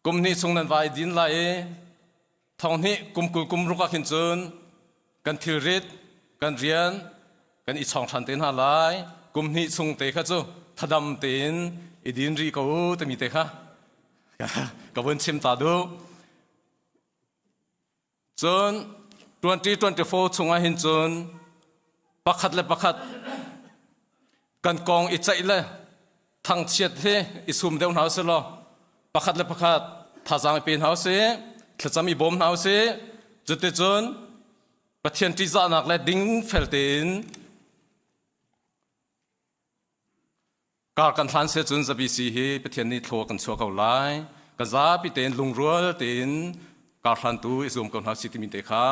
Kum hnih chung nan vai din lai i thong hnih kum 20 kum ruk ah khin cun kan thilrit kan rian kan i chawng ṭhan te hna lai. Kum hnih chung te kha cu thadam tein i din rih ko u timi te kha ka vun chim ta duh. Cun 2024 chungah hin cun pakhat le pakhat kan kong i ceih le thangchiat hi i sum deuh hna usih law pakhat le pakhat thazaang i pe hna usih, thlacam i bawm hna usih. Cuticun Pathian ṭihzahnak le dingfel tein Kar kan hlan se cun zabisi hi Pathian nih thlua kan chuah ko lai. Kan zapi tein lungrual tein kar hlantu i zuam ko hna si timi te kha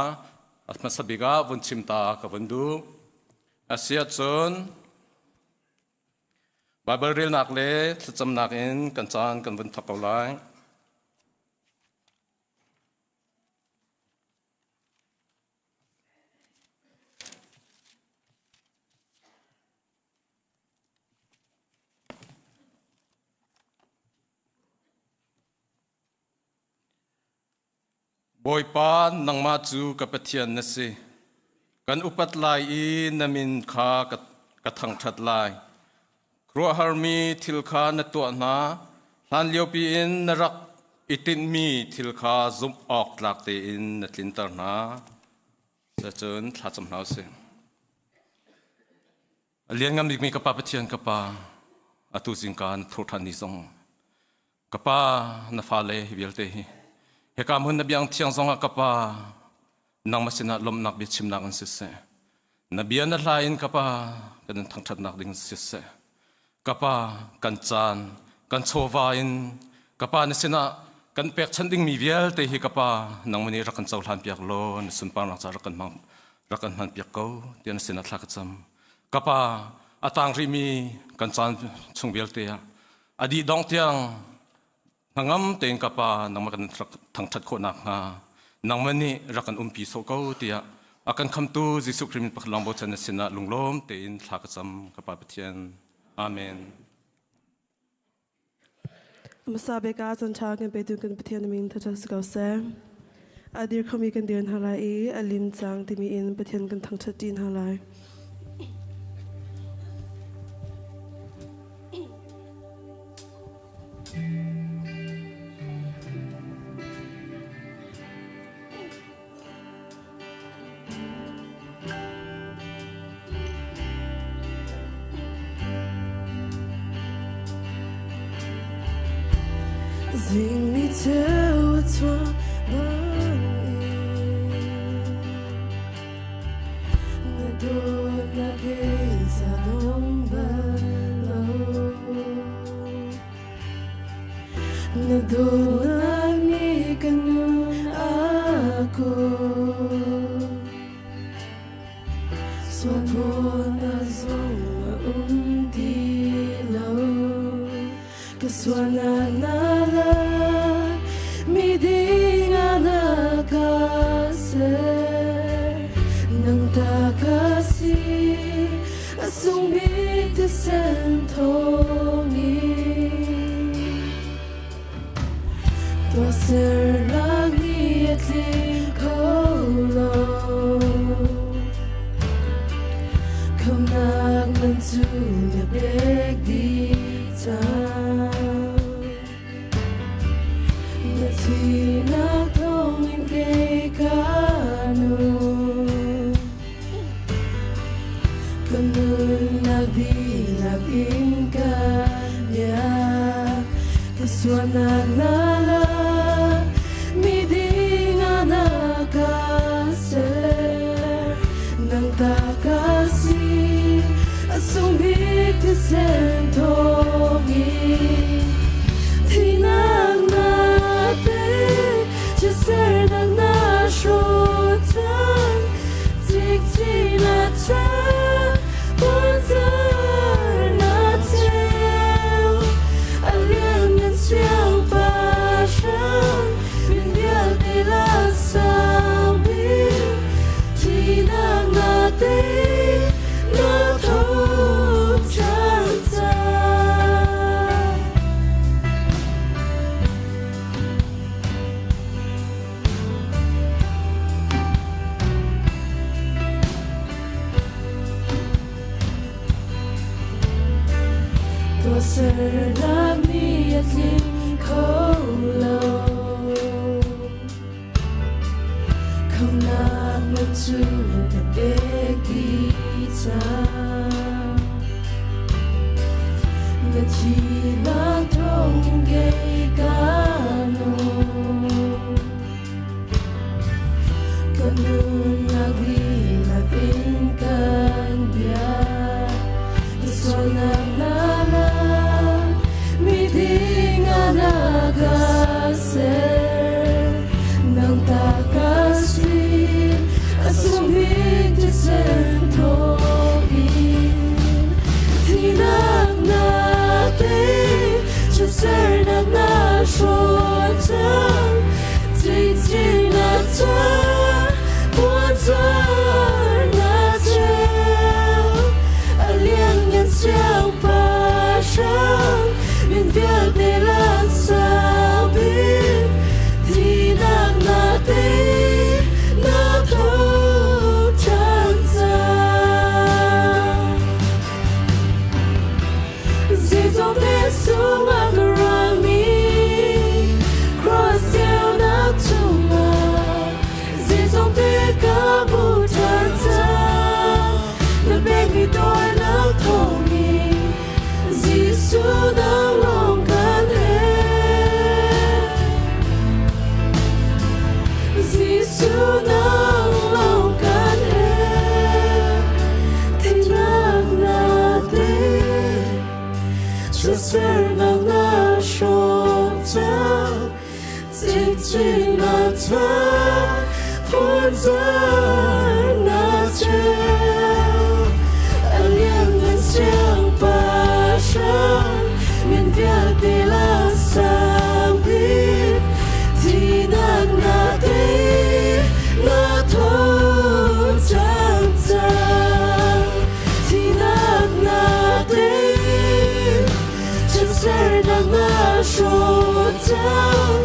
a hmasa bik ah vun chim ta ka vun duh. Asiah cun Baibal relnak le thlacamnak in kan caan kan vun thawk ko lai. Bawipa, nangmah cu ka Pathian na si. Kan upat lai i na min kha ka thangṭhat lai. Khuaruahharmi thil kha na tuah hna. Hlanliopi in na rak i tinhmi thil kha zumh awk tlak tein na tlinter hna. Cucun thlacam hna usih. A lianngan bikmi ka Pa Pathian ka Pa, atu zingka na thur ṭhan ni zong ka Pa na fale hi vialte hi hika hmun na biang thiang zongah ka Pa nangmah sinah lawmhnak biachimnak in siseh na bia na hla in ka Pa kan in thangṭhatnak ding siseh ka Pa kan caan kan chawva in ka Pa na sinah kan pekchanh dingmi vialte hi ka Pa nangmah nih rak kan cohlan piak law na sunparnak ca rak kan hmang rak kan hman piak ko tiah na sinah thla ka cam. Ka pa, a tang rihmi kan caan chung vialte ah a dih dong tiang hnangam tein ka pa nangmah kan rak thangṭhat khawh nakhnga nangmah nih rak kan umpi sawh ko tiah a kan khamtu Jesuh Khrih min pakhat lawng bochan na sinah lunglawm tein thla ka cam ka pa Pathian. Amen. Hmasa bik ah caanṭha kan petu kan Pathian min thangṭhat si ko seh. A dir khomi kan dir hna lai i a lim cang timi in Pathian kan thangṭhat ṭi hna lai. Zing ni ceu a chuah bangin na dawtnak kei ca dong bal lo. Na dawtnak nih ka nun a kawl. Sualphawtnak zong a um ti lo. Ka sualnak na lak, miding ah na ka ser. Nang ta ka si, a sung bik thisen thawngin. Tuahsernak nih a tling kho lo. Khamnak man cu na pek dih cang. Na thihnak thawngin kei ka nung. Ka nunnak dihlak in ka biak. Ka sualnak na lak, miding ah na ka ser. Nang ta ka si, a sung bik thisen thawngin. Thihnak na pek, chiatsernak na hrawt cang. Cikcin a cang, puanzar na cheu. A lianngan siangpahrang, min vialte lak sang bik. Thihnak na tei, na tho ṭhan cang. Cikcin na tha phunzar na cheu A lianngan siangpahrang min vialte lak sang bik Thihnak na tei na tho cang cang Thihnak na tei Chiatsernak na hrawh cang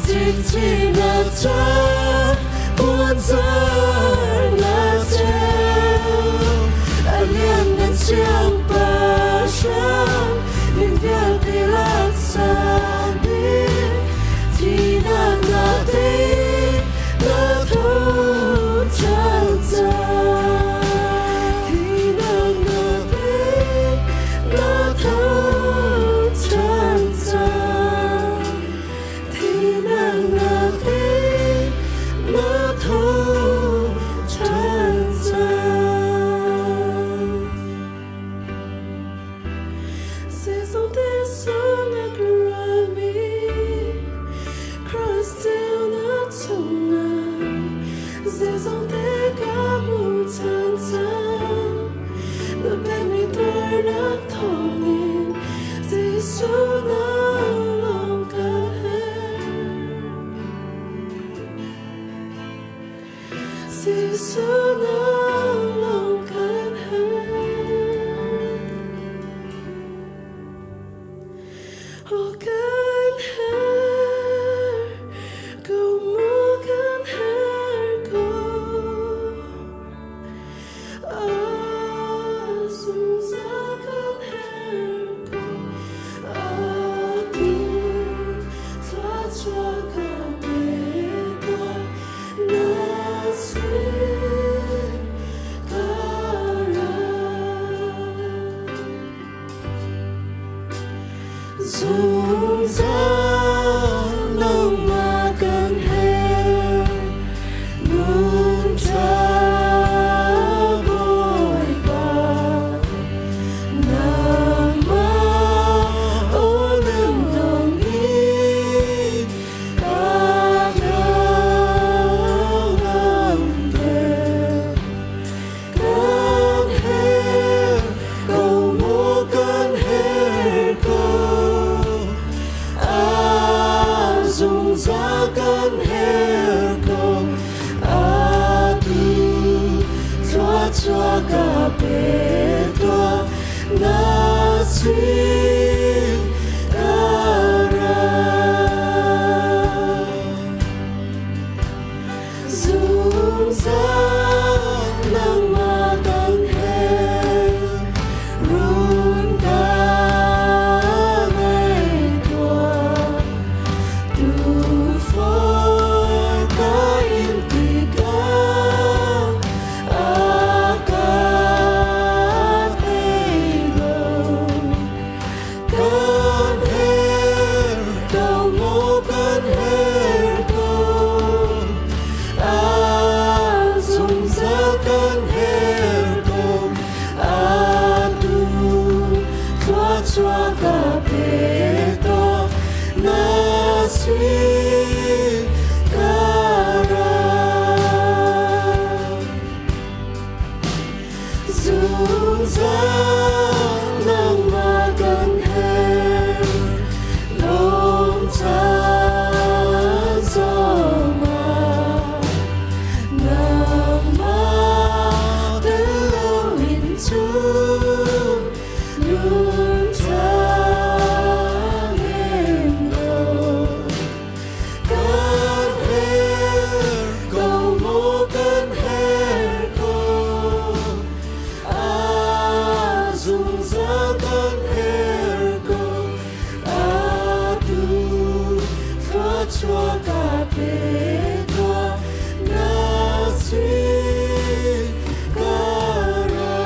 Cikcin na cang puanzar na cheu A lianngan siangpahrang min vialte lak sang bik Thihnak na tei na tho cang cang Thihnak na tei na tho cang cang Thihnak na tei na tho cang cang Zeizongte sungah ka ruahmi Cross ceunak chungah zeizongte ka hmu ṭhan cang. Na pekmi tuarnak thawngin Jesuh na lawng kan herh. Jesuh na lawng kan herh. Oh, kan herh ko mu kan herh ko. Ah, zungzal kan herh ko. Atu thluachuah ka pe tuah na sin ka ra. Zungzal nangmah kan herh nun ṭha Bawipa nangmah aw nem lawng in ka hnangamter. Kan herh ko mu kan herh ko a zungzal kan herh ko atu thluachuah ka pe tuah na sin ka ra. Zungzal nangmah kan herh run ka ngei tuah tuufa ka in tikah a ka thei lo Kan herh ko maw kan herh ko a zungzal kan herh ko atu thluachuah ka pe tuah na sin ka ra. Zungzal nangmah kan herh lawmca zongah nangmah tel loin cun nun ṭha nem lo. Kan herh ko maw kan herh ko a zungzal kan herh ko atu thluachuah ka pe tuah na sin ka ra.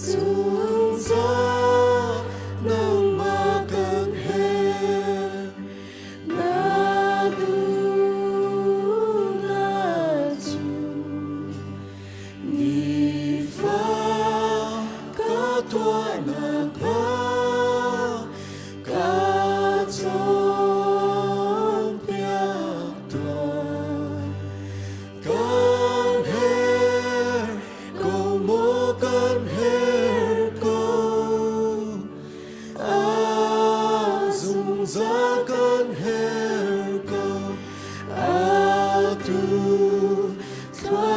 Zungzal nangmah kan herh na duhnak cu nifa ka tuahnak ah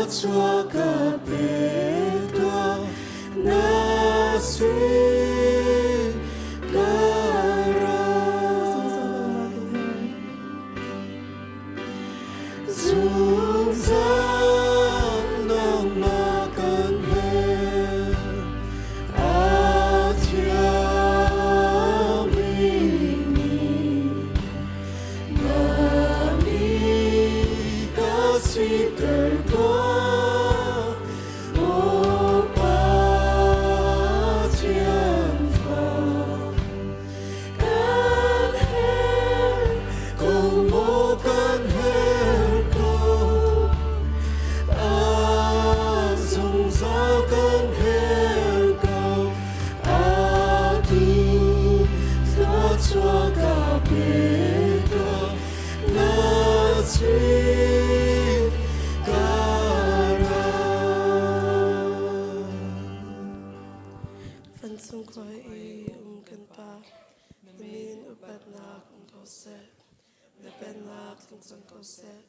Thluachuah ka pe tuah na sin ka ra. Zungzal nangmah kan herh, a thiang bikmi na mi ka siter tuah, Maw Pathian fa. Kan herh ko maw kan herh ko, a zungzal kan herh ko, atu thluachuah ka pe tuah, na sin ka ra. Vancung khua i um kan Pa, na min upatnak um ko seh. Na pennak tling cang ko seh.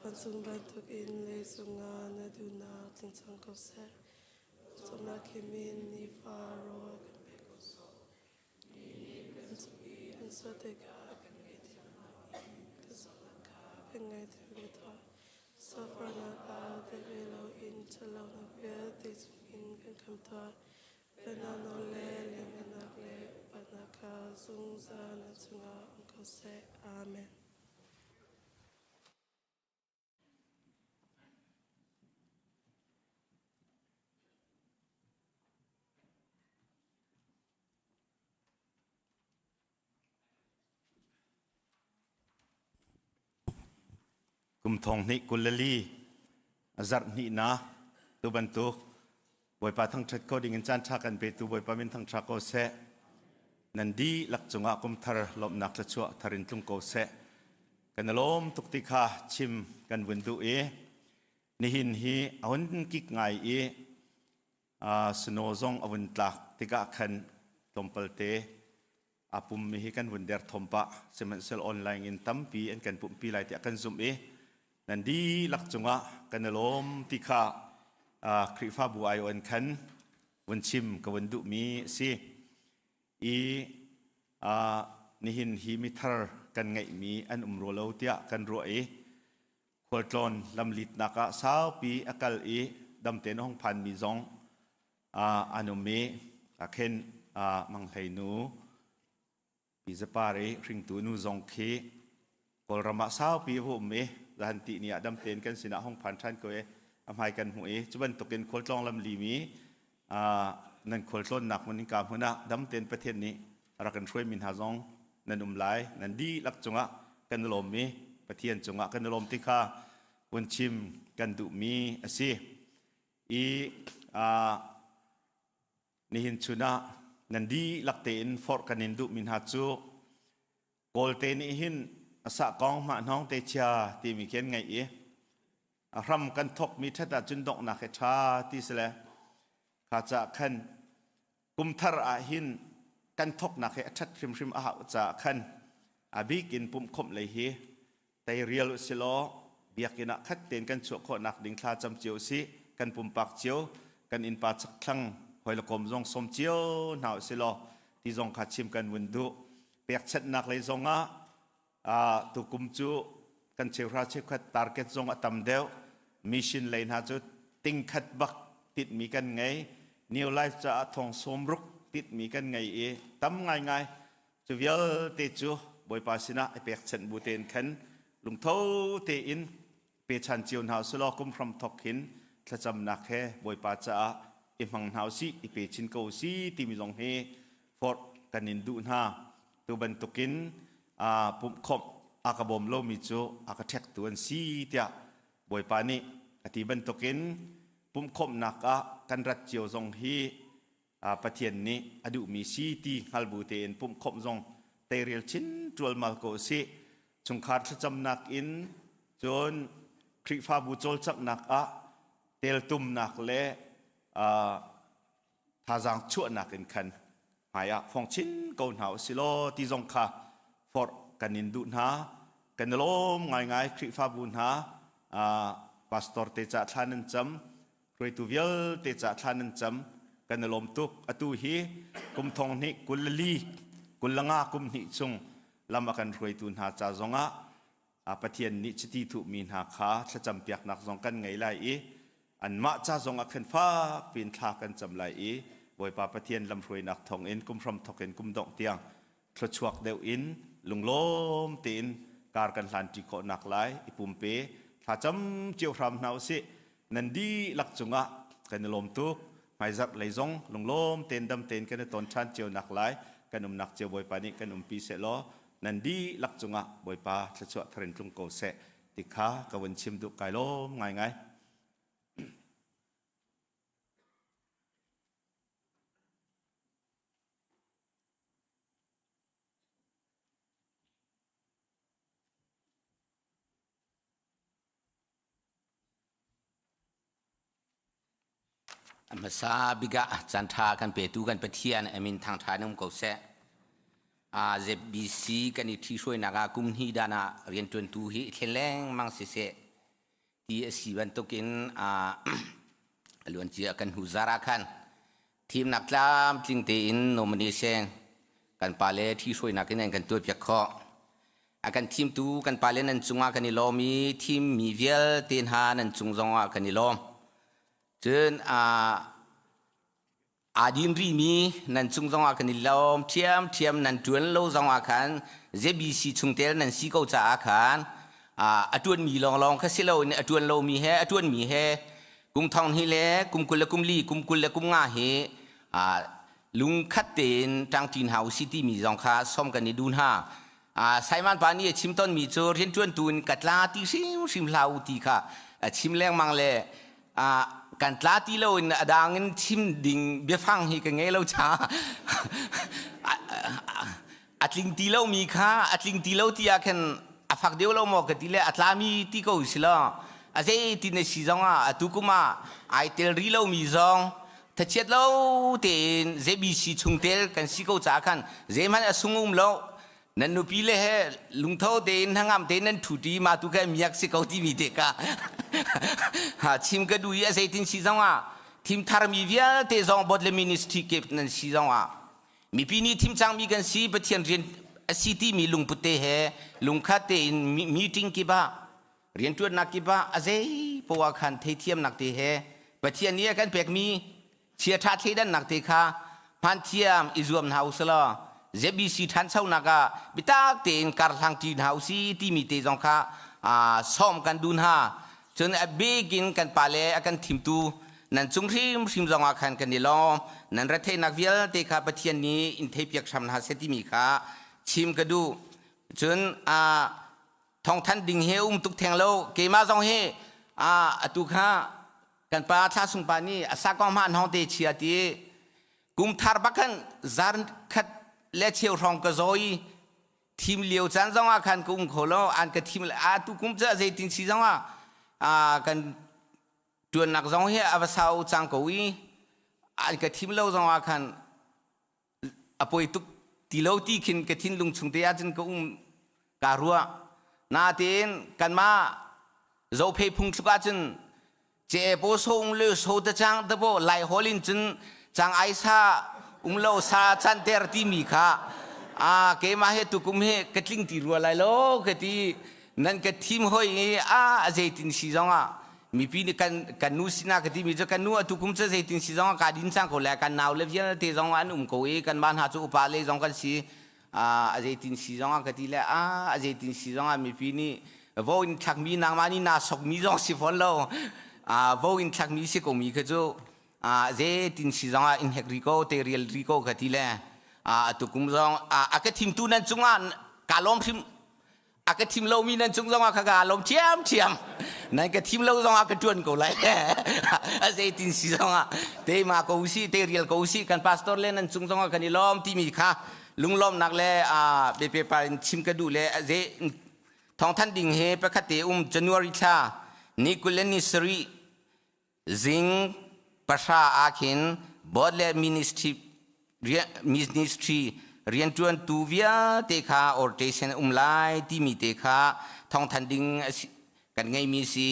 Vancung bantuk in leicung ah na duhnak tling cang ko seh. Cawmnak hi min nifa rawl kan pe ko sawh. Kan cung i an sual tikah kan ngaihthiam hna i kan sualnak kha kan ngaihthiam ve tuah. Safar-nak ah tel ve loin ṭhatlonak vialte chungin kan khamh tuah. Pennak nawl le lianhngannak le upatnak kha zungzal na cungah um ko seh. Amen. Kum thong hnih 24 zarh hnihnak tu bantuk Bawipa thangṭhat ko ding in caan ṭha kan petu Bawipa min thangṭha ko seh. Nan dihlak cungah kum thar lawmhnak thluachuah thar in tlung ko seh. Kan i lawm tuk ti kha chim kan vun duh i nihin hi a hun kik ngai i snow zong a vun tlak tikah khan tlawmpalte a pummi hi kan vun der thom pah. Sihmanhsehlaw online in tampi an kan pumhpi lai tiah kan zumh i nan dihlak cungah kan i lawm ti kha Khrihfabu aiawh in khan vun chim ka vun duhmi a si. I nihin hi mithar kan ngeihmi an um rua lo tiah kan ruah i khualtlawn lamlitnak ah saupi a kal i damtein a hung phanmi zong an um i khin Mang Hlei nu Pi Zapar i hringtu nu zong khi Kawlram ah saupi a va um i zahan ti ni ah damtein kan sinah hung phan ṭhan ko i a hmai kan hmuh i cu bantukin khualtlawng lamli mi nan khualtlawnnak hmun in ka hmun ah damtein Pathian nih rak in hruaimi hna zong nan um lai. Nan dihlak cungah kan i lawm i Pathian cungah kan i lawm ti kha vun chim kan duhmi a si. I nihin chun ah nan dihlak tein forh kan in duhmi hna cu Kawlte nih hin a sah kong hmah hnawng te chia timi khi an ngeih i a hram kan thawkmi ṭhat ahcun donghnak hi ṭha ti si le kha caah khan kum thar ah hin kan thawknak hi a ṭhat hrimhrim a hau caah khan a bik in pumhkhawmh lei hi teirial usilaw biakinn ah khat tein kan chuah khawhnak ding thla cam cio usih. Kan pumpak cio, kan innpa chakthlang hawi le kom zong sawm cio hna usilaw ti zong kha chim kan vun duh. Pekchanhnak lei zong ah tukum cu kan cheuhra cheukhat target zong a tam deuh. Mission lei hna cu tingkhat bak titmi kan ngei. New Life caah thong 60 titmi kan ngei i tam ngaingai. Cu vialte cu Bawipa sinah i pekchanh bu tein khan lungtho tein pechan cio hna usih law kum hram thawk hin thlacamnak he Bawipa caah i hmang hna usih, i pe chin ko usih timi zong hi forh kan in duh hna. Tu bantukin pumhkhawmh a ka bawm lomi cu a ka ṭhektu an si tiah Bawipa nih a ti bantukin pumhkhawmhnak ah kan rat cio zong hi Pathian nih a duhmi si ti hngal bu tein pumhkhawmh zong teirial chin ṭualmal ko usih. Chungkhar thlacamnak in cun Khrihfabu cawlcanghnak ah teltumnak le thazaang chuahnak in khan hmai ah fong chin ko hna usih law ti zong kha forh kan in duh hna. Kan i lawm ngaingai Khrihfabu hna. Pastor te ca thla nan cam, hruaitu vialte ca thla nan cam. Kan i lawm tuk. Atu hi kum thong hnih 22 25 kum hnih chung lam a kan hruaitu hna ca zongah Pathian nih chiti thuhmi hna kha thlacam piaknak zong kan ngei lai i anmah ca zong ah khan fak piin thla kan cam lai i Bawipa Pathian lamhruainak thawngin kum hram thawk in kum dongh tiang thluachuak deuh in lunglawm tein kar kan hlanṭi khawh nak lai i pumpe thlacam cio hram hna usih. Nan dihlak cungah kan i lawm tuk. Hmaizarh lei zong lunglawm tein dam tein kan i ton ṭhan cio nak lai kan umnak cio Bawipa nih kan umpi seh law nan dihlak cungah Bawipa thluachuah thar in tlung ko seh ti kha ka vun chim duh. Kai lawm ngaingai. A hmasa bik ah caanṭha kan petu kan Pathian a min thangṭha in um ko seh. ZBC kan i ṭhihruainak ah kum hnih dan ah rianṭuantu hi i thlen lengmang siseh ti a si bantukin a luancia kan hnu zar ah khan thimnak tlamtling tein nomination kan pale ṭhihruainak in an kan tuahpiak khawh. A kan thimtu kan pale nan cungah kan i lawm i thimmi vialte hna nan cung zongah kan i lawm. Cun aa din rihmi nan cung zongah kan i lawm ṭhiamṭhiam. Nan ṭuan lo zongah khan ZBC chungtel nan si ko caah khan a ṭuanmi lawnglawng kha si loin a ṭuan lomi he a ṭuanmi he kum thong hnih le kum 20 le kum li kum 20 le kum nga hi lungkhat tein ṭangṭi hna usih timi zong kha som kan i duh hna. Simon pa nih a chim tonmi cu rianṭuantu in ka tla ti hrimhrim hlah u ti kha a chim lengmang le kan tla ti loin a dang in chim ding biafang hi ka ngei lo caah a tling ti lomi kha a tling ti lo ti ah khan a fak deuh lo maw ka ti le a tlami ti ko si lo. A zei ti na si zong ah atu kum ah ai tel rih lomi zong thachiat lo tein ZBC chungtel kan si ko caah khan zeihmanh a sung um lo. Nan nupi le he lungtho tein hnangam tein nan ṭhuṭi ma tu kha miak si ko timi te ka ha chim ka duh i a zeitin si zong ah thim tharmi vialte zong bot le ministry kip nan si zong ah mipi nih thim cangmi kan si, Pathian rian a si timi lungput te he lungkhat tein meeting kip ah, rianṭuannak kip ah, a zei poah khan theithiamnak te he Pathian nih a kan pekmi chiaṭha thleidannak te kha hmanthiam i zuam hna usih law ZBC ṭhanchonak ah biatak tein karhlang ṭi hna usih timi te zong kha sawm kan duh hna. Cun a bik in kan pale a kan thimtu nan cung hrimhrim zong ah khan kan i lawm. Nan retheihnak vialte kha Pathian nih in theipiak hram hna seh timi kha chim ka duh. Cun thawngthanh ding hi um tuk theng lo. Keimah zong hi atu kha kan pa Thla Sung pa nih a sakong hma hong te chia ti kum thar bak khan zar khat le cheu hrawng ka zaw i thim lio caan zong ah khan ka um kho lo. An ka thim a tu kum cu zeitin si zong ah kan tuannak zong hi a va sau cang ko i an ka thim lo zong ah khan a poi tuk ti lo ti khin ka thinlung chung te ahcun ka um ka ruah. Natein kanmah Zophei phung thluk ahcun ce po so ung le so ta chang ta bo lai hol in cun chang ai sa um lo sa chan ter ti mi kha a keimah he tukum he ka tling ti rua lai lo ka ti. Nan ka thim hoi i a zeitin si zong ah mipi nih kan kan nu sinah ka timi cu kan nu atu kum cu zeitin si zong ah ka din cang ko le kan nau le vialte zong an um ko i kan mah hna cu upa le zong kan si. A zeitin si zong ah ka ti le a zeitin si zong ah mipi nih vo in thlakmi nangmah nih naa sokmi zong si fawn lo, vo in thlakmi si ko mi kha cu zeitin si zong ah in hek ri ko te rial ri ko ka ti le atu kum zong a ka thimtu nan cungah ka lawm hrim. A ka thim lomi nan cung zongah kha ka lawm ṭhiamṭhiam. Nan ka thim lo zongah ka ṭuan ko lai. A zeitin si zongah teima ko usih, te rial ko usih. Kan pastor le nan cung zongah kan i lawm timi kha lunglawmnak le biapepa in chim ka duh le ze thawngthanh ding he pakhat te um. January thla ni 20 le ni sarih zing 9 ah khin board le ministry ministry rianṭuantu vialte kha orientation um lai timi te kha thawngthanh ding kan ngeimi si.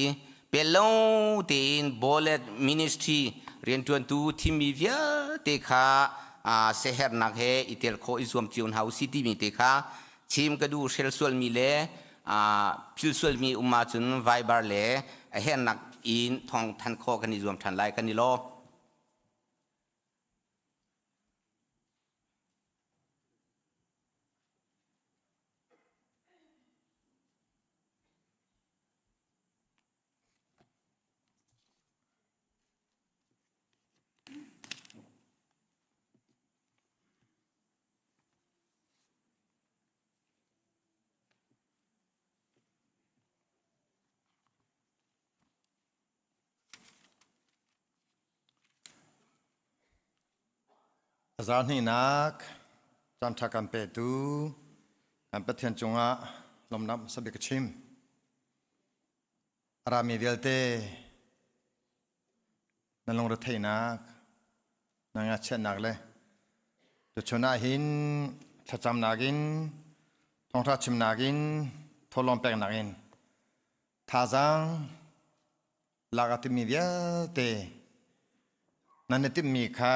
Pel lo tein Bolet Ministry rianṭuantu thimmi vialte kha sehernak he i tel khawh i zuam cio hna usih timi te kha chim ka duh. Hrel sualmi le phil sualmi um ahcun Viber le a hernak in thawng than khawh kan i zuam ṭhan lai. Kan i lawm. A zarhnihnak caanṭha kan petu kan Pathian cungah lawmhnak hmasa bik ka chim. A rami vialte na lungretheihnak, na ngachiatnak le tuchun ah hin thlacamnak in, thawngṭha chimnak in, thawhlawm peknak in thazaang lak a timmi vialte nan i timhmi kha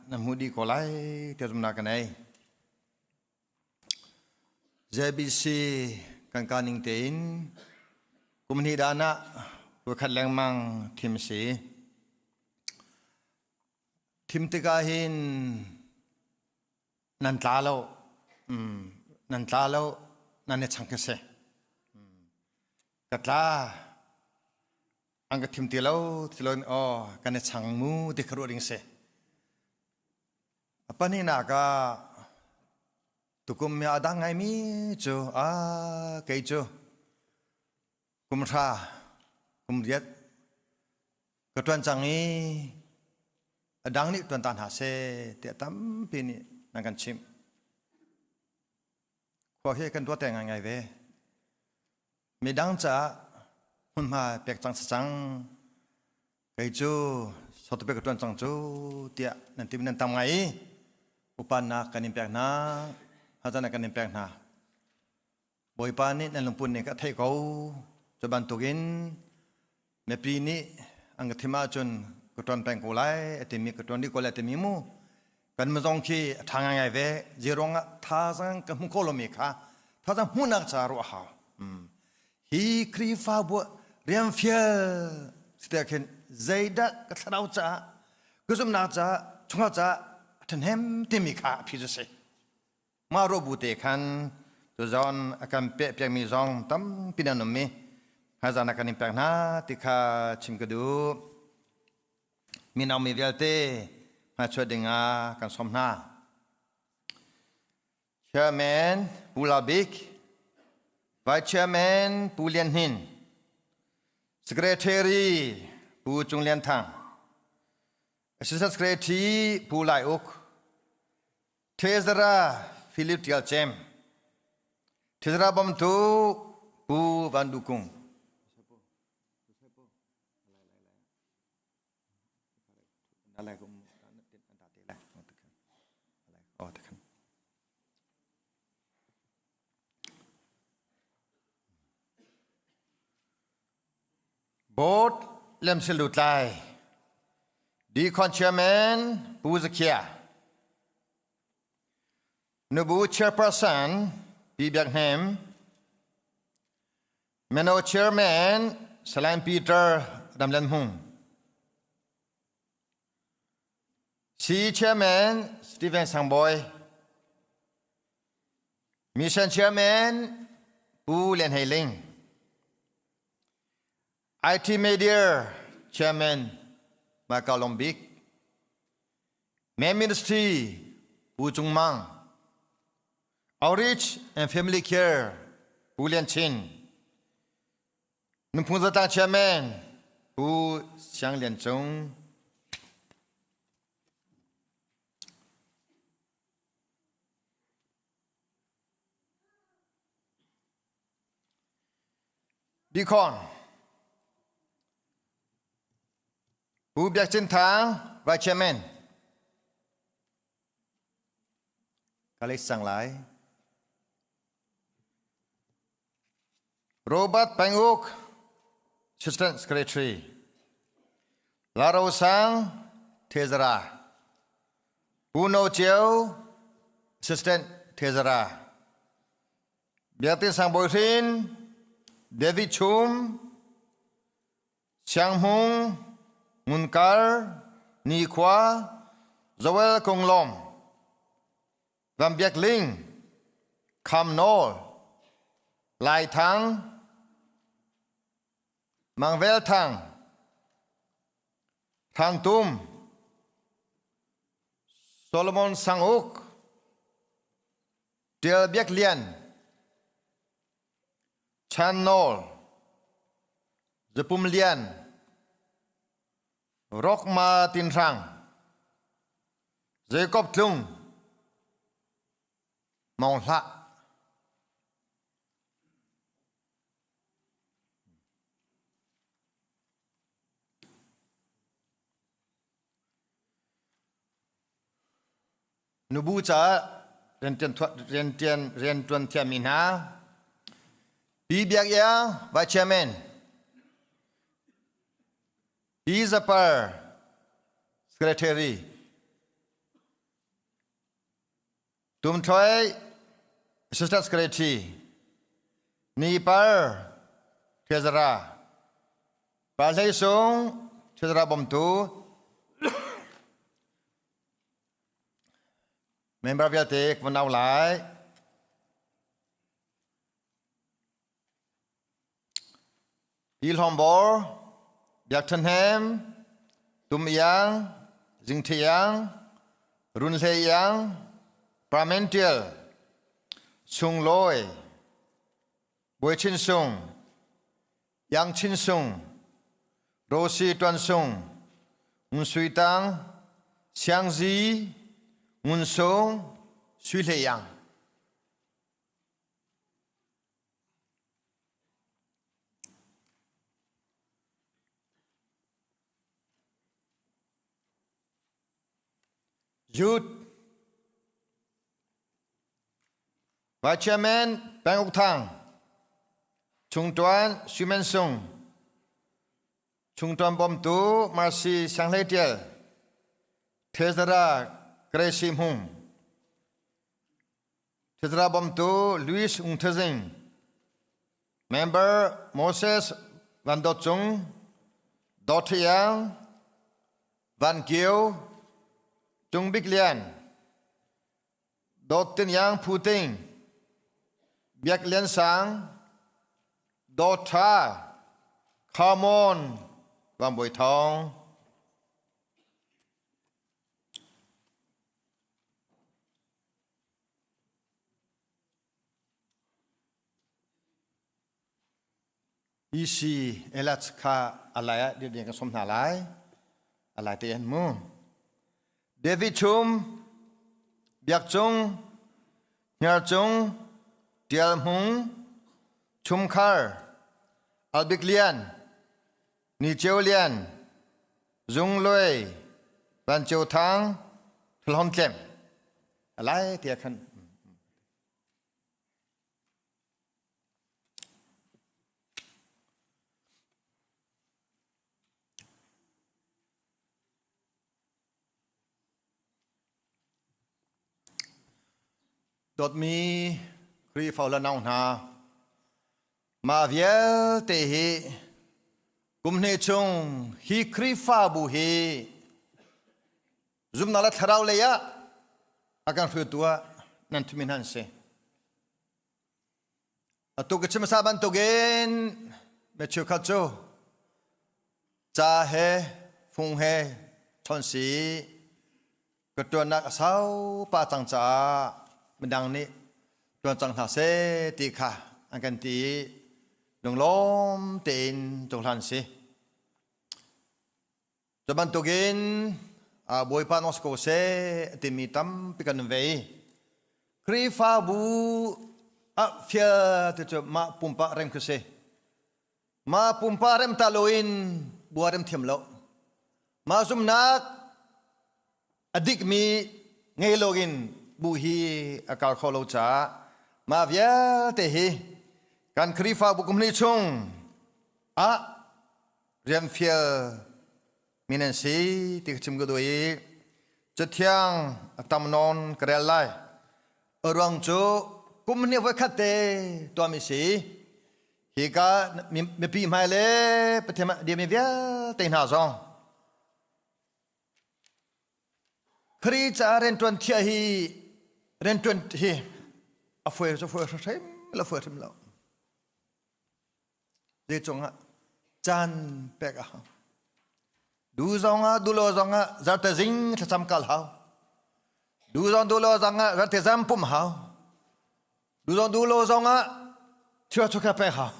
na hmuh dih ko lai tiah zumhnak ka nei. JBC kan ka ning tein kum hnih dan ah voikhat lengmang thim si. Thim tikah hin nan tla lo, nan tla lo, nan i chang ka si. Ka tla, an ka thim ti lo, ti lo in aw kan i chang mu ti kha ruah ding si. A pahnihnak ah tukum mi a dang ngaimi cu a kei cu kum hra kum riat ka ṭuan cang i a dang nih ṭuan ta hna seh tiah tampi nih nan kan chimh. Khua hi kan ruat ngaingai ve. Midang caah hmunhma pek cang si cang. Kei cu sotope ka ṭuan cang cu tiah nan tim nan tam ngai i upannak kan in pek hna, hazan kan in pek hna. Bawipa nih nan lungput ning ka theih ko. Cu bantukin mipi nih an ka thim ahcun ka ṭuan peng ko lai a timi ka ṭuan dih ko lai a timi mu kan mizong khi a ṭha ngaingai ve. Zeiruang ah thazaang ka hmu kho lomi kha thazaang hmuhnak ca ruah a hau. Hi Khrihfabu rian fial si khin zeidah ka thlarau caah ka zumhnak caah chungkhar caah a ṭhahnem timi kha a phi cu si. Mah ruah bu te khan tuzon a kan pehpiakmi zong tampi nan um i hmaizan a kan in pek hna ti kha chim ka duh. Mino mi vialte hmaichuah dingah kan sawm hna. Chairman Pu La Bik, Vice Chairman Pu Lian Hnin, Secretary Pu Cung Lian Thang, Assistant Secretary Pu Lai Uk, Treasurer Philip Tial Cem, Treasurer bawmtu Pu Van Du Kung. Board Lemsil Lutlai, Deacon Chairman Pu Zakhia, Nubu Chairperson Pi Biak Hnem, Meno Chairman Salain Peter Ramlan Hmung, C Chairman Stephen Sangboy, Mission Chairman Pu Lian Hei Ling, IT Media Chairman Michael Lombik, Main Ministry Pu Cung Mang, Outreach and Family Care Pu Lian Chin, Nunphung Zatlang Chairman Pu Siang Lian Cung, Deacon Pu Biak Cin Thang, Vice Chairman. Ka lei sang lai. Robert Penguk. Assistant Secretary Laro Sang Treasurer Pu No Ceu Assistant Treasurer Biaktin Sang Bawi Hrin David Chum Siang Hmung Ngun Kar Ni Khua Joel Kung Lawm Van Biak Ling Kham Nawl Lai Thang Mang Vel Thang Thang Tum Solomon Sang Uk Tial Biak Lian Chan Nawl Zapum Lian Rokma Tin Hrang Jacob Tlung Mong Hlah Nubu caah rianṭuan thiammi hna Pi Biak Iang Vice Chairman Pi Zapar Secretary Tum Thoi Assistant Secretary Ni Par Treasurer Pa Hlei Sung Treasurer bawmtu Member vialte ka van au lai. Pi Hlawm Bor, Biak Than Hnem, Tum Iang, Zing Thi Iang, Run Hlei Iang, Pramen Tial, Sung Lawi, Bawi Chin Sung, Yang Chin Sung, Rosi Tuan Sung, Ngun Sui Tang, Siang Zi, Ngun Sung, Sui Hlei Iang. Youth Vice Chairman Peng Uk Thang, Chungtuan Sui Men Sung, Chungtuan Bawmtu Marcy Siang Hlei Tial, Treasurer Gracie Hmung, Treasurer bawmtu Louis Ung Thazing, Member Moses Van Dawt Cung, Dawt Iang, Van Kio, Cung Bik Lian, Dawt Tin Yang Phu Ting, Biak Lian Sang, Dawt Tha, Khamon, Van Bawi Thawng. EC Elat kha alai ah dir ding ka som hna lai. Alai te an mu. David Chum, Biak Cung, Hniar Cung, Tial Hmung, Chum Khar, Albik Lian, Ni Ceu Lian, Zung Luai, Van Ceu Thang, Thlom Tlem. Alai tia khan. Dawtmi Khrihfa le nau hna, mah vialte hi kum hnih chung hi Khrihfabu hi zumnak le thlarau lei ah a kan hruaitu ah nan thumi hna an si. Atu ka chim hmasa bantukin mi cheukhat cu ca he fung he chon si ka ṭuannak a sau pa cang caah midang nih ṭuan cang hna seh ti kha an kan ti i lunglawm tein cohlan si. Cu bantukin Bawipa nong si ko seh timi tampi kan um ve i Khrihfabu ah fial ti cu mah pumpak rem khi si. Mah pumpak rem ta loin bua rem thiam lo. Mah zumnak a dikmi ngei loin bu hi a kal kho lo caah mah vialte hi kan Khrihfabu kum hnih chung ah. Rian fial mi nan si ti ka chim ka duh i cathiang a tam nawn ka rel lai. A ruang cu kum hnih voikhat te tuahmi si. Hika mipi hmai le Pathian diami vialte hna zong Khrih caah rianṭuan thiah hi rianṭuan hi a fuai cu fuai hrim lo fuai hrim lo. Zei cungah caan pek a hau. Du zongah du lo zongah zarte zing thlacam kal hau. Du zong du lo zongah zarte zam pum hau. Du zong du lo zongah thil thukha pek hau.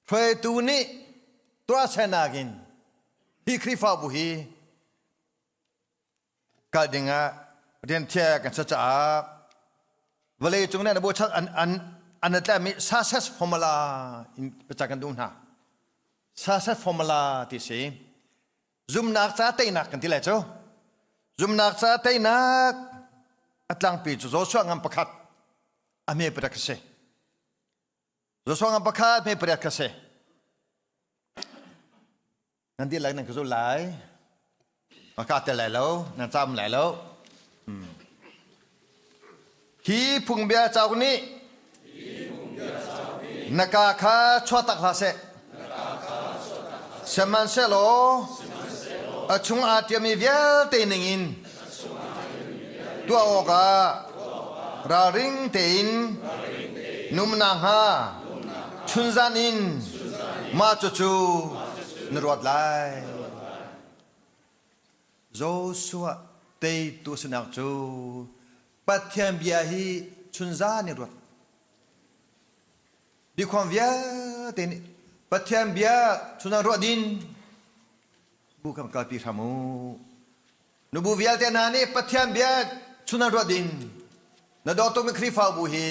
Hruaitu nih tuah senak in hi Khrihfabu hi kal dingah rian thiah kan si caah vawlei cung nih an bochan an an an tlaimi success formula in biacak kan duh hna. Success formula ti si. Zumnak ca teinak kan ti lai cu. Zumnak ca teinak a tlangpi cu Joshua ngam pakhat a me parak si. Joshua ngan pakhat hme pariat kha si. Nan dihlak nan ka zul lai. Ka tel lai lo, nan cam lai lo. Hi phungbia cauk nih na ka kha chuah tak hlah seh. Sihmanhsehlaw a chung aa ṭialmi vialte ningin tuah awkah ralring tein num nakhnga chunzan in mah cucu na ruat lai. Joshua teitu sinak cu Pathian bia hi chunzan in ruat. Biakhuang vialte nih Pathian bia chunzan ruah din bu kan kalpi hram u. Nubu vialte hna nih Pathian bia chunzan ruah din na dawt tukmi Khrihfabu hi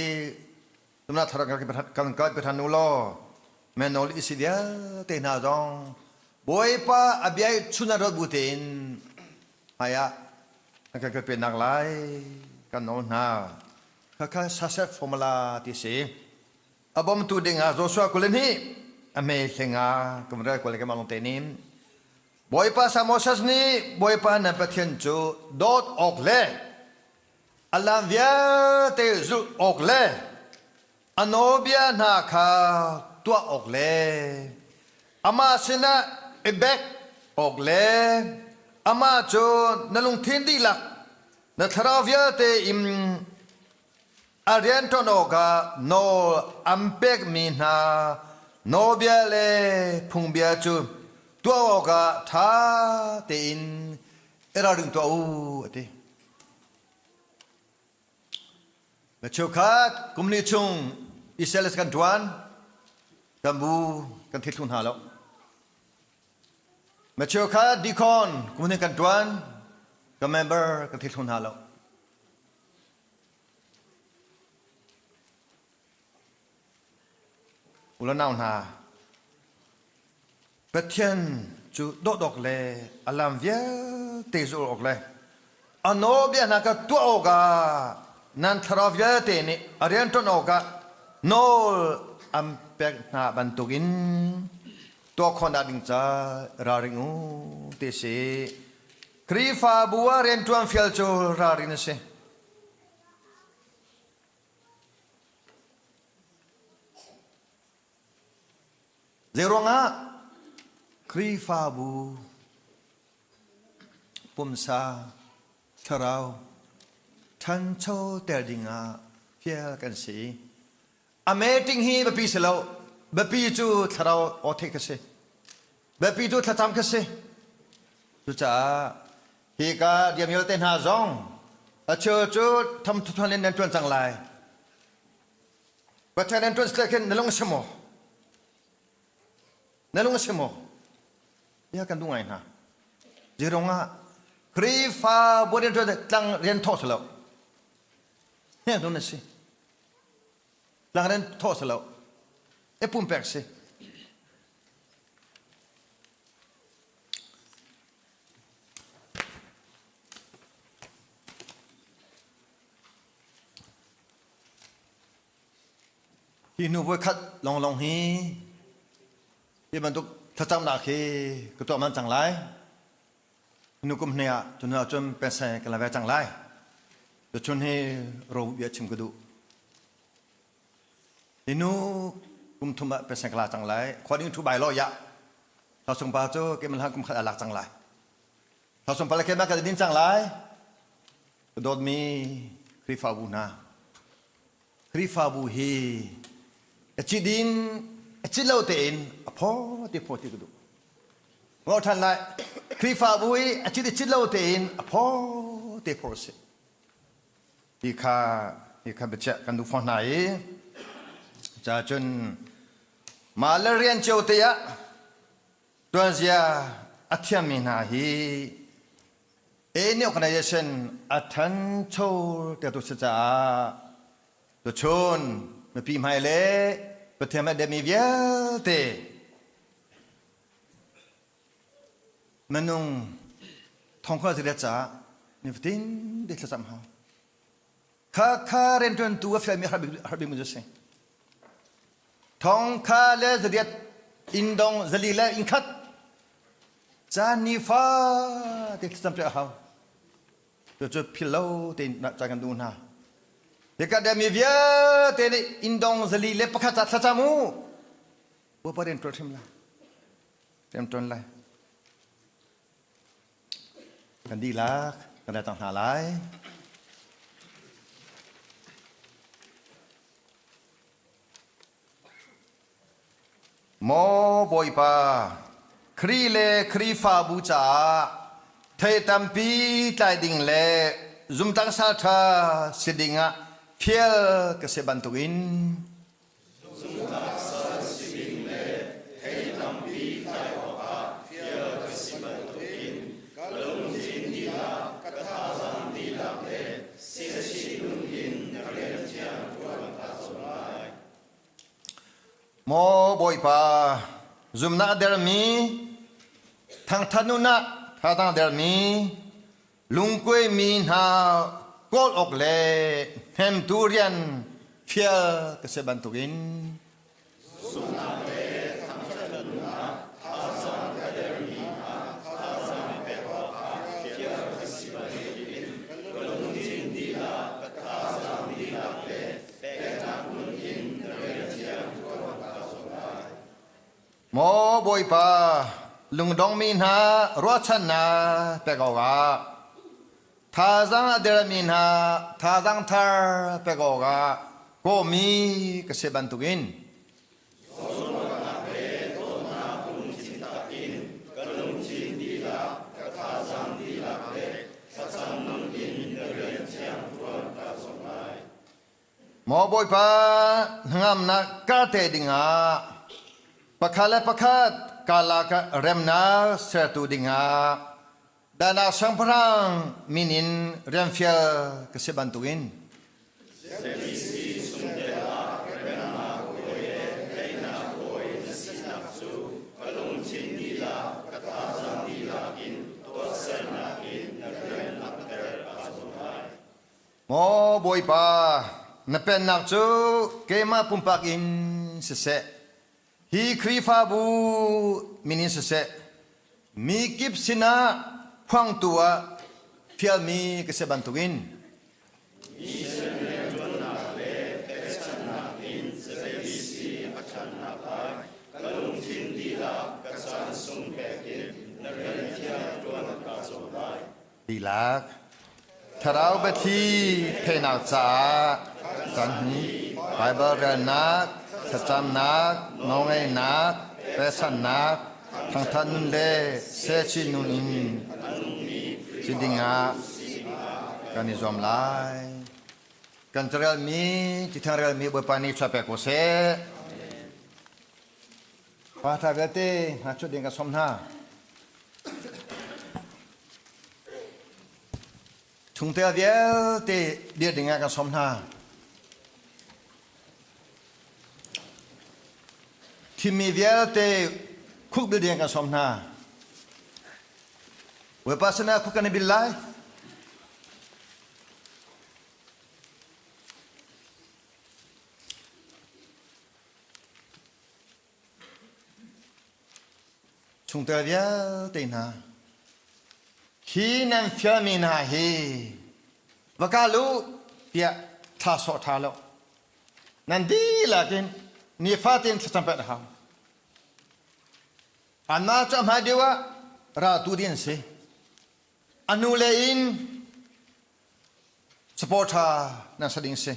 tumna thar kan kalpi hran u law menol isi vialte hna zong Bawipa a bia chunzan ruat bu tein hmai ah kan kalpi nak lai kan nawl hna. Khakha success formula ti si. A bawmtu dingah Joshua 22 a hme hlinga kum rel kul le keimah lawng te nih Bawipa sa Moses nih Bawipa nan Pathian cu dawt awk le a lam vialte zulh awk le a nawlbia hna kha tuah awk le amah sinah i bek awk le amah cu na lungthin dihlak na thlarau vialte in a rianṭuan awkah nawl an pekmi hna nawlbia le phungbia cu tuah awkah ṭha tein i ralring tuah u a ti. Na cheukhat kum li chung Israel kan ṭuan, kan bu kan thithlu hna lo. Na cheukhat deacon kum hnih kan ṭuan, kan member kan thithlu hna lo. U le nau hna, Pathian cu dawt awk le a lam vialte zulh awk le a nawlbia hna kha tuah awkah nan thlarau vialte nih a rianṭuan awkah nawl an pek hna bantukin tuah khawhnak ding ca ralring u ti a si. Khrihfabu ah rianṭuan fial cu ralrin a si. Zeiruangah Khrihfabu pumsa thlarau ṭhancho ter dingah fial kan si. A meeting hi biapi si lo. Biapi cu thlarau aw theih kha si. Biapi cu thlacam kha si. Cucaah hika diam te hna zong a cheu cu tham thuthuan in nan ṭuan cang lai. Pathian nan ṭuan sile khin na lung a si maw? Na lung a si maw? Bia kan duh ngai hna. Zeirong ah Khrihfa bu rian ṭuan tlang rian thawh si lo. Hnek nun a si. Tlang rian thawh si lo. E pumpek si. Hi hnu voikhat lawnglawng hi hi bantuk thlacamnak hi ka tuah man cang lai. Nu kum hne ah cun ah cun pensen ka la ve cang lai. Tuchun hi ro bia chim ka duh. Inu kum thum ah pensen ka la cang lai. According to by law ya. Thasung pa cu keimah kum khat a lak cang lai. Thasung pa le keimah ka din cang lai. Ka dawtmi Khrihfabu hna. Khrihfabu hi a cit in a cit lo tein a phaw ti phaw ti ka duh. Ngol ṭhan lai. Khrihfabu hi a cit i cit lo tein a phaw te phaw a si. Ti kha hi kha biachiah kan duh fawn hna i ca cun mah le rian cio te ah tuanzia a thiammi hna hi any organization a thancho te tu si caah tuchun mipi hmai le Pathian a demi vialte minung thongkhua ziriat caah nifatin te thlacam hau kha kha riantuantu a fialmi har bik mu si thong kha le zariat indong zali le inkhat caan nifa te thlacam pe a hau cucu phil lo tein ca kan duh hna hika demi vialte nih indong zali le pakhat ca thlacam u Bawipa rian ṭuan hrim lai rian ṭuan lai Kan dihlak kan ra cang hna lai. Maw Bawipa, Khrih le Khrihfabu caah thei tampi tlai ding le zumtang salṭha si dingah fial ka si bantukin Zumhnak sal si ding le thei tampi tlai awkah fial ka si bantukin ka lungthin dihlak, ka thazaang dihlak le siachih nun in na rian thiang ṭuan kaa zuam lai. Maw Bawipa, zumhnak a dermi, thangṭhat nunah thazaang dermi, lungkuaimi hna kawl awk le hnemtu rian fial ka si bantukin Zumhnak le thangṭhatnak thazaang ka dermi hna thazaang pek awkah fial ka si bantukin ka lungthin dihlak, ka thazaang dihlak le peknak nun in na rian thiang ṭuan kaa zuam lai. Maw Bawipa, lungdongmi hna ruahchannak pek awkah, thazaang a dermi hna thazaang thar pek awkah kawhmi ka si bantukin Zawnruahnak le dawtnak lungthin tak in ka lungthin dihlak, ka thazaang dihlak le thlacam nun in na rian thiang ṭuan kaa zuam lai. Maw Bawipa, hnangamnak karte dingah pakhat le pakhat karlak ah remnak sertu dingah danak siangpahrang min in rianfial ka si bantukin ZBC chungtel ah remnak kawi le daihnak kawi na sinak cu ka lungthin dihlak, ka thazaang dihlak in tuahsernak in na rian langhter kaa zuam lai. Maw Bawipa, na pennak cu keimah pumpak in siseh, hi Khrihfabu min in siseh, mi kip sinah phuangtu ah fialmi ka si bantukin Mission rianṭuannak le pekchanhnak in ZBC a ṭhannak lai ka lungthin dihlak ka caan sung pek in na rian thiang ṭuan kaa zuam lai. Dihlak Thlarau biathli theihnak caah caan hi Baibal relnak, thlacamnak, nawlngeihnak, pechannak, thangthat nun le sechin nun in si dingah kan i zuam lai. Kan carelmi, cithang relmi Bawipa nih ṭha pek ko seh. Pa ṭha vialte hna chut ding ka sawm hna. Chungtel vialte dir ding ah kan sawm hna. Thimmi vialte khuk bil ding kan sawm hna. Bawipa sinah khuk kan i bil lai. Chungtel vialte hna, hi nan fialmi hna hi va kal u tiah thla sawh ṭha lo. Nan dihlak in nifatin thlacam pek a hau. Anmah cu a hmai deuh ah raltu ding an si. A nu le in support ṭha nan sa ding si.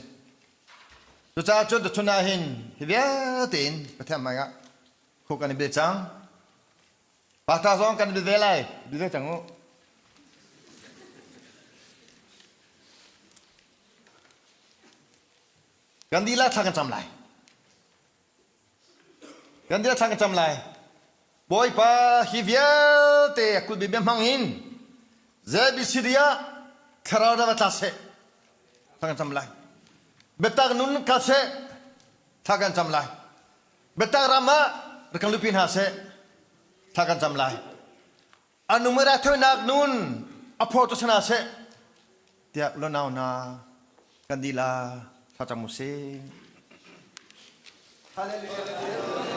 Cucaah cun tuchun ah hin hi vialte in Pathian hmai ah khuk kan i bil cang. Pastor zong kan i bil ve lai. Bil ve cang u. Kan dihlak thla kan cam lai. Kan dihlak thla kan cam lai. Bawipa hi vialte a kulhmi bia hmang in ZBCD ah thlarau va tla seh. Thla kan cam lai. Biatak nun kal seh. Thla kan cam lai. Biatak ram ah rak kan lupi hna seh. Thla kan cam lai. A numera thoinak nun a phor tu sana seh. Tiah lonau na kan dila thla cam u sih. Hallelujah.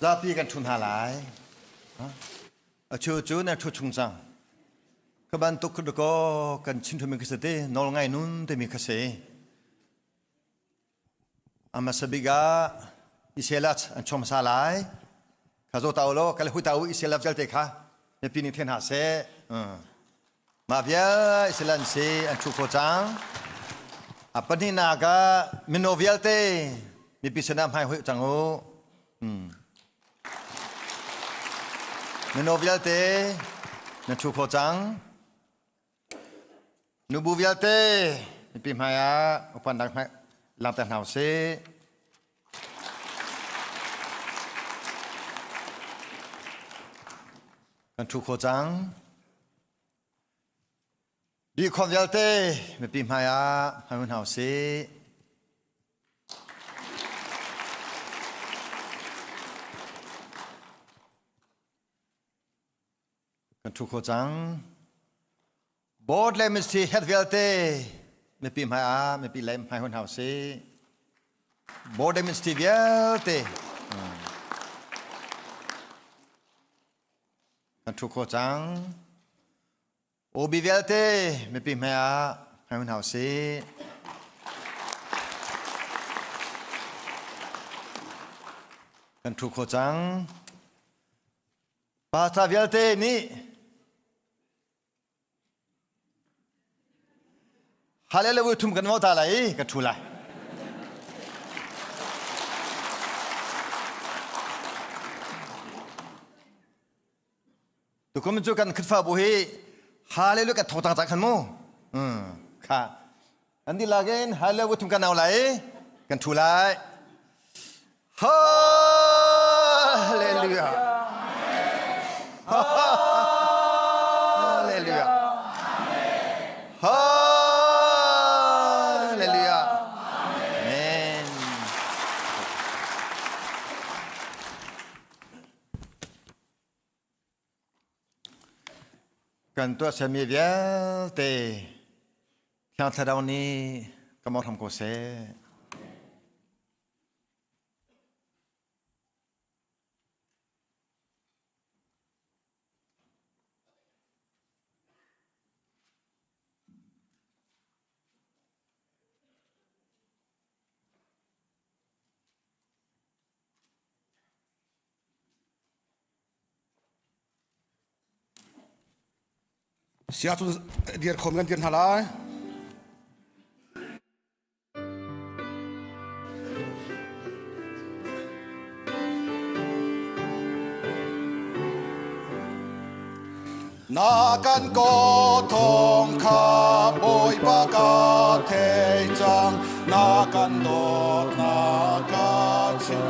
Zapi kan ṭhu hna lai. A chu cu na ṭhu chung cang. Ka bantuk ko kan chin thumi ka si te nawl ngai nun timi ka si. Amasa biga iselat an chom sa lai. Kha zo tau lo kal hu tau iselat vialte kha mipi nih then ha seh. Mah vial Israel an si an ṭhu kho cang. A pahnihnak ah mino vialte mipi sinah hmai hoih cang u. Mino vialte na ṭhu kho cang. Nubu vialte mipi hmai ah upannak hmai langhter hna usih. Kan ṭhu kho cang. Bihkhawm vialte mipi hmai ah hmai hna usih. Kan ṭhu kho cang. Board le ministry head vialte mipi hmai ah mipi le hmai hun hau si. Board le ministry vialte kan ṭhu kho cang. OB vialte mipi hmai ah hmai hun hau si. Kan ṭhu kho cang. Pastor vialte nih Hallelujah thum kan ta lai i ka ṭhu lai. Tukum cu kan Khrihfabu hi Hallelujah kan thawng cang khan mu. Kha. An dihlak in Hallelujah thum kan au lai i kan ṭhu lai. Hallelujah. Hallelujah. Hallelujah. Amen. Kan tuah sami vialte Thiang Thlarau nih ka mawhram ko seh. Sia cu dir khom kan dir hna lai. Na kan ko thong kha Bawipa ka thei cang na kan dawt na ka chim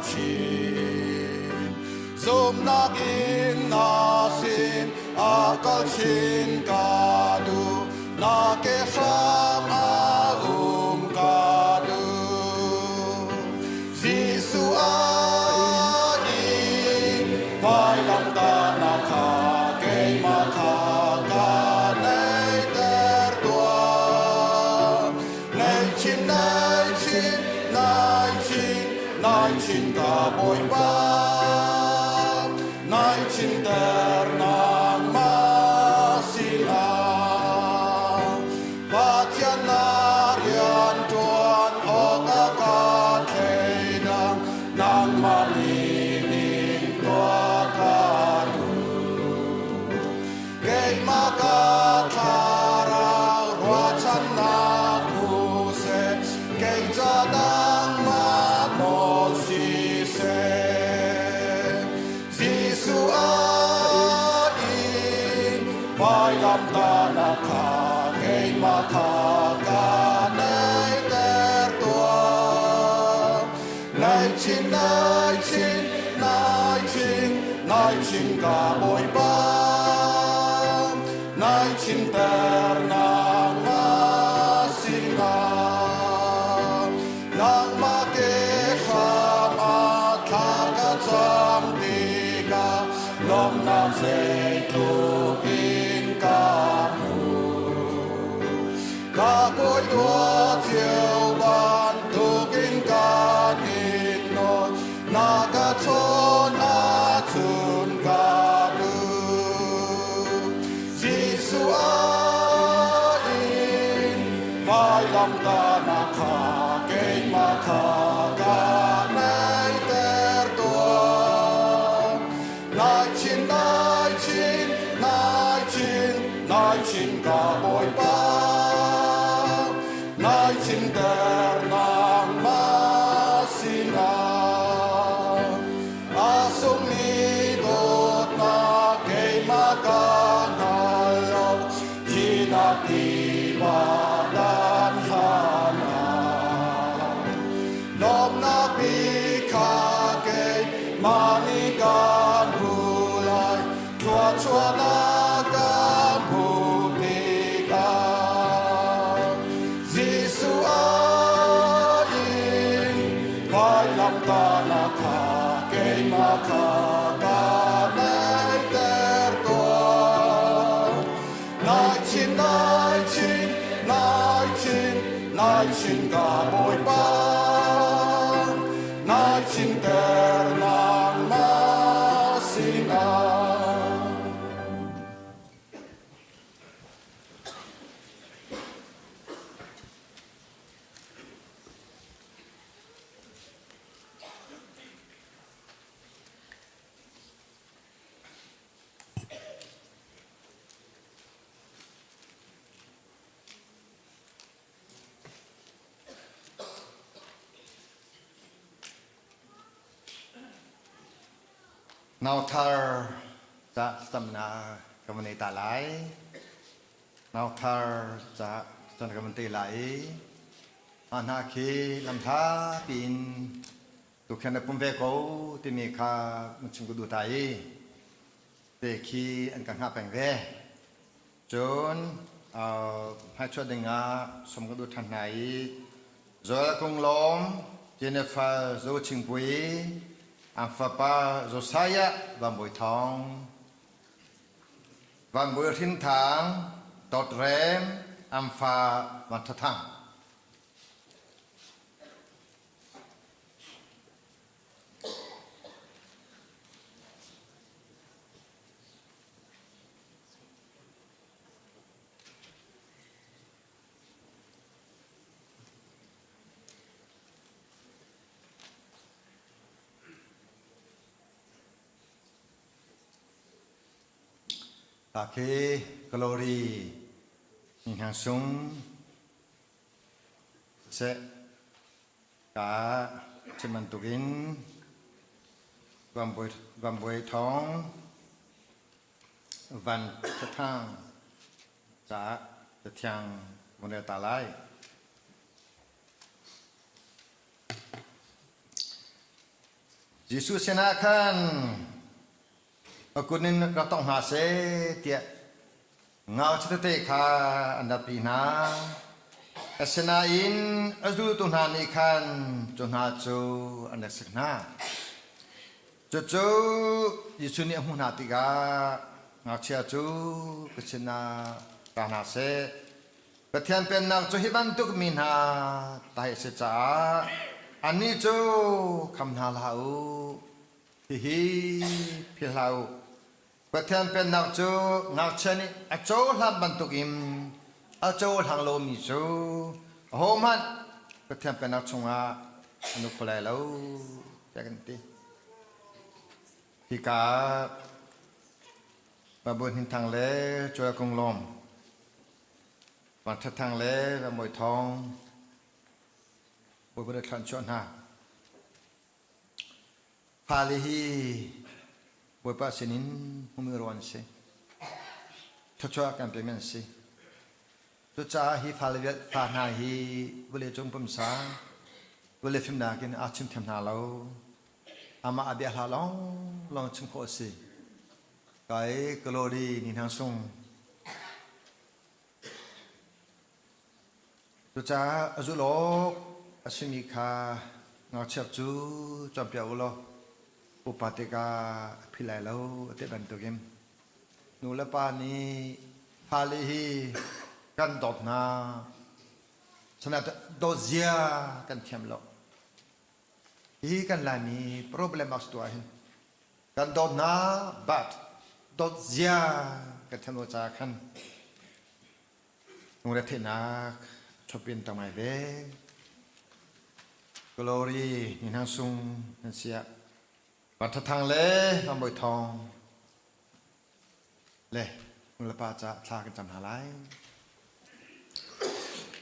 chin zumnak in na sin a kal chin ka duh na ke hram a um ka duh Jesuh a in vailamtahnak kha keimah kha ka neihter tuah. Nei chin, nei chin, nei chin, nei chin ka Bawipa. Nai chinter nangmah sinah. Pathian na rian ṭuan awk a ka thleidang nangmah min in tuah ka duh. Keimah ka thlarau ruahchannak hu seh, kei ca nangmah nawl siseh. Jesuh a in vailamtahnak kha keimah kha ka neihter tuah. Nai chin, nai chin, nai chin, nai chin ka Bawipa. Nai chinter nangmah sinah. Nangmah ke hram ah thla ka cam tikah lawmhnak zeitluk in ka hmu. Ka kawi dua cio bantukin ka in nawl, na ka chawn. vailamtahnak kha keimah kha ka naihter tuah. Nai chin, nai chin, nai chin, nai chin ka Bawipa. Nai chinter nangmah sinah. A sungmi dawtnak keimah ka hngal lo, thihnak tiva dan hlan ah. Lawmnak bik kha keimah nih kan hmu lai, thluachuahnak kan hmuh tikah. Jesuh a in vailamtahnak kha keimah kha ka naihter tuah. Nai chin, nai chin, nai chin, nai chin ka Bawipa. Nai chinter nangmah sinah. Nauthar ca thlacamnak ka van ei ta lai. Nauthar ca cun ka van te lai i mah hna khi lamhla piin tukhen na pum ve ko timi kha mun chim ka duh ta i te khi an ka hngah peng ve. Cun hmaichuah dingah sawm ka duh ṭhan hna i Joel Kung Lawm, Jennifer Zo Chingpui, an fapa Josiah Van Bawi Thawng, Van Bawi Hrin Thang, Dawt Rem, an fa Van Ṭha Thang. Khi Glory ni hna sung seh ka chim bantukin Van Bawi Thawng Van Thathang caah Cathiang vun rel ta lai. Jesuh sinah khan a kut in rak tongh hna seh tiah ngakchia tete kha an ratpi hna. Asinain a zultu hna nih khan cu hna cu an rak sik hna. Cucu Jesuh nih a hmuh hna tikah ngakchia cu ka sinah ra hna seh. Pathian Pennak cu hi bantuk mi hna ta hi a si caah annih cu kham hna hlah u. Hihi philh hlah u. Pathian Pennak cu ngakchia nih a cohlan bantukin a cohlang lomi cu ahohmanh Pathian Pennak chungah an uk kho lai lo tiah kan ti. Hika Babu Hnin Thang le Cuai Kung Lawm, Wang That Thang le Ram Bawi Thawng, Bawipa nih thluan chuah hna. Fale hi Bawipa sinin hmumi rawl an si. Thluachuah kan pemi an si. Cucaah hi fale fa hna hi vawleicung pumsa, vawlei fimnak in aa chim thiam hna lo. Amah a bia hla lawnglawng chim khawh a si. Kai Kalori ni hnang sung. Cucaah a zulh awk a simi kha ngakchia cu cawnpiak u law upa tikah a phi lai lo a ti bantukin nu le pa nih fale hi kan dawt hna. Sinain dawt zia kan thiam lo. Hi kan Laimi problem a si tuah hin kan dawt hna but dawt zia kan thiam lo caah khan lungretheihnak. Chopin tamai ve. Glory ni hna sung nan siah. Van Thathang le Van Bawi Thawng le nulepa ca thla kan cam hna lai.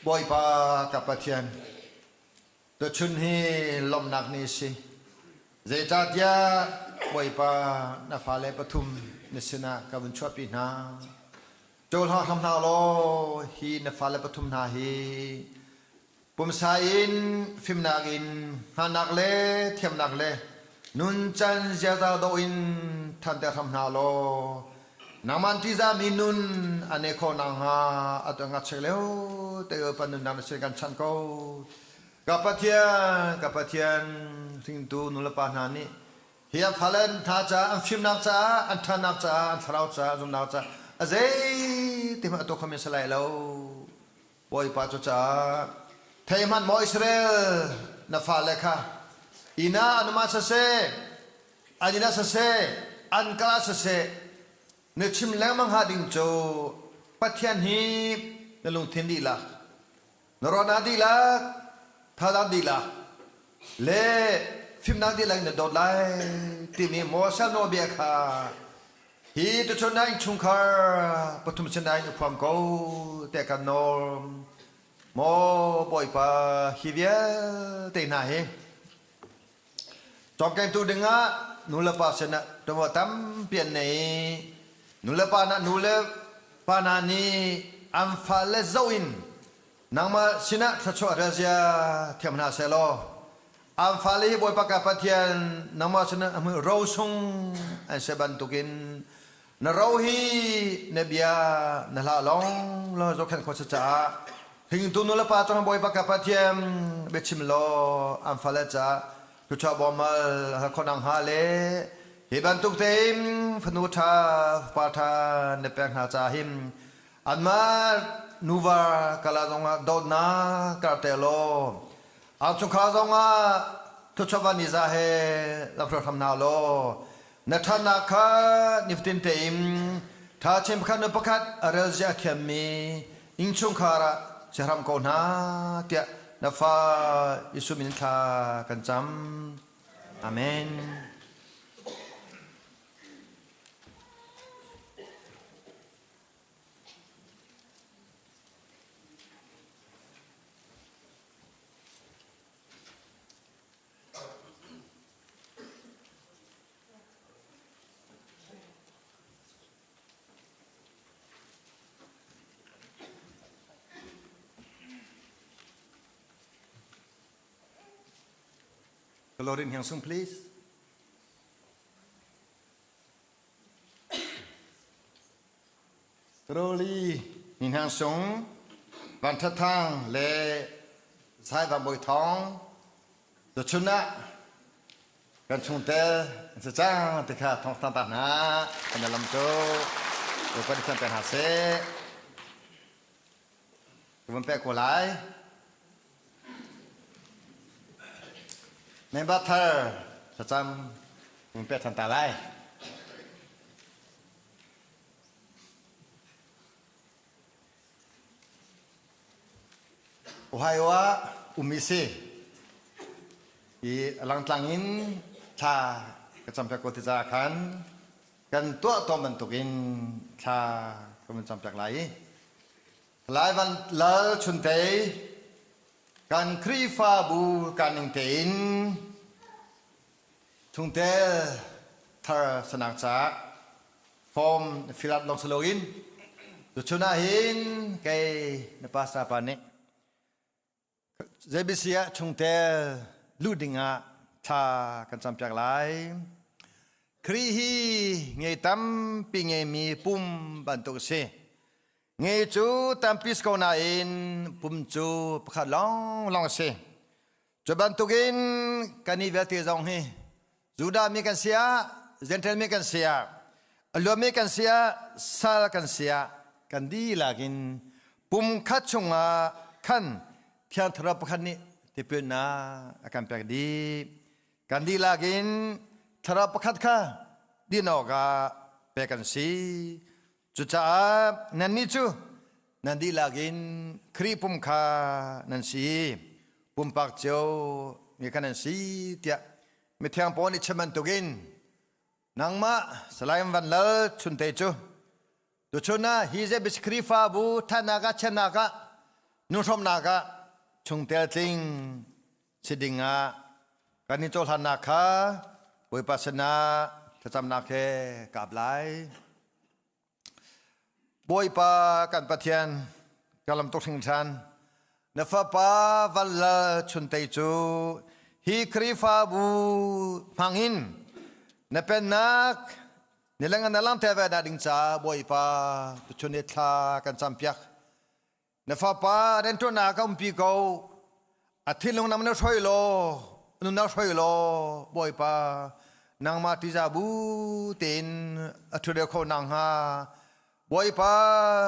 Bawipa ka Pathian, tuchun hi lawmhnak ni si. Zeicahtiah Bawipa na fale pathum na sinah ka vun chuahpi hna. Cohlang hram hna law hi na fale pathum hna hi Pumsa in fimnak in hngalhnak le thiamnak le nuncan ziaza dawh in ṭhanter hram hna law nangmah ṭihzahmi nun an i khawh nakhnga atu ngakchia lio te pa nunnak na sin kan chanh ko. Ka Pathian, ka Pathian, hringtu nulepa hna nih hi an fale hna caah an fimnak caah an ṭhatnak caah an thlarau caah zumhnak caah a zei ti hmanh a tuah khomi si lai lo. Bawipa cu caah thei hmanh maw Israel na fale kha inn ah an um ah siseh an inn ah siseh an kal ah siseh na chim lengmang hnga ding cu Pathian hi na lungthin dihlak na ruahnak dihlak thazaang dihlak le fimnak dihlak in na dawt lai timi Moses nawlbia kha Hi tuchun ah innchungkhar pathum sinah in i phuam ko tiah kan nawl. Maw Bawipa hi vialte hna hi cawmkengtu dingah nulepa sinah ṭuanvo tampi an nei. Nulepa hna nulepa hna nih an fale zoh in nangmah sinah thluachuah relzia thiam hna sehlaw an fale hi Bawipa ka Pathian nangmah sinah a hmu ro sung an si bantukin na ro hi na bia na hlah lawng law zohkhenh khawh si caah hringtu nu le pa cungah Bawipa ka Pathian biachim law an fale caah thluachuah bawmal hal khawh nakhnga le hi bantuk tein fanu ṭha fapa ṭha na pek hna caah hin Anmah nuva kala zongah dawtnak karhter law ang chungkhar zongah thluachuah ni za he lamhruai hram hna law na ṭhatnak kha nifatin tein ṭha chin pakhat nu pakhat a rel zia a thiammi innchungkhar ah si hram ko hna tiah na fa Jesuh min thla kan cam. Amen. Lorin Hiang Sung, please. Roli Ni Hnang Sung, Van Tha Thang le Sai Van Bawi Thawng tuchun ah kan chungtel an si cang ti kha thawng thang ta hna kan lam cu Bawipa nih thianter hna seh. Ka vun pek ko lai. Member thar thlacam vun pek than ta lai. Ohio ah ummi si. I langtlang in thla ka cam piak ko ti caah khan kan tuah tawn bantukin thla ka vun cam piak lai i Lai Van Lal Chuntei kan Khrihfabu kan ning tein chungtel thar sanak caah form fill up lawng si loin tuchun ah hin kei na pastor pa nih JBC ah chungtel luh dingah thla kan campiak lai. Khrih hi ngei tampi ngeimi pum bantuk a si. Nge cu tampi si ko nain pum cu pakhat lawnglawng a si. Cu bantukin kan i vialte zong hi Judah mi kan si ah, Gentile mi kan si ah, a luami kan si ah, sal kan si ah, kan dihlak in pum khat chungah khan Thiang Thlarau pakhat nih tipilnak a kan pek dih. Kan dihlak in Thlarau pakhat kha din awkah pek kan si. Cucaah nannih cu Nan dihlak in Khrih pum kha nan si. Pumpak cio mi kha nan si tiah mithiang Paul nih chim bantukin nangmah Salai Van Lal Chunte cu tuchun ah hi ZBC Khrihfabu thatnak ah chiatnak ah nuhrawmnak ah chungtel tling si ding ah kan in cohlannak kha Bawipa sinah thlacamnak he kaap lai. Bawipa kan Pathian ka lam tuk hringhran na fapa Van Lal Chuntei cu hi Khrihfabu hmangin na pennak nilang na langter ve dah ding ca Bawipa tuchun ni thla kan campiak. Na fapa rianṭuannak ka umpi ko. A thinlung nang na hroi law, nun na hroi law, Bawipa, nangmah ṭihzah bu tein a ṭhu kho nak hnga. Bawipa,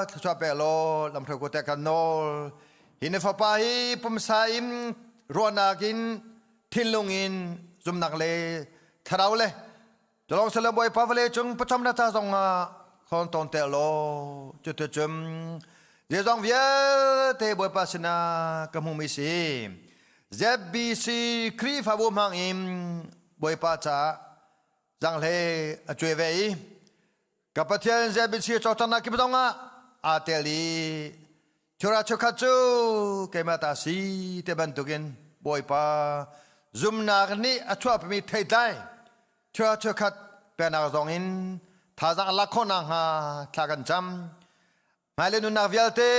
thluachuah pek law, lamhruai ko te kan nawl. Hi na fapa hi pumsa in, ruahnak in, thinlung in, zumnak le thlarau le Culong sale Bawipa vawlei cung pacham na ca zong ah khon ton te law cuticun zeizong vialte Bawipa sinah ka hmumi si. ZBC Khrihfabu hmang in Bawipa caah zanghle a cuai ve i ka Pathian ZBC cawlcanghnak kip zong ah aa tel i Chura chukhat cu keimah ta si te bantukin Bawipa zumnak nih a chuahpimi theitlai chura chukhat peknak zong in thazaang a lak khawh nakhnga thla kan cam. Hmailei nunnak vialte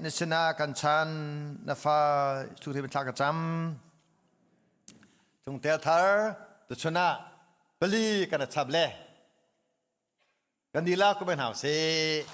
na sinah kan chan na fa Jesuh thla ka cam. Chungtel thar tuchun ah pali kan chap le Kan dihlak ko hna usih.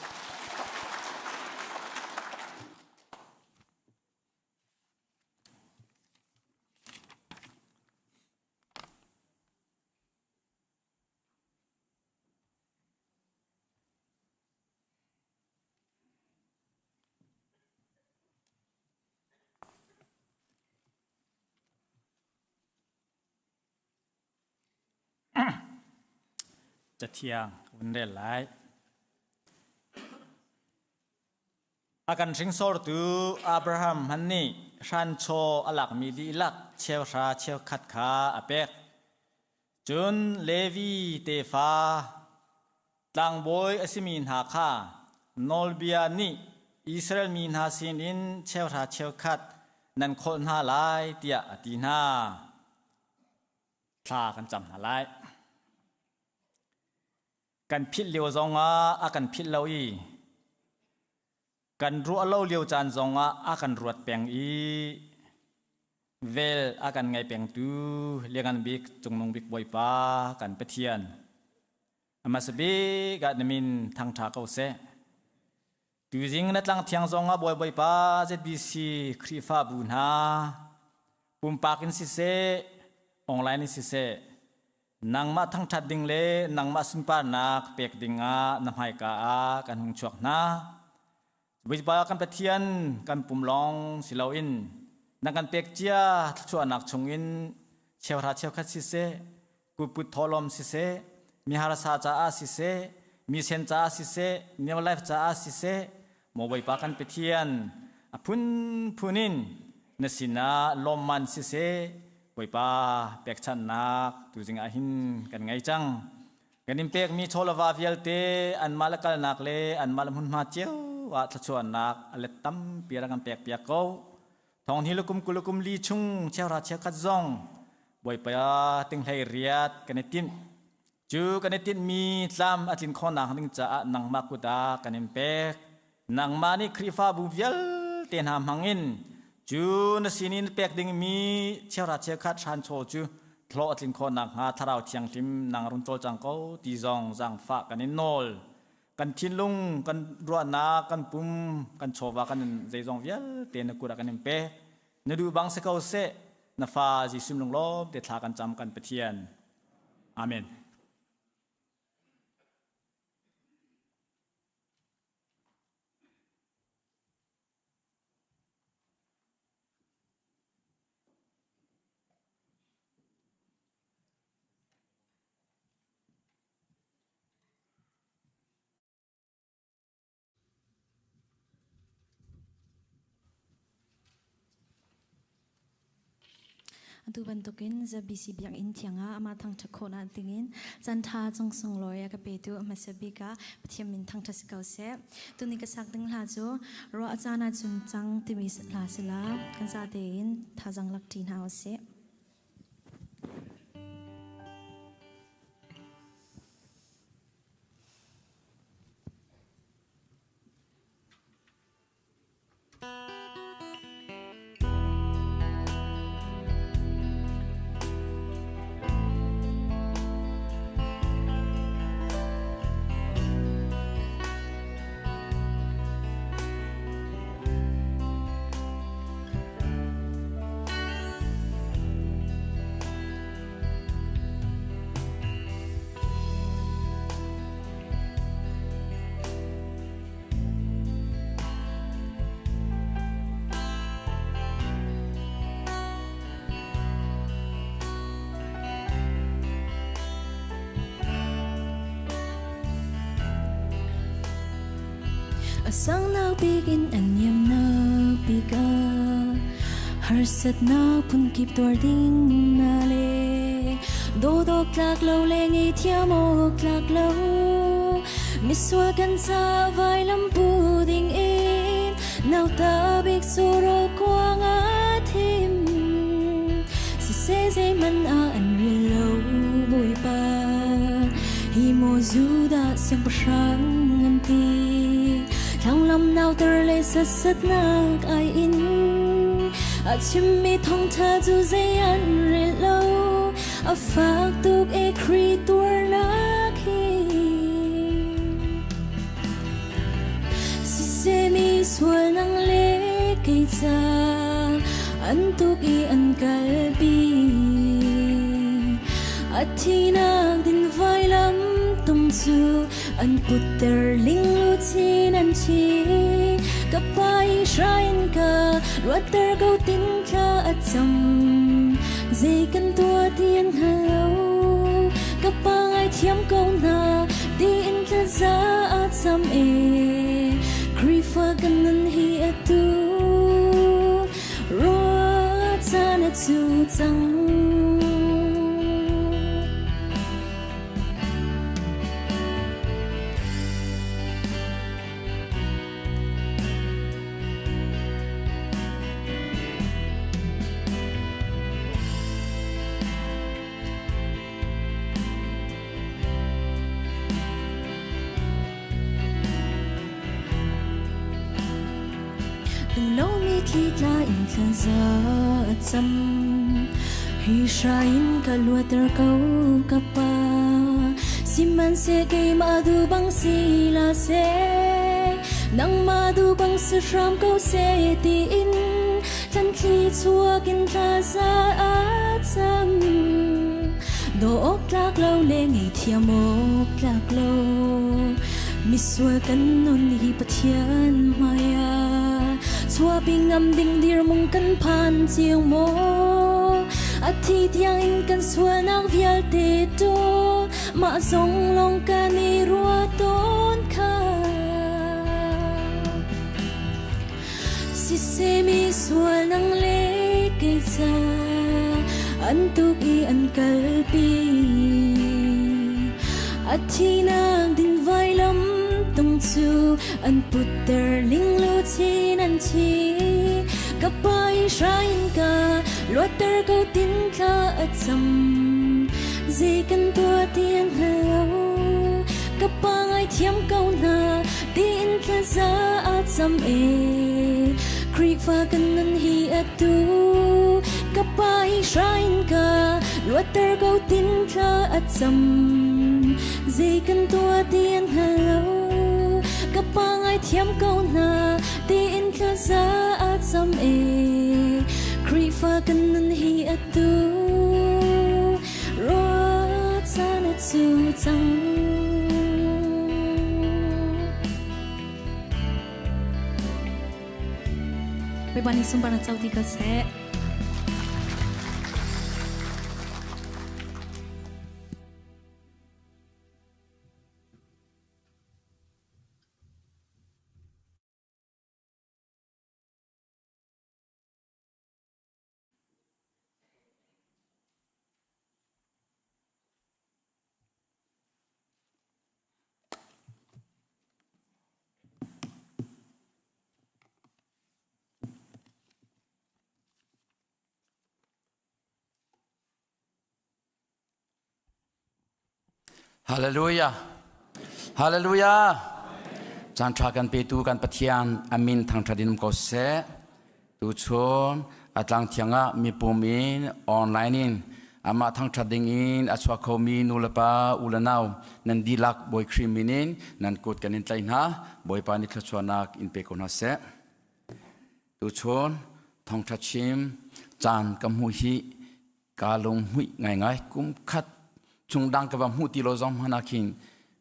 Cathiang ka vun rel lai. A kan hringsortu Abraham hmanh nih hranchaw a lakmi dihlak cheuhra cheukhat kha a pek. Cun Levi tefa tlangbawi a simi hna kha nawlbia nih Israel mi hna sinin cheuhra cheukhat nan khawlh hna lai tiah a ti hna. Thla kan cam hna lai. Kan philh lio zongah a kan philh lo i kan ruah lo lio caan zongah a kan ruat peng i vel a kan ngai pengtu Liangan Bik Cungnung Bik Bawipa kan Pathian hmasa bik ah na min thangṭha ko seh. Tuzing na tlang thiang zongah Bawi Bawipa ZBC Khrihfabu hna pumpak in siseh online in siseh nangmah thangṭhat ding le nangmah sunparnak pek dingah na hmaika ah kan hung chuak hna. Bawipa kan Pathian kan pum lawng si loin na kan pek cia thluachuahnak chungin cheuhra cheukhat siseh kutput thawhlawm siseh mi harsa caah siseh mi sen caah siseh New Life caah siseh maw Bawipa kan Pathian a phunphun in na sinah lawmman siseh Bawipa pekchanhnak tuzing ah hin kan ngei cang. Kan in pekmi chawlava vialte anmah le kalnak le anmah le hmunhma cio ah thluachuahnak a let tampi rak kan pekpiak ko. Thong hi lukum kulukum li chung cheuhra cheukhat zong Bawipa tinghlei riat kan i tinh. Cu kan i tinhmi tlam a tlin khawhnak ding caah nangmah kut ah kan in pek. Nangmah nih Khrihfabu vialte hna hmangin cu na sinin pek dingmi cheuhra cheukhat hranchaw cu hlawh a tlin khawh nakhnga Thlarau Thianghlim nang run cawlcang ko ti zong zaangfah kan in nawl. Kan thinlung, kan ruahnak, kan pum, kan chawva, kan zeizong vialte na kut ah kan in pek. Na duh bang si ko seh, na fa Jesuh lunglawm te thla kan cam kan Pathian. Amen. Atu bantukin ZBC biakinn thiang ah amah thangṭhat khawhnak dingin caanṭha cung sunglawi a ka petu a hmasa bik ah Pathian min thangṭhat si ko seh. Tuni ka sak ding hla cu ruah caan ah cun cang timi hla si la kan za tein thazaang lak ṭi hna usih. A sangnak bik in an niamnak bik ah harsatnak phunkip tuar ding na le dawdawk tlak lo le ngei awk tlak lo misual kan ca vailam pu ding in nauta bik suro kuang a thim siseh zeihmanh ah an rel lo Bawipa hi maw Judah siangpahrang an ti thlanglam nauter le satsatnak ai in a chimmi thawngṭha cu zei an rel lo a fak tuk e Khrih tuarnak hi siseh sual nang le kei ca an tuk i an kalpi a thinak din vailam tung cu an putter ling luchin an chi ka pa i hrain ka ruatter ko tin thla a cam zei kan tuah ti an hngal lo ka pa ngaithiam ko hna tiin thlaza a cam e Khrihfa kan nun hi atu ruah caan a cu cang. Lomi thli tla in thlaza a cam hi hrai in ka luater ko ka pa sihmanhseh keimah duh bang si la seh nangmah duh bang si hram ko seh tiin thlan thli chuak in thlaza a cam do awk tlak lo le ngei thiam awk tlak lo misual kan nun hi Pathian hmaiah chuapi ngam ding dirmung kan phan cio maw a thi tiang in kan sualnak vialte tu mah zong lawng kan i ruah tawn kha siseh mi sual nang le kei ca an tuk i an kalpi a thinak ding vailam tung cu an putter ling luchin an thi ka pa i hrain ka luatter ko tin thla a cam zei kan tuah ti an hngal lo ka pa ngaithiam ko hna tiin thlaza a cam e Khrihfa kan nun hi atu ka pa i hrain ka luatter ko tin thla a cam zei kan tuah ti an hngal lo ka pa ngaithiam ko hna tiin thlaza a cam e Khrihfa kan nun hi atu ruah caan a cu cang. Bawipa nih sunparnak co ti ko seh. Hallelujah. Hallelujah. Caan ṭha kan petu kan Pathian amin thangṭhat in um ko seh. Tuchun a tlang thiang ah mipum in online in amah thangṭhat ding in a chuak khomi nu le pa u le nau nan dihlak Bawi Khrih min in nan kut kan in tlaih hna. Bawipa nih thluachuahnak in pe ko hna seh. Tuchun thawngṭha chim caan ka hmuh hi Ka lunghmuih ngaingai. Kum khat chung dang ka va hmuh ti lo zong hmanh ah khin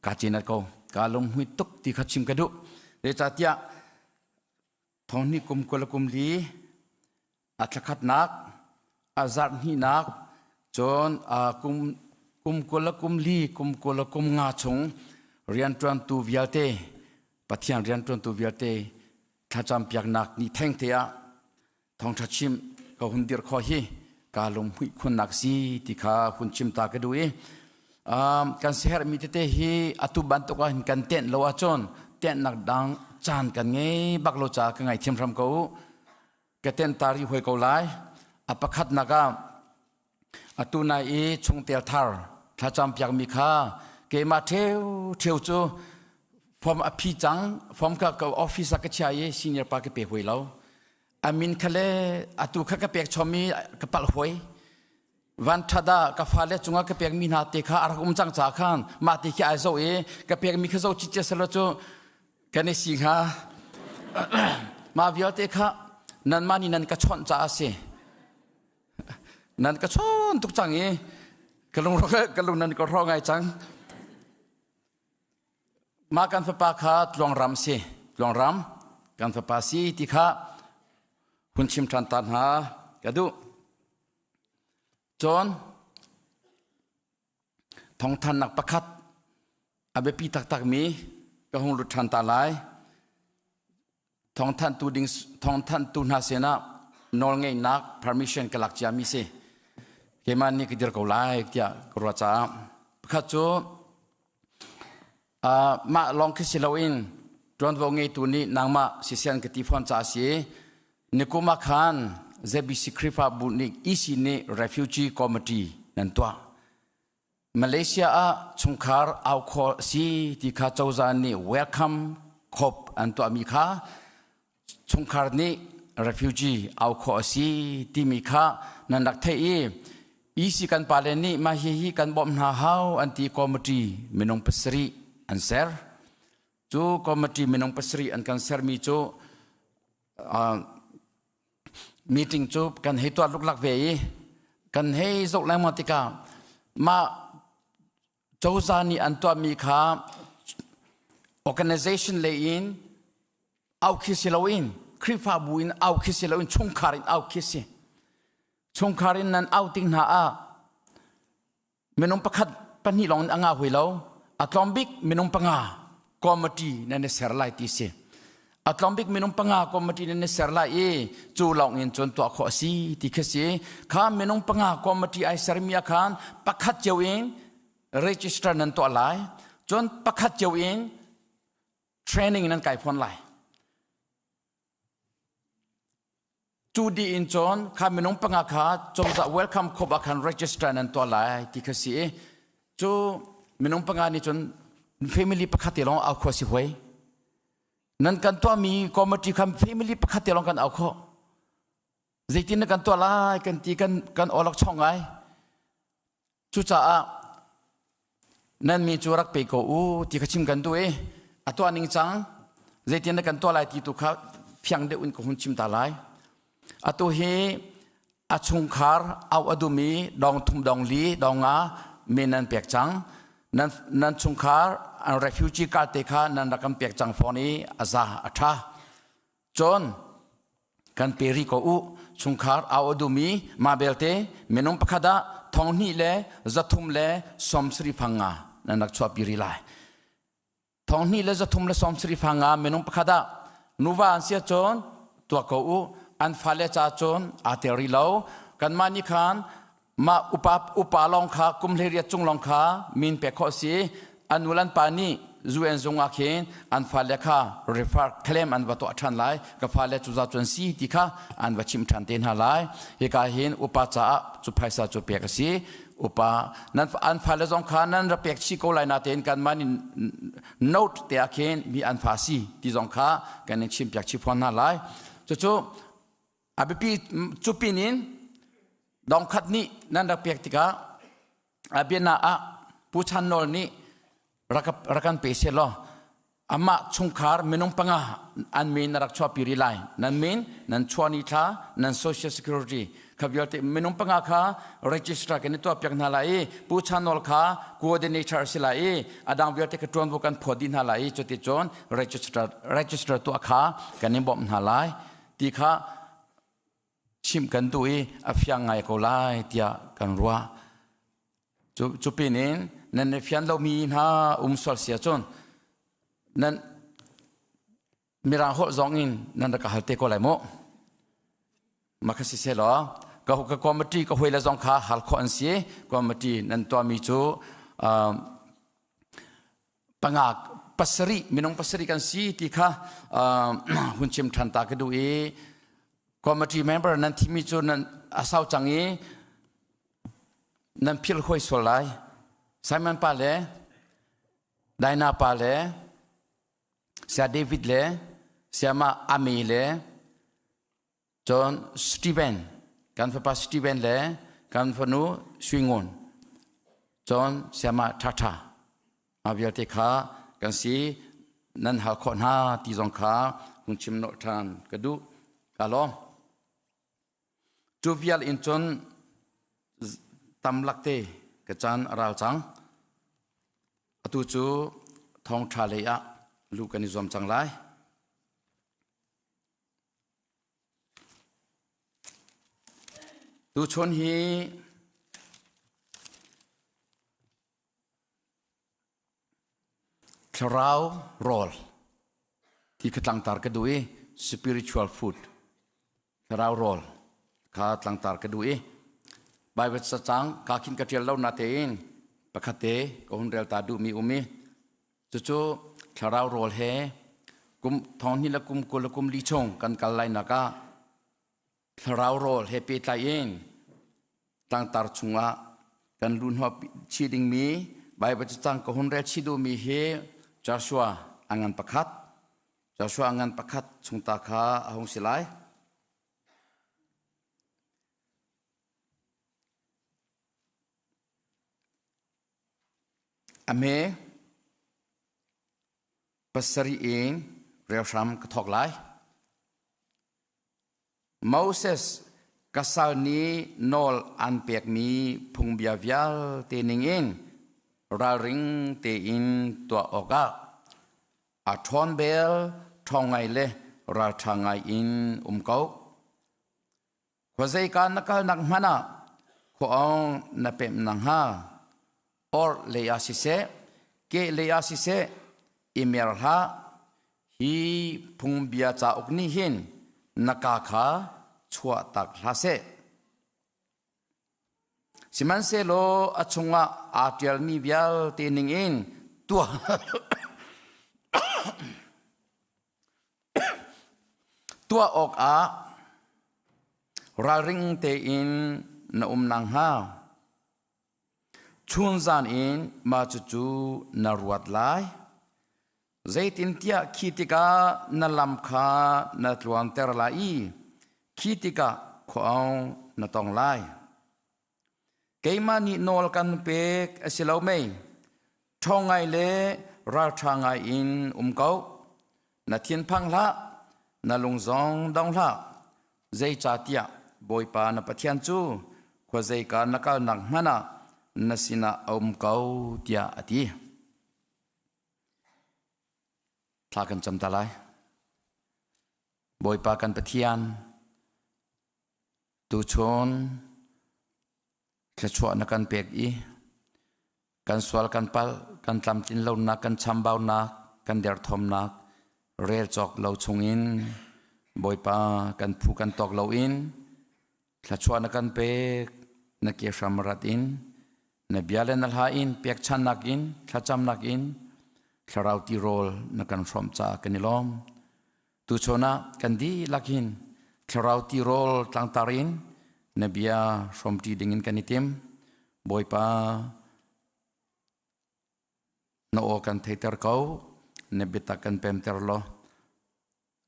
kaa cinat ko. Kaa lunghmuih tuk ti kha chim ka duh. Zeicahtiah thonghnih kum 20 le kum li a thlakhatnak, a zarh hnihnak, cun kum kum 20 le kum li, kum 20 le kum nga chung rianṭuantu vialte, Pathian rianṭuantu vialte thlacam piaknak ni thengte ah thawngṭha chim ka hun dirh khawh hi kaa lunghmuih khunnak si ti kha hun chim ta ka duh i kan siaherhmi tete hi atu bantuk ah hin kan tenh lo ahcun tenhnak dang caan kan ngei bak lo caah ka ngaithiam hram ko u. Ka tenh ta rih hoi ko lai. A pakhatnak ah atu nai i chungtel thar thlacam piakmi kha keimah ṭheu cu form a phi cang form ka ka office ah ka chia i senior pa ka pe hoi lo a min kha le atu kha ka pek chom i ka palh hoi van ṭhat ah ka fale cungah ka pekmi hna te kha a rak um cang ca khan mah ti khi ai zoh i ka pekmi kha zoh ciccia selo cu kan i si hnga mah vialte kha nanmah nih nan ka chawnh caah a si nan ka chawn tuk cang i ka lung ka lung nan ka hrawh ngai cang mah kan fapa kha tluangram si tluangram kan fapa si ti kha hun chim ṭhan ta hna ka duh cun thawngthannak pakhat a biapi taktakmi ka hung lut ṭhan ta lai thawngthanhtu ding thawngthanhtu hna sinah nawlngeihnak permission ka lak ciami si keimah nih ka dir ko lai tiah ka ruah caah pakhat cu mah lawng khi si loin ṭuanvo ngeitu nih nangmah sisian ka ti fawn caah si nikum ah khan ZBC Khrihfabu nih EC nih refugee committee nan tuah Malaysia ah chungkhar au khawh si ti kha cozah nih welcome khop an tuahmi kha chungkhar nih refugee au khawh a si timi kha nan rak theih i EC kan pale nih mah hihi kan bawmh hna hau an ti committee minung pasarih an ser. Cu committee minung pasarih an kan sermi cu meeting cu kan hei tuah luklak ve i kan hei zoh lengmang tikah mah cozah nih an tuahmi kha organization lei in au khi si loin Khrihfabu in au khi si loin chungkhar in au khi si chungkhar in nan au tik hna ah minung pakhat pahnih lawng in a ngah hui lo a tlawm bik minung panga committee nan i ser lai ti si a tlawm bik minung panga committee nan i ser lai i cu lawng in cun tuah khawh a si ti khi si kha minung panga committee ai sermi ah khan pakhat cio in register nan tuah lai cun pakhat cio in training nan kai fawn lai Cu dih in cun kha minung panga kha cozah welcome khop ah khan register nan tuah lai ti kha si i cu minung panga nih cun family pakhat te lawng au khawh si huai. Nan kan tuahmi committee khan family pakhat te lawng kan au khawh. Zeitin na kan tuah lai kan ti kan kan awlok chong ngai. Cucaah nan mi cu rak pe ko u ti kha chim kan duh i a tuah ning cang zeitin na kan tuah lai ti tu kha fiang deuh in ka hun chim ta lai. Atu hi a chungkhar au a dumi dong thum dong li dong nga min nan pek cang. Nan, nan chungkhar an refugee card te kha nan rak kan pek cang fawn i a za a tha. Cun kan pe rih ko u chungkhar au a dumi mah belte minung pakhat ah thong hnih le zathum le sawm sarih fang nga nan rak chuahpi rih lai thong hnih le zathum le sawm sarih fang nga minung pakhat ah nuva an si ahcun tuah ko u an fale ca cun aa tel rih lo kanmah nih khan mah upa upa lawng kha kum 18 cung lawng kha min pek khawh si an nu le an pa nih UN zung ah khin an fale kha refer claim an va tuah ṭhan lai ka fale cu za cun si ti kha an va chim ṭhan te hna lai hika hin upa caah cu phaisa cu pek a si. Upa nan an fale zong kha nan ra pek chih ko lai na tein kan man in note te ah khin mi an fa si ti zong kha kan in chim piak chih fawn hna lai. Cucu a biapi cu pin in dongkhat nih nan rak pek tikah a biana ah Pu Chan Nawl nih rak kan pe seh law amah chungkhar minung panga an min na rak chuahpi rih lai. Nan min, nan chuahni thla, nan social security kha vialte minung panga kha register kan i tuah piak hna lai i Pu Chan Nawl kha coordinator si lai i adang vialte ka tuanvo kan phawt dih hna lai i cuticun register tuah kha kan in bawmh hna lai ti kha chimh kan duh i a fiang ngai ko lai tiah kan ruah. Cu pin in nan i fian lomi hna um sual si ahcun nan mirang holh zong in nan rak ka hal te ko lai mu. Mah kha si seh law ka ka committee ka hawile zong kha hal khawh an si. Committee nan tuahmi cu panga pasarih minung pasarih kan si ti kha hun chim ṭhan ta ka duh i committee member nan thimi cu nan a sau cang i nan philh hoi sual lai. Simon pa le Dinah pa le Saya David le Sayama Ami le cun Stephen kan fapa Stephen le kan fanu Sui Ngun cun Sayama Thatha mah vialte kha kan si. Nan hal khawh hna ti zong kha hung chim nolh ṭhan ka duh. Ka lawm. Cu vial in cun tam lakte ka caan a ral cang. Atu cu thawngṭha lei ah luh kan i zuam cang lai. Tuchun hi Thlarau rawl ti kha tlangtar ka duh i spiritual food thlarau rawl kha tlangtar ka duh i Bible cacang ka khin ka ṭial lo na tein pakhat te ka hun rel ta duhmi um i cucu thlarau rawl he kum thong hnih le kum 20 le kum li chung kan kal lai nak ah thlarau rawl he pehtlai in tlangtar chungah kan luhhnawh chih dingmi Bible cacang ka hun rel chih duhmi hi Joshua a ngan pakhat Joshua a ngan pakhat chungta kha a hung si lai. A hme pasarih in rel hram ka thawk lai. Moses ka sal nih nawl an pekmi phungbia vialte ningin ralring tein tuah awkah a ṭhawn bel ṭhawng ngai le ralṭha ngai in um ko. Khuazeika na kalnak hmanh ah khua-awng na pemh nakhnga orh lei ah siseh, keh lei ah siseh i mer hlah. Hi phungbia cauk nih hin na ka kha chuahtak hlah seh. Sihmanhsehlaw a chungah aa ṭialmi vialte ningin tuah tuah awkah ralring tein na um nakhnga Chunzan in mah cucu na ruat lai. Zeitintiah khi tikah na lam kha na tluanter lai i khi tikah khua-aung na tong lai. Keimah nih nawl kan pek a si lo mei? Ṭhawng ngai le ralṭha ngai in um ko. Na thinphang hlah, na lung zong dong hlah. Zeicahtiah Bawipa na Pathian cu khuazeika na kalnak hmanh ah na sinah a um ko, tiah a ti. Thla kan cam ta lai. Bawipa kan Pathian, tuchun thluachuah na kan pek i kan sual kan palh kan tlamtlin lonak kan chambaunak kan derthawmnak rel cawk lo chungin Bawipa kan phu kan tawk loin thluachuah na kan pek na ke hram rat in na bia le na hla in pekchannak in thlacamnak in thlarau tirawl na kan hrawmh caah kan i lawm. Tuchun ah kan dihlak hin thlarau tirawl tlangtar in na bia hrawmṭi dingin kan i tim. Bawipa na aw kan theiter ko, na biatak kan pemter law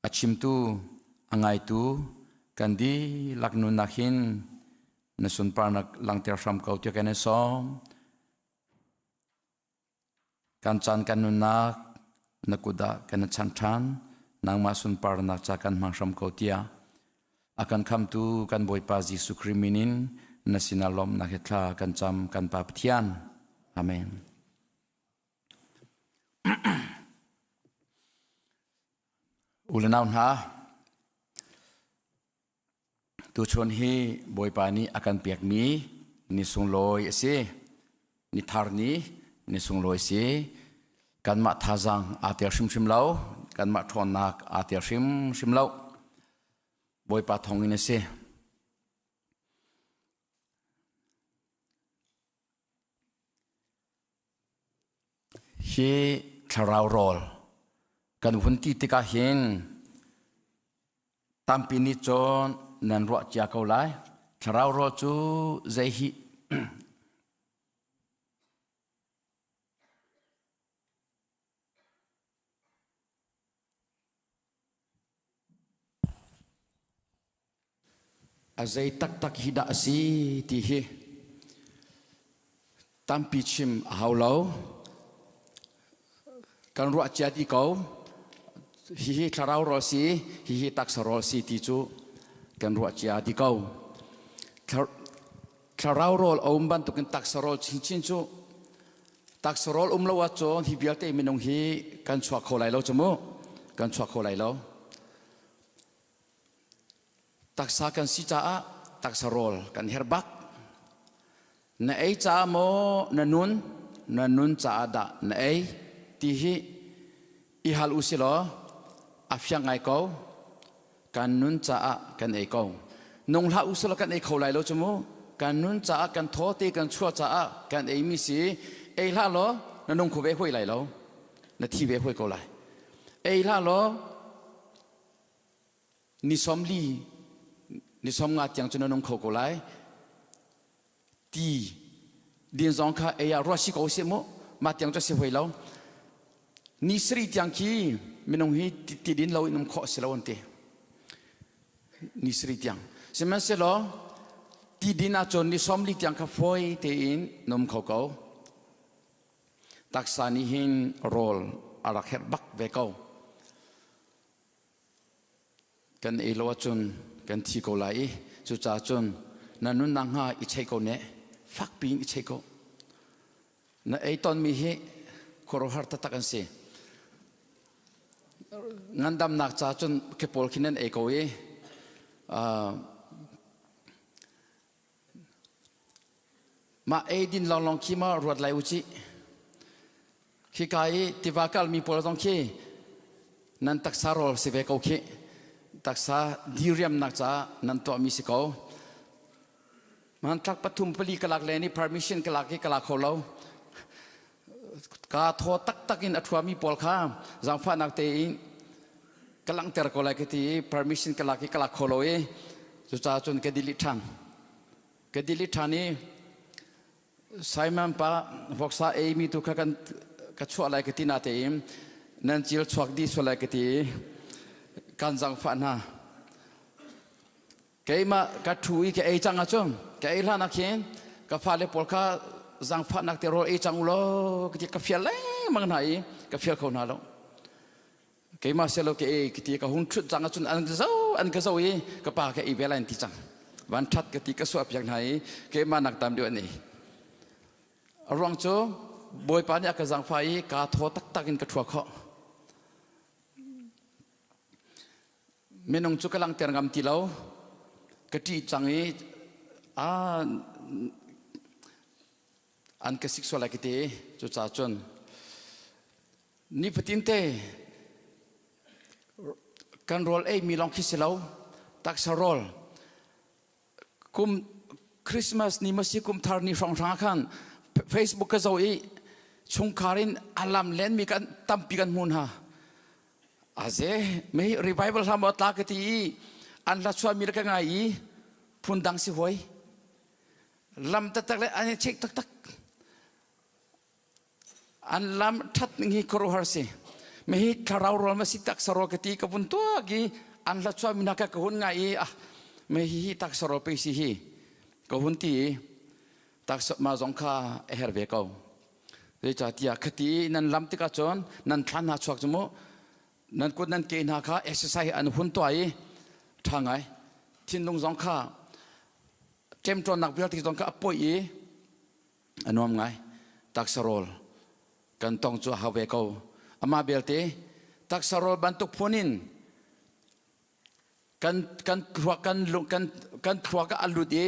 a chimtu a ngaitu kan dihlak nunnak hin na sunparnak langhter hram ko tiah kan i sawm. Kan caan kan nunnak na kut ah kan i chan ṭhan, nangmah sunparnak ca kan hmang hram ko tiah a kan khamtu kan Bawipa Jesuh Khrih min in na sinah lawmhnak he thla kan cam kan Pa Pathian. Amen. U le nau hna, tuchun hi Bawipa nih a kan pekmi ni sunglawi a si. Ni thar ni, ni sunglawi si. Kanmah thazaang aa tel hrimhrim lo. Kanmah ṭhawnnak aa tel hrimhrim lo. Bawipa thawngin a si. Hi thlarau rawl kan hun ti tikah hin tampi nih cun nan ruah cia ko lai. Thlarau rawl cu zei hi A zei taktak hi dah a si ti hi tampi chim a hau lo. Kan ruah cia dih ko. Hihi thlarau rawl si, hihi taksa rawl si ti cu kan ruah cia dih ko. Thlarau rawl a um bantukin taksa rawl chinchin cu taksa rawl um lo ahcun hi vialte minung hi kan chuak kho lai lo cu mu. Kan chuak kho lai lo. Taksa kan si caah taksa rawl kan herh bak. Na ei caah maw na nun, na nun caah dah na ei ti hi i hal u si law a fiang ngai ko. Kan nun caah kan ei ko. Nung hlah u si law kan ei kho lai lo cu mu. Kan nun caah kan thaw te kan chuah caah kan ei mi si ei hlah law na nung kho ve hoi lai lo. Na thi ve hoi ko lai. Ei hlah law Ni 40 ni 50 tiang cu na nung kho ko lai. Ti din zong kha ei ah ruah si ko seh mu mah tiang cu si hoi lo. Ni 7 tiang khi minung hi ti din lo in um khawh si lo an ti. Ni 7 tiang. Sihmanhsehlaw ti din ahcun ni 40 tiang kha fawi tein na um kho ko. Taksa nih hin rawl a rak herh bak ve ko. Kan ei lo ahcun kan thi ko lai i cucaah cun na nunnak hnga i chei ko ne, fakpi in i chei ko. Na ei tawnmi hi khuaruahhar taktak an si. Ngandamnak ca cun khi pawl khi nan ei ko i mah eidin lawnglawng khi ma ruat lai u cih. Khika i tiva kalmi pawl zong khi nan taksa rawl si ve ko khi. Taksa diriamnak caah nan tuahmi si ko. Hmanthlak pathum pali ka lak le ni permission ka lak i ka la kho lo. Ka thaw taktak in a ṭhuami pawl kha zaangfahnak tein ka langhter ko lai ka ti i permission ka lak i ka lak kho lo i cucaah cun ka delete ṭhan. Ka delete ṭhan i Simon pa voksa ei mi tu kha kan ka chuah lai ka ti na tein nan cil chuak dih sual lai ka ti i kan zaangfah hna. Keimah ka ṭhu i ka ei cang ahcun ka ei hlan ah khin ka fale pawl kha zaangfahnak te rawl ei cang u law ka ti ka fial lengmang hna i ka fial kho hna lo. Keimah selo ka ei ka ti ka hung ṭhut cang ahcun an ka zo an ka zo i ka pa ka ei ve lai an ti cang. Van ṭhat ka ti ka suah piak hna i keimah nak tam deuh an ei. A ruang cu Bawipa nih a ka zaangfah i kaa thaw taktak in ka ṭhua khawh. Minung cu ka langhter ngam ti lo. Ka ṭih cang i an ka sik sual lai ka ti. Cucaah cun nifatin te kan rawl ei mi lawng khi si lo taksa rawl kum Christmas ni masi kum thar ni hrawng hrang khan Facebook ka zo i chungkhar in alam len mi kan tampi kan hmun ha aze me revival hlam tla ka ti i an hla chuah mi ka ngai i phun dang si hoi. Lam taktak le an i check taktak. An lam that ning hi khuaruahhar si. Mi hi thlarau rawl ma si taksa rawl ka ti ka vun tuak i an hla chuah mi hna ka ka hun ngai i ah me hi hi taksa rawl pe si hi ka hun ti i taksa ma zong kha a her ve ko. Zeicahtiah khati nan lam tikah cun nan thlan hna chuak cu mu nan kut nan ke hna kha exercise an hun tuah i ṭha ngai thinlung zong kha ṭemṭawnnak vialte zong kha a poih i a nuam ngai taksa rawl kan tong cu a hau ve ko amah belte taksa rawl bantuk phun in kan kan thluak kan lung kan kan thluak ah a lut i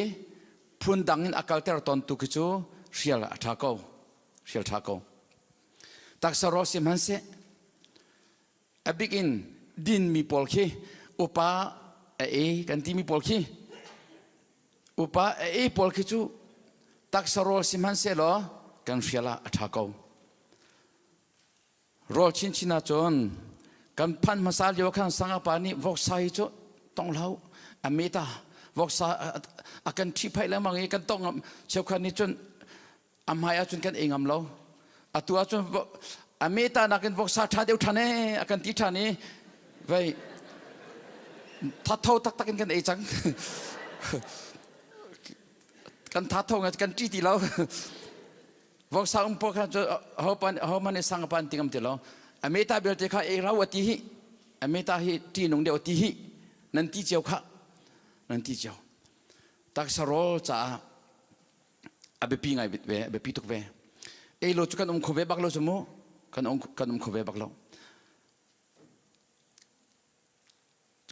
phun dang in a kalter tawn tu khi cu hrial a ṭha ko hrial ṭha ko taksa rawl si hmanhseh a bik in dinmi pawl khi upa a ei kan timi pawl khi upa a ei pawl khi cu taksa rawl si hmanhsehlaw kan hrial ah a ṭha ko Rawl chinchin ahcun kan phan hmasa lio khan sangapa nih voksa hi cu tong hlah a meta voksa a kan ṭhihphaih lengmang i kan tong ngam cheukhat nih cun a hmai ahcun kan ei ngam lo atu ahcun a meta nakin voksa ṭha deuh ṭhan ee a kan ti ṭhan i vei thatho taktak in kan ei cang kan thatho ngai kan ṭi ti lo Voksa um pawl kha cu ho pan ho man sang pan tingam ti lo. Ameta belte kha ei rau ati hi. Ameta hi ti nung deuh ti hi. Nan ti cio kha. Nan ti cio. Taksa rawl caah a biapi ngai ve, a biapi tuk ve. Ei lo cu kan um kho ve bak lo cu mu. Kan um kan um kho ve bak lo.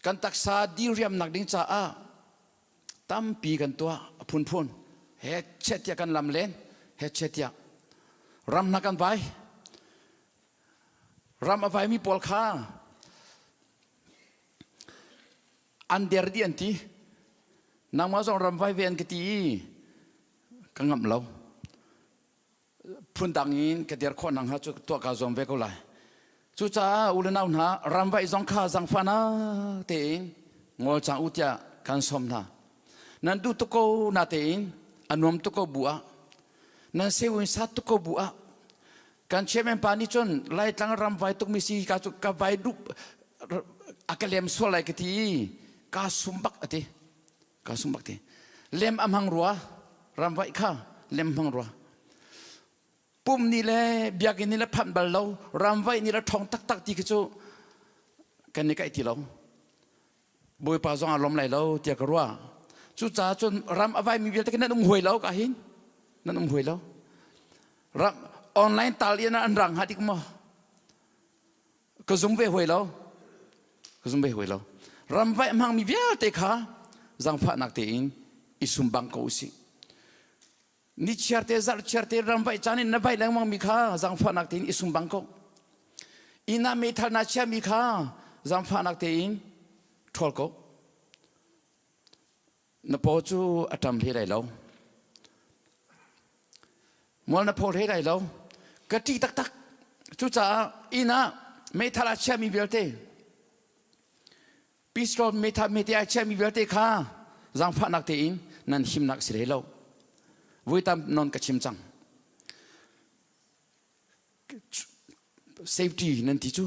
Kan taksa diriamnak ding caah tampi kan tuah a phunphun he chet tiah kan lam len he chet tiah ram hna kan vai ram a vaimi pawl kha an der dih an ti nangmah zong ram vai ve an ka ti i ka ngamh lo phundang in ka dir khawh nak hnga cu tuah kaa zuam ve ko lai. Cucaah u le nau hna ramvaih zong kha zangfahnak tein ngol cang u tiah kan sawm hna. Nan duh tuk ko na tein a nuam tuk ko bu ah nan seu in sat tuk ko bu ah kan chairman pa nih cun Laitlang ramvai tuk mi si ka cu ka vai dup a ka lem sual lai ka ti i ka sum bak a ti. Ka sung bak ti. Lem a hmang rua, ramvaih kha lem hmang rua. Pum ni le biakinn ni le phanh bal lo, ramvaih ni le ṭhawng taktak ti khi cu kan i kaih ti lo. Bawipa zong a lawm lai lo tiah ka ruah. Cucaah cun ram a vaimi vialte khi nan um huai lo ka hin. Nan um huai lo. Ram online tal in an rang hnga dik maw? Ka zum ve huai lo. Ka zum ve huai lo. Ramvaih hmangmi vialte kha zangfahnak tein i sum bang ko usih. Ni chiarte zarh chiarte ramvaih caan in na vaih lengmang mi kha zangfahnak tein i sum bang ko. Inn ah meithal na chiami kha zangfahnak tein ṭhawl ko. Na paw cu a ṭam hlei lai lo. Mual na phaw hlei lai lo. Ka ṭih taktak. Cucaah inn ah meithal a chiami vialte, pistol meithal mete a chiami vialte kha zaangfahnak tein nan himnak si hlei lo. Voi tam non ka chim cang. Safety nan ti cu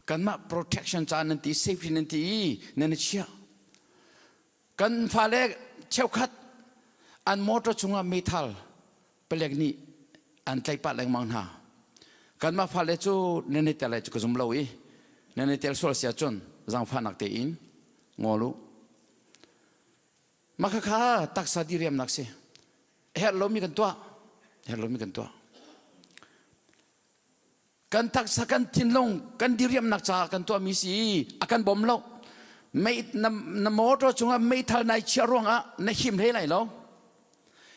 kanmah protection ca nan ti safety nan ti i nan i chiah kan fale cheukhat an motor chungah meithal palek nih an tlaih pah lengmang hna kanmah fale cu nan i tel lai cu ka zum lo i nan i tel sual si ahcun zaangfahnak tein ngol u mah khakha taksa diriamnak si herh lomi kan tuah herh lomi kan tuah Kan taksa kan thinlung kan diriamnak caah kan tuahmi si a kan bawm lo. Mei na, na motor cungah meithal nai chiah ruangah na him hlei lai lo.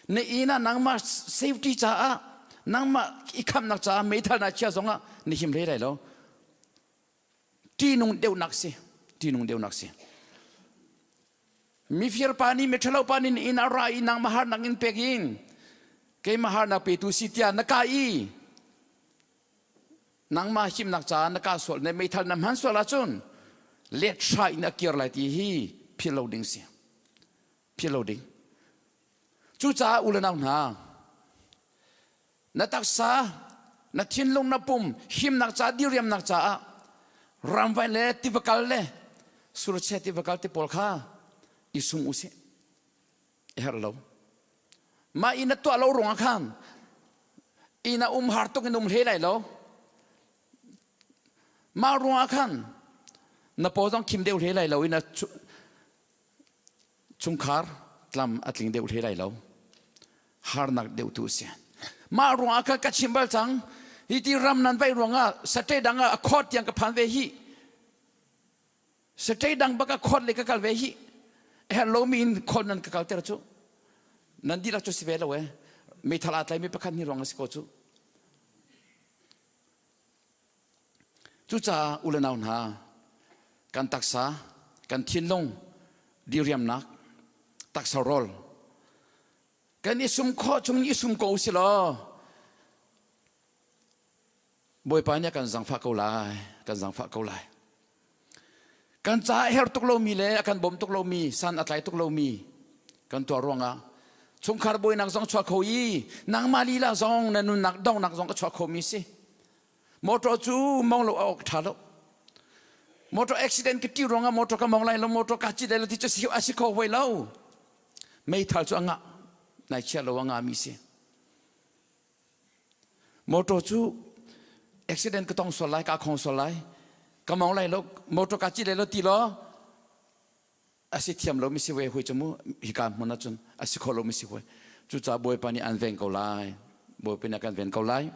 Na inn ah nangmah safety caah nangmah i khamnak caah meithal nai chiah zongah na him hlei lai lo. Ṭihnung deuhnak si. Ṭihnung deuhnak si. Mifir pa nih miṭhalo pa nih inn a ra i nangmah harnak in pek in keimah harnak petu si tiah na ka i nangmah himnak caah na ka sual na meithal na hman sual ahcun let hra in a kir lai ti hi philh lo ding si philh lo ding. Cucaah u le nau hna, na taksa, na thinlung, na pum himnak ca, diriamnak caah ramvai le tiva kal le surche tiva kal ti pawl kha i sum u sih. I herh lo. Mah i na tuah lo ruangah khan inn ah um har tuk in um hle lai lo. Mah ruangah khan na paw zong khim deuh hle lai lo i na chungkhar tlam a tling deuh hle lai lo. Harnak deuh tu a si. Mah ruangah khan ka chim bal cang. Hi ti ram nan vai ruangah sate dang ah a khawt tiang ka phan ve hi. State dang bak ah khawt le ka kal ve hi. Herh lomi in khawt nan ka kalter cu. Nan dihlak cu si ve lo eh. Meithal aa tlaimi pakhat ni ruang a si ko cu. Cucaah u le nau hna, kan taksa, kan thinlung diriamnak, taksa rawl, kan i sum khawh chung i sum ko si law, Bawipa nih a kan zangfah ko lai, kan zangfah ko lai. Kan caah her tuk lomi le a kan bawm tuk lomi, san a tlai tuk lomi kan tuah ruangah chungkhar buainak zong chuah kho i nangmah lila zong na nunnak donghnak zong a chuah khomi si. Motor cu mong lo awk ṭha lo. Motor accident ka ti ruangah motor ka mong lai lo, motor ka cit lai lo ti cu si a si kho hoi lo. Meithal cu a ngah, nai chia lo a ngahmi si. Motor cu accident ka tong sual lai, ka khong sual lai, ka mong lai lo, motor ka ci lai lo ti law a si thiam lo mi si ve hui cu mu hika hmun ahcun a si kho lo mi si hui. Cucaah Bawipa nih an ven ko lai. Bawipa nih a kan ven ko lai.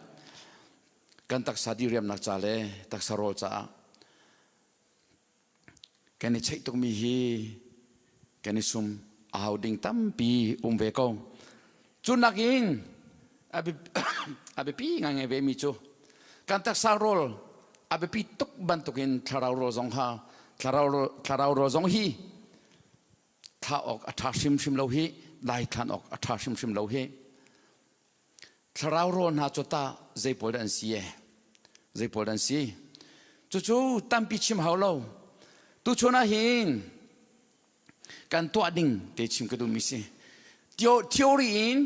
Kan taksa diriamnak ca le taksa rawl caah kan i cheih tukmi hi kan i sum a hau ding tampi um ve ko. Cu nakin a biapi ngaingai ve mi cu kan taksa rawl a biapi tuk bantukin thlarau rawl zong ha thlarau rawl zong hi thlah awk a ṭha hrimhrim lo hi daithlan awk a ṭha hrimhrim lo hi. Thlarau rawl hna cu tah zei pawl dah an si e? Zei pawl dah an si? Cucu tampi chim hau lo. Tuchun ah hin kan tuah ding te chim ka duhmi si. Theory in,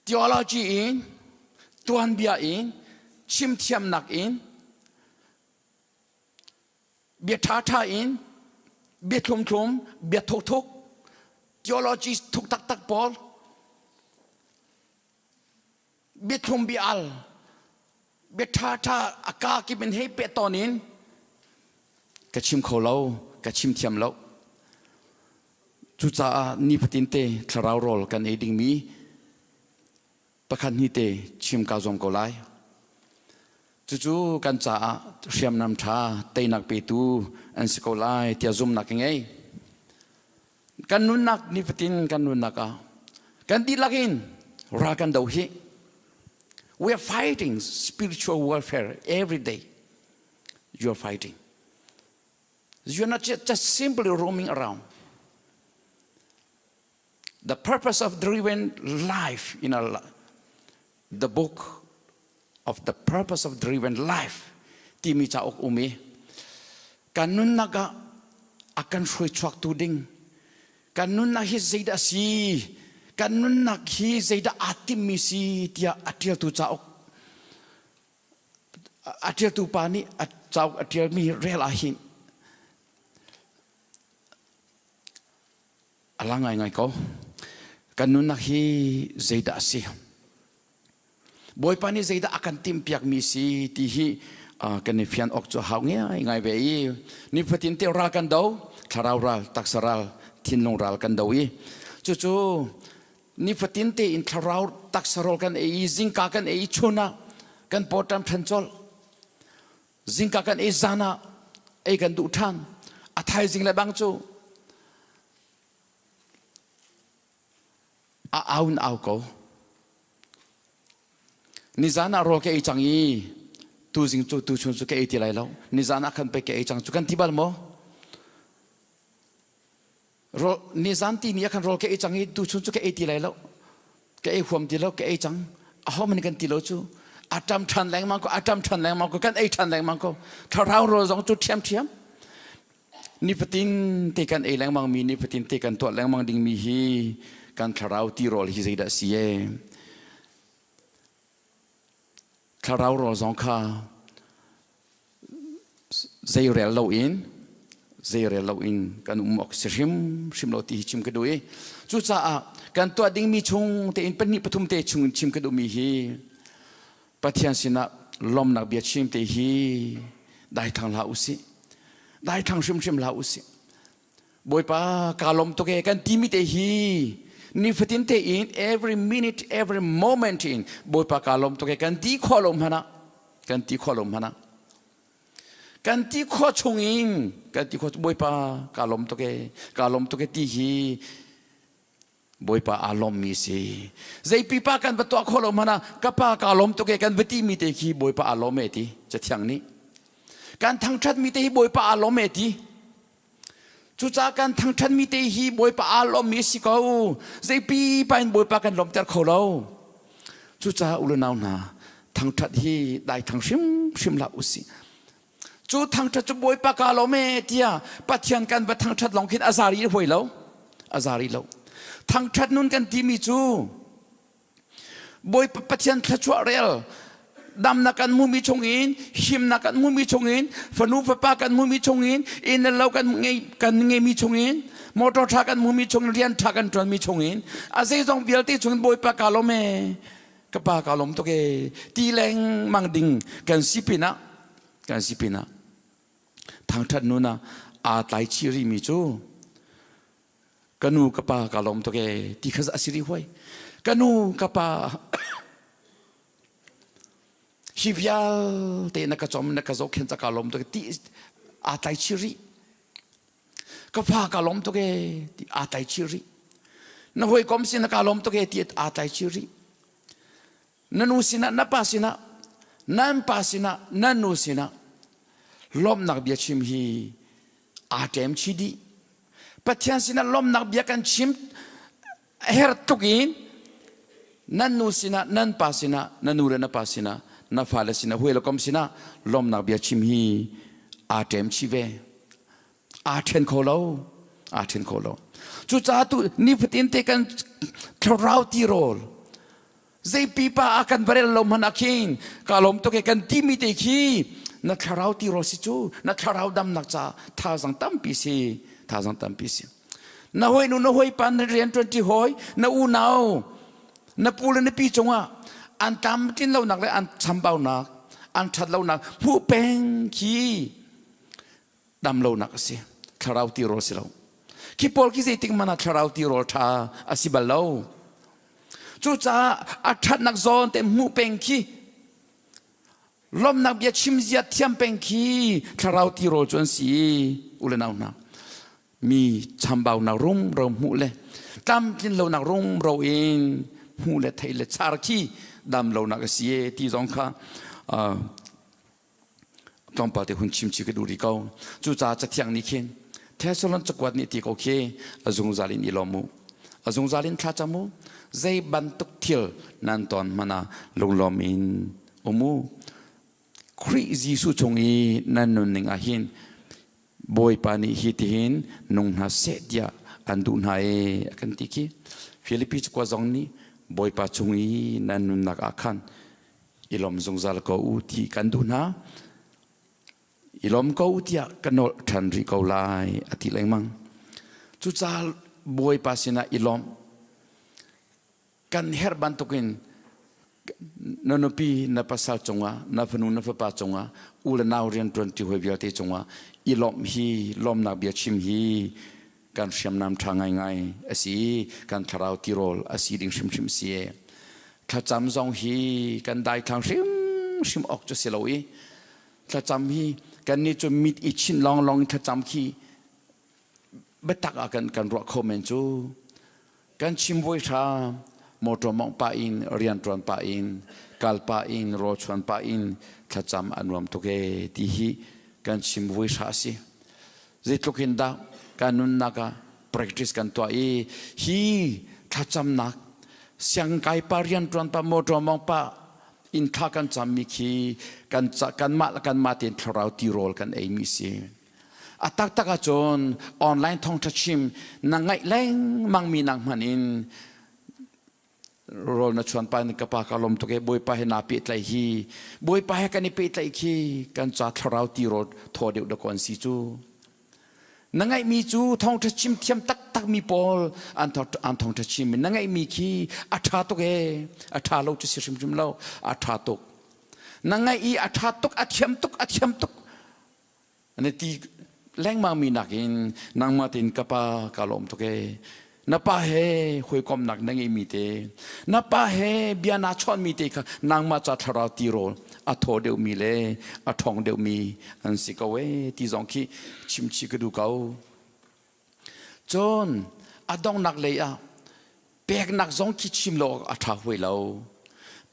theology in, tuanbia in, chimthiamnak in, bia ṭhaṭha in bia thlumthlum bia thukthuk theology thuk taktak pawl bia thlum bia al bia ṭhaṭha a ka kip in hei peh tawn in ka chim kho lo ka chim thiam lo. Cucaah nifatin te thlarau rawl kan ei dingmi pakhat hnih te chim kaa zuam ko lai. Cucu kan caah hriamnam ṭha teinak petu an si ko lai tiah zumhnak ka ngei. Kan nunnak nifatin kan nunnak ah kan dihlak in ral kan do hi. We are fighting spiritual warfare every day. You are fighting. You are not just simply roaming around. The purpose of driven life in our the book of the purpose of driven life timi cauk um i kan nunnak ah a kan hruai chuaktu ding kan nunnak hi zeidah a si kan nunnak hi zeidah aa timmi si tiah a ṭialtu cauk a ṭialtu pa nih a cauk a ṭialmi rel ah hin A lang ngaingai ko. Kan nunnak hi zeidah a si? Bawipa nih zeidah a kan timhpiakmi si ti hi kan i fian awk cu hau ngai ve i nifatin te ral kan do, thlarau ral, taksa ral, thinlung ral kan do i cucu nifatin te in thlarau taksa rawl kan ei i zingka kan ei i chun ah kan pawṭam ṭhan colh. Zingka kan ei zan ah ei kan duh ṭhan. A thaizing le bang cu a au in au ko. Nizan ah rawl ka ei cang i tuzing cu tuchun cu ka ei ti lai lo. Nizan ah khan pei ka ei cang cu kan ti bal maw? Rawl nizan ti ni ah khan rawl ka ei cang i tuchun cu ka ei ti lai lo. Ka ei huam ti lo, ka ei cang. Aho man kan ti lo cu. A ṭam ṭhan lengmang ko, a ṭam ṭhan lengmang ko, kan ei ṭhan lengmang ko. Thlarau rawl zong cu ṭhiamṭhiam. Nifatin te kan ei lengmang mi, nifatin te kan tuah lengmang ding mi hi Kan thlarau tirawl hi zeidah si e? Thlarau rawl zong kha zeirel loin zeirel loin kan um awk si hrim hrim lo ti hi chim ka duh i cucaah kan tuah dingmi chung tein pahnih pathum te chung in chim ka duhmi hi Pathian sinah lawmnak bia chim te hi daithlang hlah usih, daithlang hrimhrim hlah usih. Bawipa, kaa lawm tuk e kan timi te hi nifatin tein, every minute, every moment in Bawipa kaa lawm tuk e kan ti khawh lo hmanh ah, kan ti khawh lo hmanh ah, kan ti khawh chung in kan ti khawh, Bawipa kaa lawm tuk e, kaa lawm tuk e ti hi Bawipa aa lawmmi si. Zei pipa kan va tuah khawh lo hmanh ah ka pa kaa lawm tuk e kan va timi te khi Bawipa aa lawm e ti Cathiang nih. Kan thangṭhatmi te hi Bawipa aa lawm e ti. Cucaah kan thangṭhatmi te hi Bawipa aa lawmmi si ko. Zei pipa in Bawipa kan lawmter kho lo. Cucaah u le nau hna, thangṭhat hi dai thang hrimhrim hlah usih. Cu thangṭhat cu Bawipa kaa lawm e tiah Pathian kan va thangṭhat lawng khin a zari huai lo. A zari lo. Thangṭhat nun kan timi cu Bawipa Pathian thluachuah rel damnak kan hmumi chungin, himnak kan hmumi chungin, fanu fapa kan hmumi chungin, inn le lo kan ngei kan ngeimi chungin, motor ṭha kan hmumi chungin, rian ṭha kan ṭuanmi chungin, a zeizong vialte chungin Bawipa kaa lawm e, ka pa kaa lawm tuk e ti lengmang ding kan si pinah, kan si pinah thangṭhat nun ah aa tlai chih rihmi cu ka nu ka pa ka lawm tuk ee ti kha a si rih huai. Ka nu ka pa, hi vialte na ka cawm, na ka zohkhenh ca ka lawm tuk ti aa tlai chih rih. Ka fa ka lawm tuk ee ti aa tlai chih rih. Na hawikom sin na ka lawm tuk ee ti aa tlai chih rih. Na nu sinah, na pa sinah, nan pa sinah, nan nu sinah lawmhnak bia chim hi aa ṭem chih dih. Pathian sinah lawmhnak bia kan chim her tluk in nan nu sinah, nan pa sinah, na nu le na pa sinah, na fale sinah, hawi le kom sinah lawmhnak bia chim hi aa ṭem chih ve. Aa ṭhen kho lo, aa ṭhen kho lo. Cucaah tu nifatin te kan thlarau tirawl zei pipa a kan barel lo hmanh ah khin ka lawm tuk e kan timi te khi na thlarau tirawl si cu, na thlarau damnak ca thazang tampi si, thazang tampi si. Na hoi nu, na hoi pa, na rian ṭuanṭi hawi, na unau, na pu le na pi cungah an tlamtlin lonak le an chambaunak, an ṭhat lonak hmuh peng khi dam lonak a si, thlarau tirawl si lo. Khi pawl khi zeitik hmanh ah thlarau tirawl ṭha a si bal lo. Cucaah a ṭhatnak zawn te hmuh peng khi, lawmhnak bia chim zia thiam peng khi thlarau tirawl cu an si. U le nau hna, mi chambaunak rumro hmuh le tlamtlin lonak rumro in hmuh le theih le char khi dam lonak a si e ti zong kha tlawmpal te hun chim chi ka duh rih ko. Cucaah Cathiang nih khin Thessalon cakuat nih ti ko khi, a zungzal in i lawm u, a zungzal in thlacam u, zei bantuk thil nan ton hmanh ah lunglawm in um u. Khrih Jesuh chung i nan nunning ah hin Bawipa nih hi tihin nung hna seh tiah an duh hna e a kan ti khi. Filipi cakuat zong nih Bawipa chung i nan nunnak ah khan i lawm zungzal ko u ti kan duh hna, i lawm ko tiah ka nolh ṭhan rih ko lai a ti lengmang. Cucaah Bawipa sinah i lawmh kan herh bantukin na nupi na pasal cungah, na fanu na fapa cungah, u le nau rianṭuan ṭi hawi vialte cungah i lawmh hi, lawmnak bia chim hi kan hriamnam ṭha ngaingai a si, kan thlarau tirawl a si ding hrimhrim si e. Thlacam zong hi kan daithlang hrimhrim awk cu si lo i thlacam hi kan nih cu mit i chinh lawnglawng in thlacam khi biatak ah kan ruah kho men cu. Kan chim voi hra, motor mawngh pah in, rianṭuan pah in, kal pah in, rawlchuan pah in thlacam a nuam tuk e ti hi kan chim voi hra a si. Zeitluk in dah kan nunnak ah practice kan tuah i hi thlacamnak siangkai pa, rianṭuan pa, motor mawng pa in thla kan cammi khi kan kanmah le kanmah tein thlarau tirawl kan eimi si. A taktak ahcun online thawngṭha chim na ngaih lengmang mi nak hmanh in rawl na chuan pa ka pa ka lawm tuk e Bawipa he naa pehtlaih hi Bawipa he kan i pehtlaih khi kan ca thlarau tirawl thaw deuh dakaw an si cu. Na ngaihmi cu thawngṭha chim thiam taktak mi pawl an thawngṭha chim na ngaihmi khi a ṭha tuk e a ṭha lo cu si hrimhrim lo a ṭha tuk. Na ngaih i a ṭha tuk a thiam tuk a thiam tuk na ti lengmang mi nakin nangmah tein ka pa ka lawm tuk e na pa he hawikomnak na ngeimi te na pa he bia naa chawnhmi te kha nangmah ca thlarau tirawl a thaw deuhmi le a ṭhawng deuhmi an si ko e ti zong khi chimchih ka duh ko. Cun a donghnak lei ah peknak zong khi chim lo a ṭha huai lo.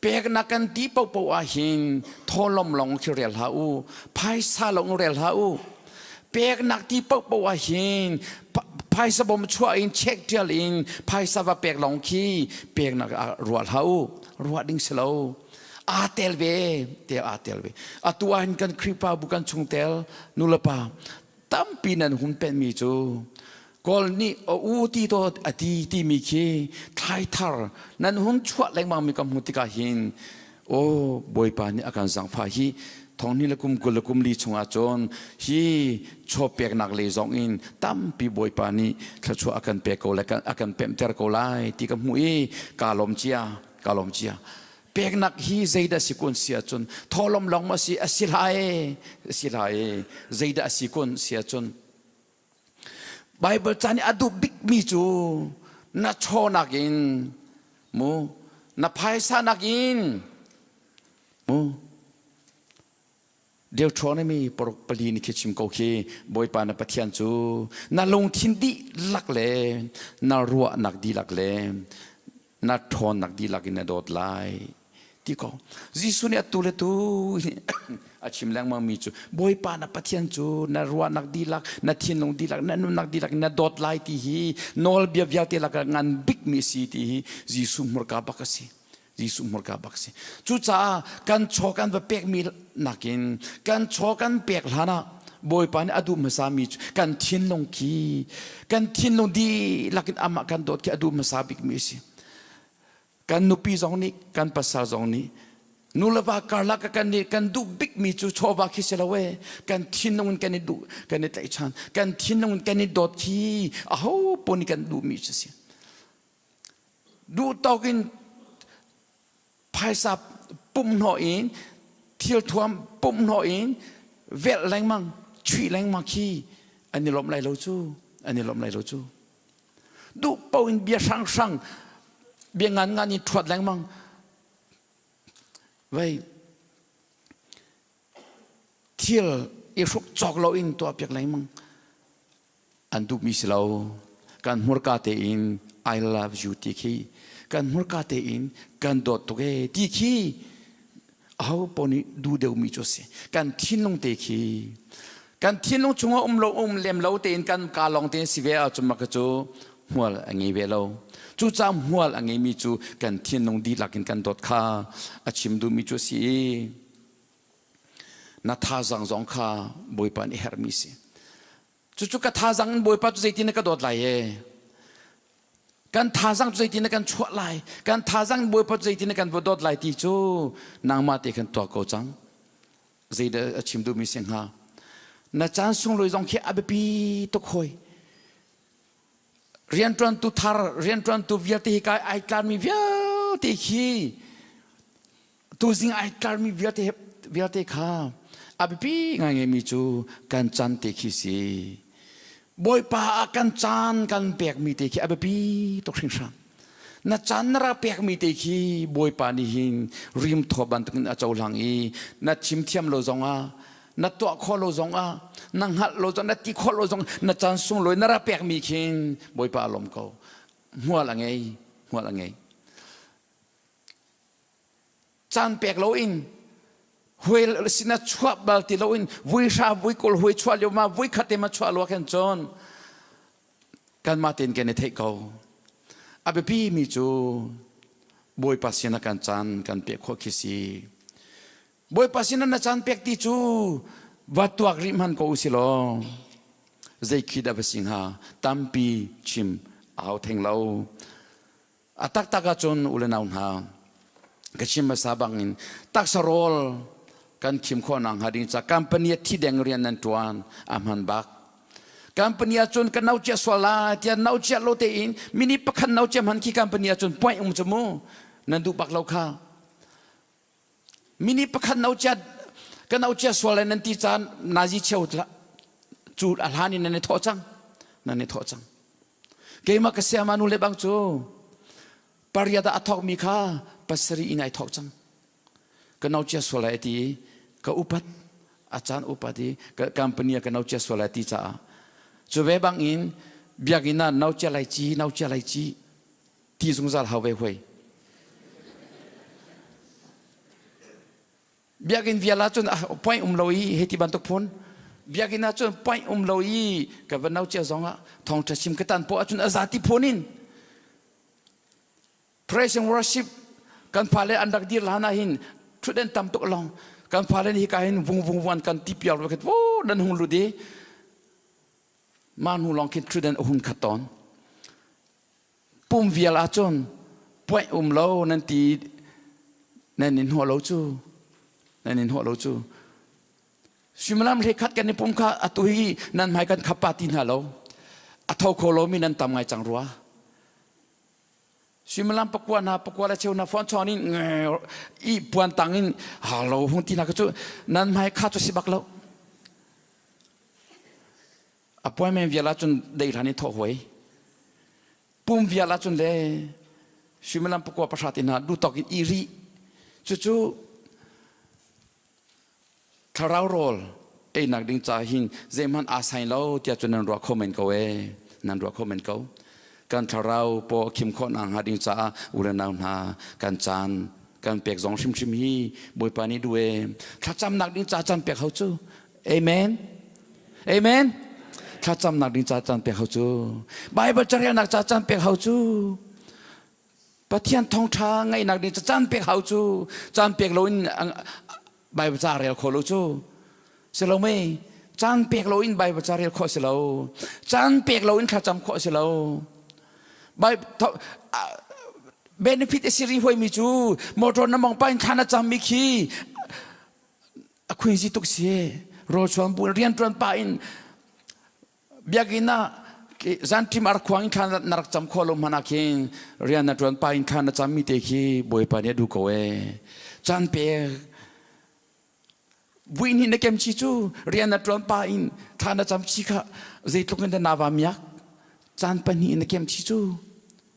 Peknak kan ti paohpaoh ah hin thawlawm lawng khi rel hlah u, phaisa lawng rel hlah u. Peknak ti paohpaoh ah hin phaisa bawm chuah in check ṭial in phaisa va pek lawng khi peknak ah ruah hlah u, ruah ding si lo. Aa tel ve, te aa tel ve. Atu ah hin kan Khrihfabu kan chungtel nulepa tampi nan hun penmi cu Kawl nih a u ti to a ti timi khi thlai thar nan hung chuah lengmang mi ka hmuh tikah hin aw Bawipa nih a kan zangfah hi thong ni le kum 20 le kum li chungah cun hi chaw peknak lei zong in tampi Bawipa nih thluachuah a kan pek ko le a kan pemhter ko lai ti ka hmuh i kaa lawm cia kaa lawm cia. Peknak hi zeidah si kun si ahcun thawlawm lawng ma si a si lai si lai zeidah a si kun si ahcun Bible ca nih a duh bikmi cu na chaw nakin mu na phaisa nakin mu Deuteronomy paruk pali nih khi chim ko khi Bawipa na Pathian cu na lungthin dihlak le na ruahnak dihlak le na ṭhawnnak dihlak in na dawt lai ti ko. Jesuh nih atu le tu a chim lengmang mi cu Bawipa na Pathian cu na ruahnak dihlak, na thinlung dihlak, na nunnak dihlak in na dawt lai ti hi nawlbia vialte lakah ngan bikmi a si ti hi Jesuh hmurka bak a si. Jesuh hmurka bak si. Cucaah kan chaw kan va pekmi nakin kan chaw kan pek hlan ah Bawipa nih a duh hmasami cu kan thinlung khi kan thinlung dihlak in amah kan dawt khi a duh hmasa bikmi a si. Kan nupi zong nih kan pasal zong nih nu le va karlak ah kan nih kan duh bikmi cu chawva khi si lo ee kan thinlung in kan i duh kan i tlaihchan kan thinlung in kan i dawt khi aho paoh nih kan duhmi cu si. Duh tawk in phaisa pumh hnawh in thilthuam pumh hnawh in velh lengmang chuih lengmang khi an i lawmh lai lo cu an i lawmh lai lo cu duh paoh in bia hranghrang bia ngan ngan in ṭhuat lengmang vei thil i hruk cawk lo in tuah piak lengmang an duhmi si lo. Kan hmurka tein I love you ti khi kan hmurka tein kan dawt tuk ee ti khi aho paoh nih duh deuhmi cu a si. Kan thinlung te khi kan thinlung chungah um lo um lem lo tein kan ka lawng tein si ve ahcun mah cu hmual a ngei ve lo. Cucaah hmual a ngeimi cu kan thinlung dihlak in kan dawt kha a chim duhmi cu a si i na thazaang zong kha Bawipa nih herhmi si. Cucu ka thazaang in Bawipa cu zeitin na ka dawt lai e? Kan thazaang cu zeitin na kan chuah lai? Kan thazaang in Bawipa cu zeitin na kan va dawt lai ti cu nangmah te khan tuak ko cang. Zeidah a chim duhmi si hnga? Na caan sunglawi zong khi a biapi tuk hoi. Rianṭuantu thar, rianṭuantu vialte hi kai ai tlarmi vialte khi Tuzing ai tlarmi vialte vialte kha a biapi ngaingaimi cu kan caan te khi si. Bawipa ah kan caan kan pekmi te khi a biapi tuk hringhran. Na caan na rak pekmi te khi Bawipa nih hin rim thaw bantukin a cohlang i na chim thiam lo zongah na tuah khawh lo zongah na hngalh lo zong na ti khawh lo zong na caan sunglawi na rak pekmi khin Bawipa a lawm ko. Hmual a ngei, hmual a ngei. Caan pek loin huai sinah chuah bal ti loin vui hra vui kul hui chuah lio ma vui khat te ma chuah lo khan cun kanmah tein kan i theih ko. A biapi mi cu Bawipa sinah kan caan kan pek khawh khi si. Bawipa sinah na caan pek ti cu va tuak rih hman ko usih law. Zei khi dah va si hnga? Tampi chim a hau theng lo. A taktak ahcun u le nau hna, ka chim hmasa bangin taksa rawl kan khim khawh nakhnga ding ca company ah thi deng rian nan ṭuan a hman bak. Company ahcun ka nau cia sual lai tiah nau cia lo tein mini pakhat nau cia hman khi company ahcun point um cu mu nan duh bak lo kha. Mini pakhat nau cia ka nau cia sual lai nan ti caan nazi cheu cu a hlan in nan i thawh cang nan i thawh cang. Keimah ka siama nu le bang cu pariat ah a thawkmi kha pasarih in ai thawk cang. Ka nau cia sual lai ti i ka upat a caan upat i ka company ah ka nau cia sual lai ti caah cu ve bang in biakinn ah nau cia lai ci nau cia lai ci ti zungzal hau ve huai. Biakinn vial ahcun point um lo i hei ti bantuk phun biakinn ahcun point um lo i ka va no cia zong ah thawngṭha chim ka tan poh ahcun a zati phun in praise and worship kan fale an rak dir hlan ah hin ṭhutden tam tuk long kan fale nih hika hin vung vung vuan kan ti piar khat wo nan hung lut i mah hnu lawng khin ṭhutden a hun khat tawn Pum vial ahcun puaih um lo nan ti nan in hnawh lo cu nan in hnawh lo cu suimilam hlei khat kan i pum kha atu hi nan hmai kan khap pa ti hna lo a tho kho lomi nan tam ngai cang rua suimilam pakua hna pakua le cheu hna phone chawn in i puan tang in ha lo hung ti hna cu nan hmai kha cu si bak lo Appointment vial ahcun dei hlan in thawh huai. Pum vial ahcun le suimilam pakua pahra te hna duhtawk in i rih. Cucu thlarau rawl einak ding ca hin zeihmanh aa sai lo tiah cun nan ruah kho men ko ee. Nan ruah kho men ko. Kan thlarau paw a khim khawh nakhnga ding caah u le nau hna kan caan kan pek zong hrimhrim hi Bawipa nih duh ee. Thlacamnak ding ca caan pek hau cu. Amen. Amen. Thlacamnak ding ca caan pek hau cu. Bible carelnak ca caan pek hau cu. Pathian thawngṭha ngaihnak ding ca caan pek hau cu. Caan pek loin Bible ca rel kho lo cu. Si lo mei? Caan pek loin Bible ca rel khawh si lo. Caan pek loin thlacam khawh si lo. Benefit a si ri huaimi cu motor na mong pa in thla na cammi khi a khuizi tuk si rawlchuan bu rianṭuan pah in biakinn ah zanṭim ar khuang in thla na rak cam khawh lo hmanh ah khin rian na ṭuan pah in thla na cammi te khi Bawipa nih a duh ko ee caan pek vui nih na kem chi cu rian na ṭuan pah in thla na cam chi kha zeitluk in dah naa va miak caan pahnih na kem chi cu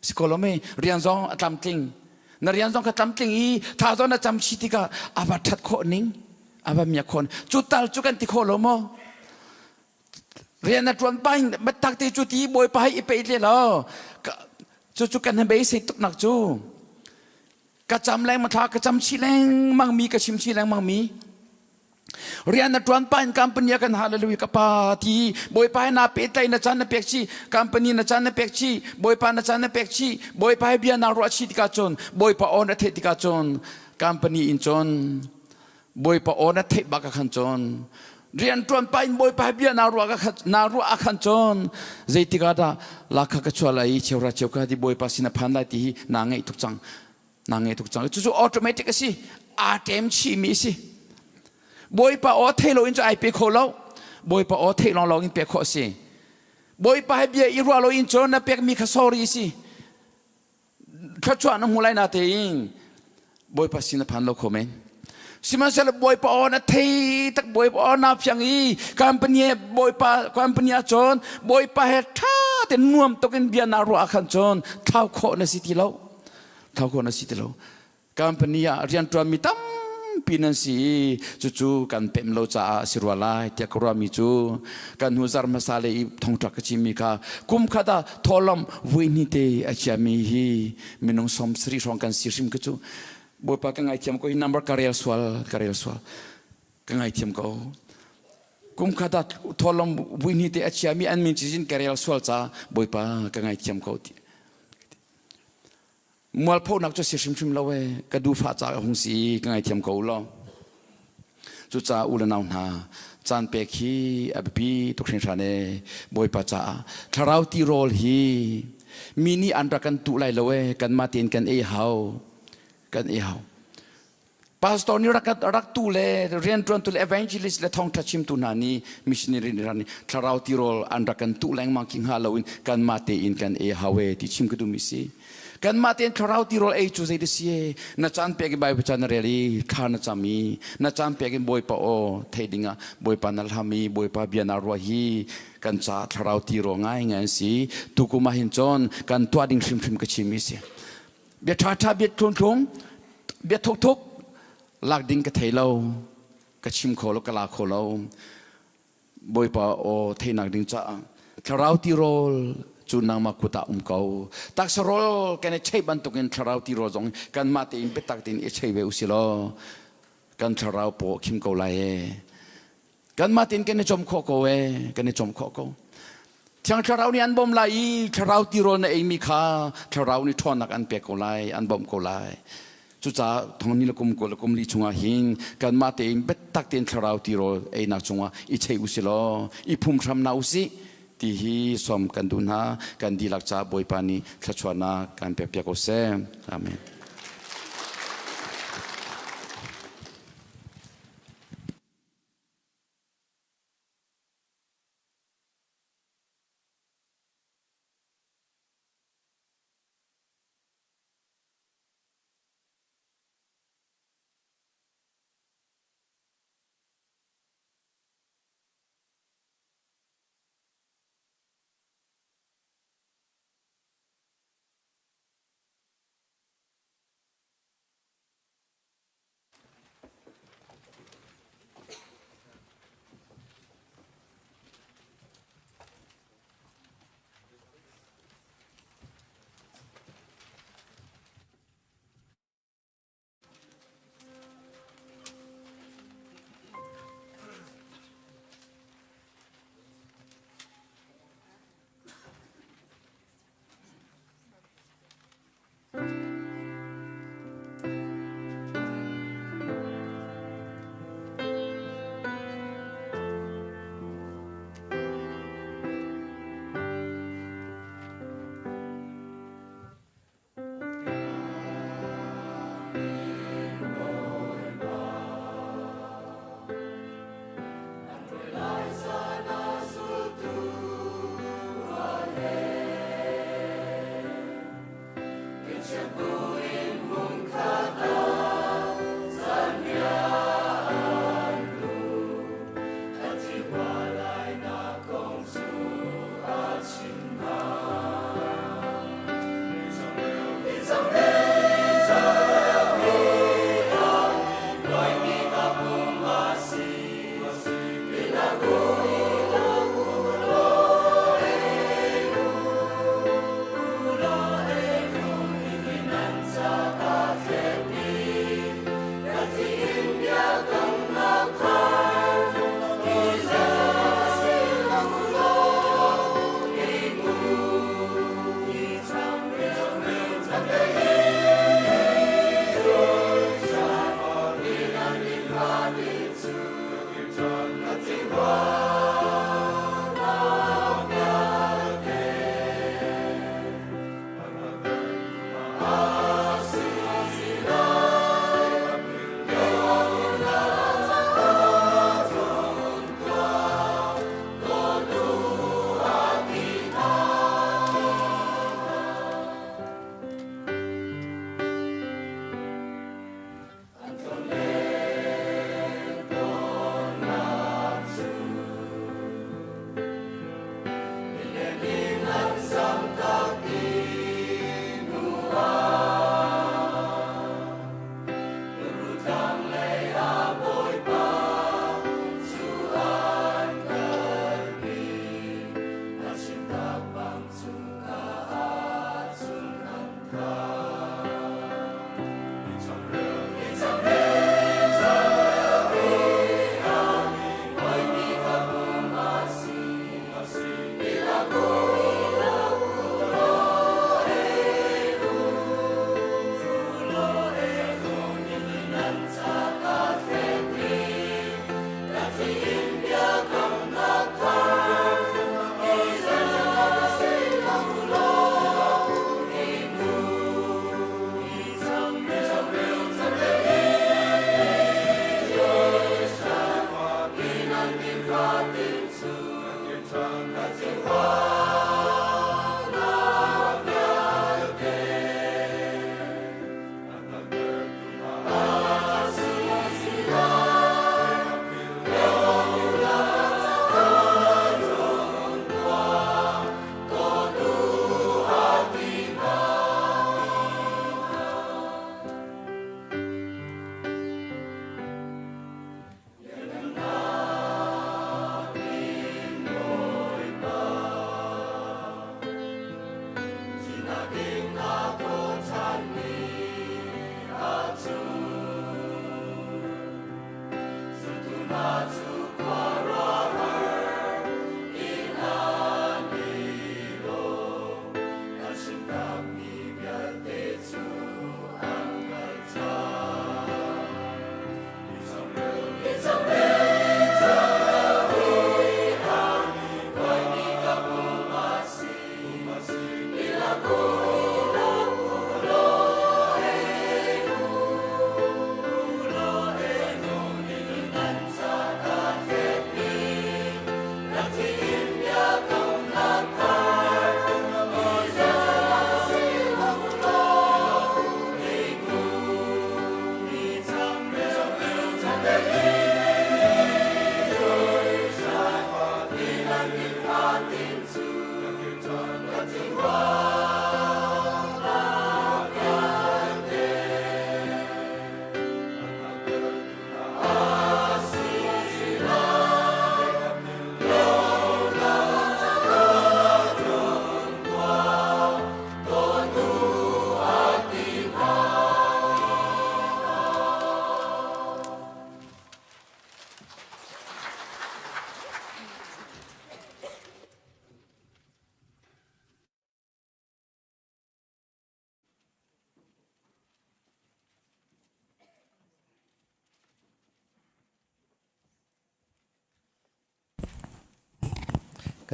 Si ko lo mei rian zong a tlamtling na rian zong kha tlamtling i tha zong na cam chi tikah a va ṭhat khawh ning a va miak khawh cu tal cu kan ti khawh lo maw rian na ṭuan pa in biatak te cu ti bawipa hi i pe le lo cu cu kan beisei tuk nak cu ka cam lengmang thla ka cam chih lengmang mi ka chim chih lengmang mi Rian na ṭuan pa in company ah kan hallelujah ka pa ti Bawipa he naa pehtlaih na caan na pek chih company na caan na pek chih Bawipa na caan na pek chih Bawipa he bia naa ruah chih tikah cun Bawipa aw na theih tikah cun company in cun Bawipa aw na theih bak ah khan cun rian ṭuan pa in Bawipa he bia naa ruah naa ruah ah khan cun zeitik ah dah lakha ka chuah lai i cheura cheuka ti Bawipa sin a phan lai ti hi naa ngaih tuk cang naa ngei tuk cang cucu automatic a si aa ṭem chihmi a si bawipa aw thei lo in cu ai pe kho lo bawipa aw theih lawng lawng in pek khawh a si bawipa he bia i ruah lo in cun na pekmi kha sorry a si thluachuah na hmu lai na tein bawipa sin a phan lo kho men sihmanhsehlaw bawipa aw na thei tak bawipa aw na fiang i company bawipa company ah cun bawipa he ṭha te nuam tuk in bia na ruah ah khan cun thlau khawh na si ti lo Thau khawh na si ti lo. Company ah rianṭuanmi tampi nan si i cucu kan pemh lo caah a si rua lai tiah ka ruahmi cu kan hnu zarh hmasa le i thongṭak ka chimmi kha kum khat ah thawhlawm vui hnih te a chiami hi minung 70 hrawng kan si hrim ka cu Bawipa ka ngaithiam ko hi number ka rel sual ka rel sual ka ngaithiam ko kum khat ah thawhlawm vui hnih te a chiami an min cizin ka rel sual ca Bawipa ka ngaithiam ko ti Mualphonak cu si hrimhrim lo ee. Ka duhfah ca ka hung si ka ngaithiam ko law. Cucaah u le nau hna, caan pek hi a biapi tuk hringhran ee Bawipa caah. Thlarau tirawl hi mi nih an rak kan tuh lai lo ee, kanmah tein kan ei hau. Kan ei hau. Pastor nih rak rak tu le rianṭuantu le evangelist le thawngṭha chimtu hna nih missionary nih rak thlarau tirawl an rak kan tuh lengmang khi hnga loin kanmah tein kan ei hau ee ti chim ka duhmi si. Kanmah tein thlarau tirawl ei cu zei si e na caan pek in Bible ca na rel i thla na cam i na caan pek in Bawipa aw theih dingah Bawipa na hlam i Bawipa bia na ruah hi kan ca thlarau tirawl ngai ngai an si. Tukum ah hin cun kan tuah ding hrimhrim ka chim i si. Bia ṭha ṭha bia thlung bia thuk thuk lak ding ka thei lo ka chim kho lo ka la kho lo. Bawipa aw theihnak ding caah thlarau tirawl cu nangmah kut ah um ko. Taksa rawl kan i cheih bantukin thlarau tirawl zong kanmah tein biatak tein i chei ve usih law kan thlarau paw a khim ko lai ee. Kanmah tein kan i cawm khawh ko ee, kan i cawm khawh ko. Thiang Thlarau nih an bawmh lai i thlarau tirawl na eimi kha thlarau nih ṭhawnnak an pek ko lai, an bawmh ko lai. Cucaah thongni le kum 20 le kum li chungah hin kanmah tein biatak tein thlarau tirawl einak chungah i chei usih law i phum hram hna usih ti hi sawm kan duh hna. Kan dihlak caah Bawipa nih thluachuahnak kan pekpiak ko seh. Amen.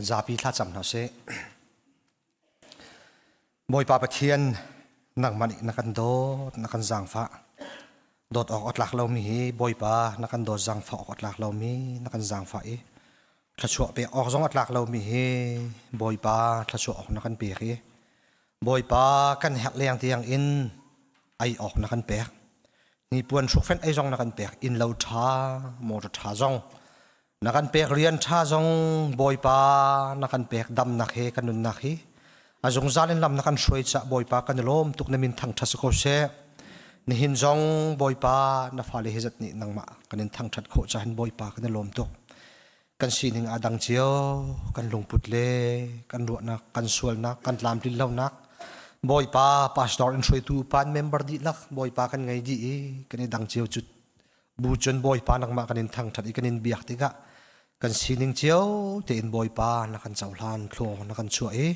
Kan zapi thlacam hna sih. Bawipa Pathian, nangmah nih na kan dawt, na kan zaangfah. Dawt awk a tlak lomi hi Bawipa na kan dawt zaangfah awk a tlak lomi na kan zaangfah i thluachuah pek awk zong a tlak lomi hi Bawipa thluachuah awk na kan pek i Bawipa kan herh leng tiang in ei awk na kan pek. Hnipuan hrukfenh ei zong na kan pek. Innlo ṭha, motor ṭha zong na kan pek rian ṭha zong Bawipa na kan pek damnak he kan nunnak hi a zungzal in lam na kan hruai caah Bawipa kan i lawm tuk na min thangṭhat si ko seh nihin zong Bawipa na fale hi zat nih nangmah kan in thangṭhat khawh caah Bawipa kan i lawm tuk kan sining aa dang cio kan lungput le kan ruahnak kan sualnak kan tlamtlin lonak Bawipa pastor in hruaitu pan member dihlak Bawipa kan ngei dih i kan i dang cio cu Bu cun Bawipa nangmah kan in thangṭhat i kan in biak tikah kan sining cio tein Bawipa na kan cohlan thlua na kan chuah i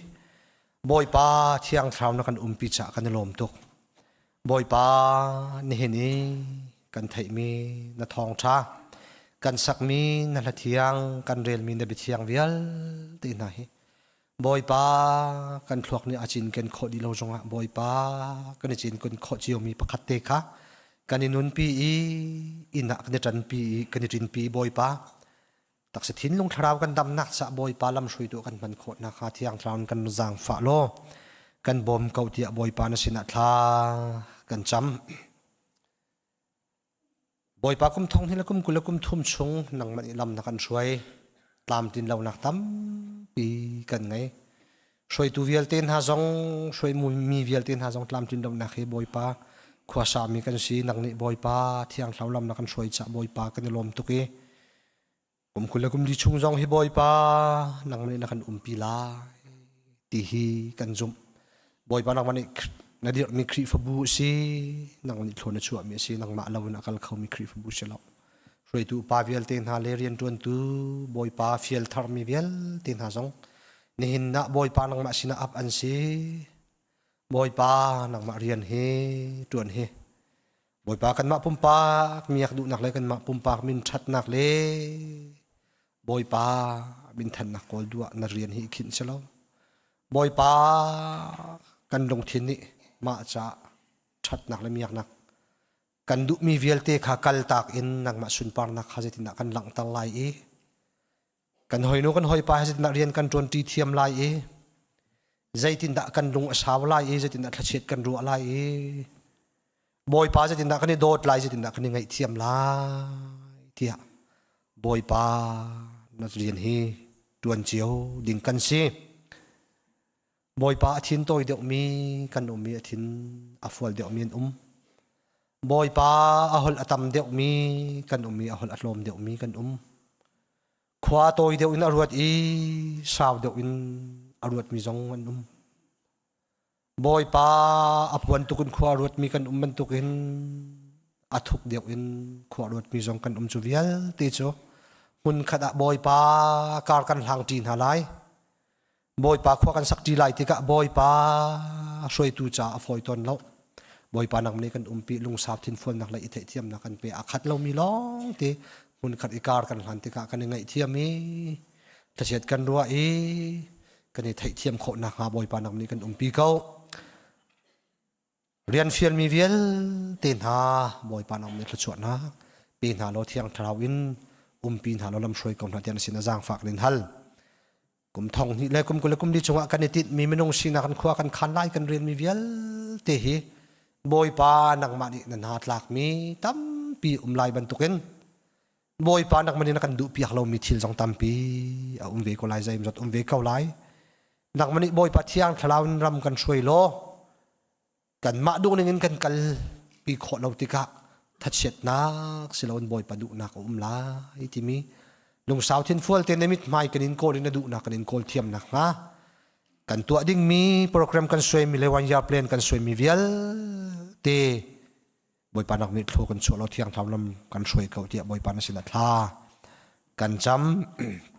Bawipa Thiang Thlarau na kan umpi caah kan i lawm tuk. Bawipa nihin i kan theihmi na thawngṭha kan sakmi na hla thiang kan relmi na biathiang vialte hna hi Bawipa kan thluak nih a cinken khawh dih lo zongah Bawipa kan i cinken khawh ciomi pakhat te kha kan i nunpi i inn ah kan i ṭanpi i kan i ṭinpi Bawipa taksa thinlung thlarau kan damnak caah Bawipa lamhruaitu kan hman khawh nakhnga Thiang Thlarau in kan zaangfah law kan bawm ko tiah Bawipa na sinah thla kan cam. Bawipa kum thong hnih le kum 20 le kum thum chung nangmah nih lam na kan hruai. Tlamtlin lonak tampi kan ngei. Hruaitu vialte hna zong, hruaimi vialte hna zong tlamtlin lonak hi Bawipa khuasa mi kan si. Nang nih Bawipa thiang thlarau lam na kan hruai caah Bawipa kan i lawm tuk i kum 20 le kum li chung zong hi Bawipa nangmah nih na kan umpi lai ti hi kan zumh. Bawipa nangmah nih na dirhmi Khrihfabu a si, nangmah nih thlawn na chuahmi a si, nangmah lo in a kal khomi Khrihfabu si lo. Hruaitu upa vialte hna le rianṭuantu Bawipa fial tharmi vialte hna zong nihin ah Bawipa nangmah sinah ap an si. Bawipa nangmah rian hi ṭuan hi Bawipa kanmah pumpak miak duhnak le kanmah pumpak min ṭhatnak le Bawipa minthannak kawl duh ah na rian hi i khinh si lo. Bawipa kan lungthin nih mah ca ṭhatnak le miaknak kan duhmi vialte kha kaltak in nangmah sunparnak kha zeitindah kan langhter lai i kan hoinu kan hawipa he zeitindah rian kan ṭuanṭi thiam lai i zeitindah kan lung a sau lai i zeitindah thlachiat kan ruah lai i Bawipa zeitindah kan i dawt lai zeitindah kan i ngaihthiam lai tiah Bawipa na rian hi ṭuan cio ding kan si. Bawipa a thin tawi deuhmi kan um i a thin a fual deuhmi an um. Bawipa a holh a tam deuhmi kan um i a holh a tlawm deuhmi kan um. Khua tawi deuh in a ruat i sau deuh in a ruatmi zong an um. Bawipa a puan tuk in khua a ruatmi kan um bantukin a thuk deuh in khua a ruatmi zong kan um cu vialte cu hmunkhat ah Bawipa kar kan hlang ṭi hna lai. Bawipa khua kan sak ṭi lai tikah Bawipa hruaitu caah a fawi tawn lo. Bawipa nang nih kan umpi lungsau thinfualnak le i theihthiamnak kan pe. A khat lomi lawng te hmunkhat i kar kan hlan tikah kan i ngaihthiam i thlachiat kan ruah i kan i theihthiam khawh nakhnga Bawipa nang nih kan umpi ko. Rian fialmi vialte hna Bawipa nang nih thluachuahnak pe hna law Thiang Thlarau in umpi hna law lamhruai ko hna tiah na sin a zaangfak in hal. Kum thong hnih le kum 20 le kum li chungah kan i tinhmi minung sinak kan khua kan khan lai kan rianmi vialte hi Bawipa nangmah nih na hna tlakmi tampi um lai bantukin Bawipa nangmah nih na kan duhpiak lomi thil zong tampi a um ve ko lai zeimawzat um ve ko lai. Nangmah nih Bawipa Thiang Thlarau in ram kan hruai law kanmah duhning in kan kal pi khawh lo tikah thachiatnak siloin Bawipa duhnak a um lai timi lungsau thinfual te na mithmai kan in kawl in na duhnak kan in kawl thiam nakhnga kan tuah dingmi program kan suaimi le one year plan kan suaimi vialte Bawipa nak nih thlu kan chuah lo thiang thlarau lam kan hruai ko tiah Bawipa na sin a thla kan cam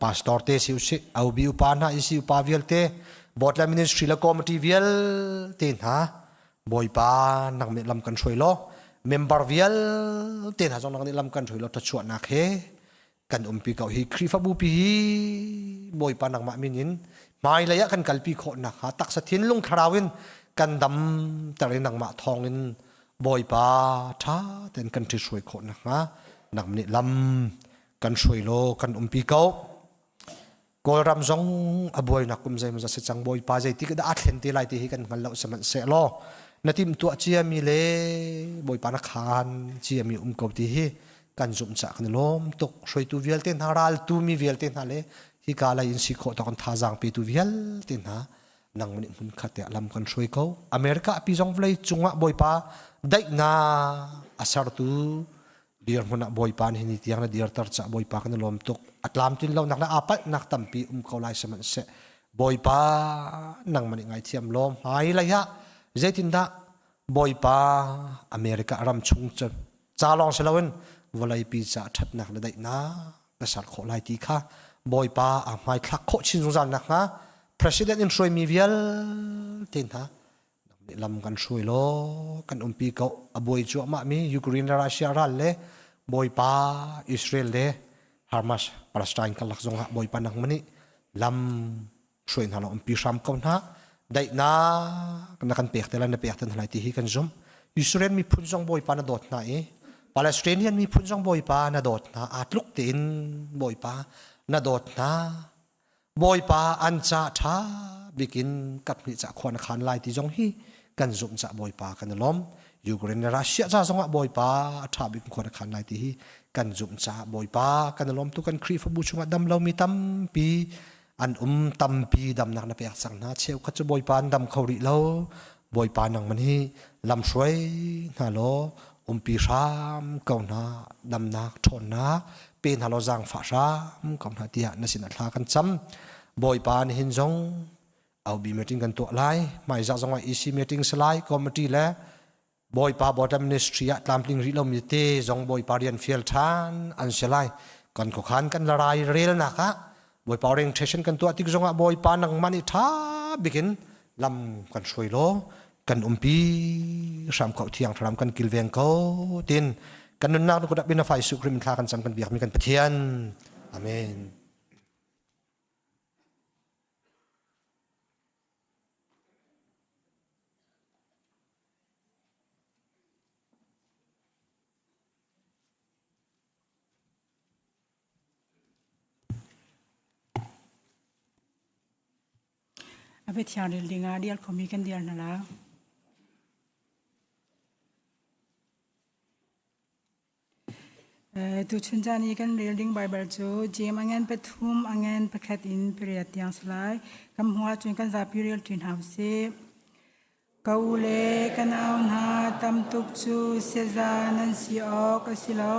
pastor te si usih aubi upa hna isi upa vialte board le ministry le committee vialte hna Bawipa nang nih lam kan hruai law member vialte hna zong nang nih lam kan hruai law thachuahnak he kan umpi ko hi Khrihfabu pi hi. Bawipa nangmah min in hmailei ah kan kalpi khawh nakhnga taksa thinlung thlarau in kan dam ter i nangmah thawngin Bawipa ṭha tein kan ṭhithruai khawh nakhnga nang nih lam kan hruai law kan umpi ko. Kawlram zong a buainak kum zeimawzat si cang Bawipa zeitik dah aa thlen te lai ti hi kan hngal lo sihmanhsehlaw na timhtuah ciami le Bawipa na khaan ciami um ko ti hi kan zumh caah kan i lawm tuk. Hruaitu vialte hna, raltu mi vialte hna le hika lei in si khawh tawk in thazaang petu vialte hna nang nih hmun khat te lam kan hruai ko. America pi zong vawlei cungah Bawipa daihnak a sertu dirhmun ah Bawipa nih ni tiang na dirter caah Bawipa kan i lawm tuk. A tlamtlin lonak le aa palhnak tampi um ko lai sihmanhseh Bawipa nangmah nih ngaithiam law hmailei ah zeitindah Bawipa America ram chung cu ca lawng si loin vawleipi caah ṭhatnak le daihnak na ser khawh lai ti kha Bawipa a hmaithlak khawh chin zungzal nakhnga President in hruaimi vialte hna lam kan hruai law kan umpi ko. A buai cuahmah mi Ukraine le Russia ral le Bawipa Israel le Hamas Palestine karlak zongah Bawipa nangmah nih lam hruai hna law umpi hram ko hna. Daihnak na kan pek te lai, na pek te hna lai ti hi kan zumh. Israel miphun zong Bawipa na dawt hna i Palestinian miphun zong Bawipa na dawt hna, aa tluk tein Bawipa na dawt hna. Bawipa an ca ṭha bikin kaphnih ca khua na khan lai ti zong hi kan zumh ca Bawipa kan i lawm. Ukraine le Russia ca zongah Bawipa a ṭha bik khua na khan lai ti hi kan zumh ca Bawipa kan i lawm tu. Kan Khrihfabu chungah dam lomi tampi an um, tampi damnak na pek cang hna. Cheukhat cu Bawipa an dam kho rih lo. Bawipa nangman hi lamhruai hna law umpi hram ko hna, damnak ṭhawnnak pe hna law zaangfah hram ko hna tiah na sinah thla kan cam. Bawipa, nihin zong OB meeting kan tuah lai, hmaizah zong ah EC meeting si lai, committee le Bawipa Border Ministry ah tlamtling rih lomi te zong Bawipa rian fial ṭhan an si lai. Kan khuakhan kan la rai relnak ah Bawipa orientation kan tuah tik zongah Bawipa nangmah nih ṭha bikin lam kan hruai law kan umpi hram ko, thiang thlarau kan kilveng ko tin kan nunnak nu kut bin a fai su krim thla kan cam, kan biak mi kan Pathian. Amen. A biathiang rel dingah dial khomi kan dial hna la. Tuchun caan i kan rel ding Baibal cu Jeim a ngan pathum a ngan pakhat in pariat tiang si lai. Kan hmuh ahcun kan zapi rel ṭi hna usih. Ka u le ka nau hna, tam tuk cu saza nan si awk a si lo.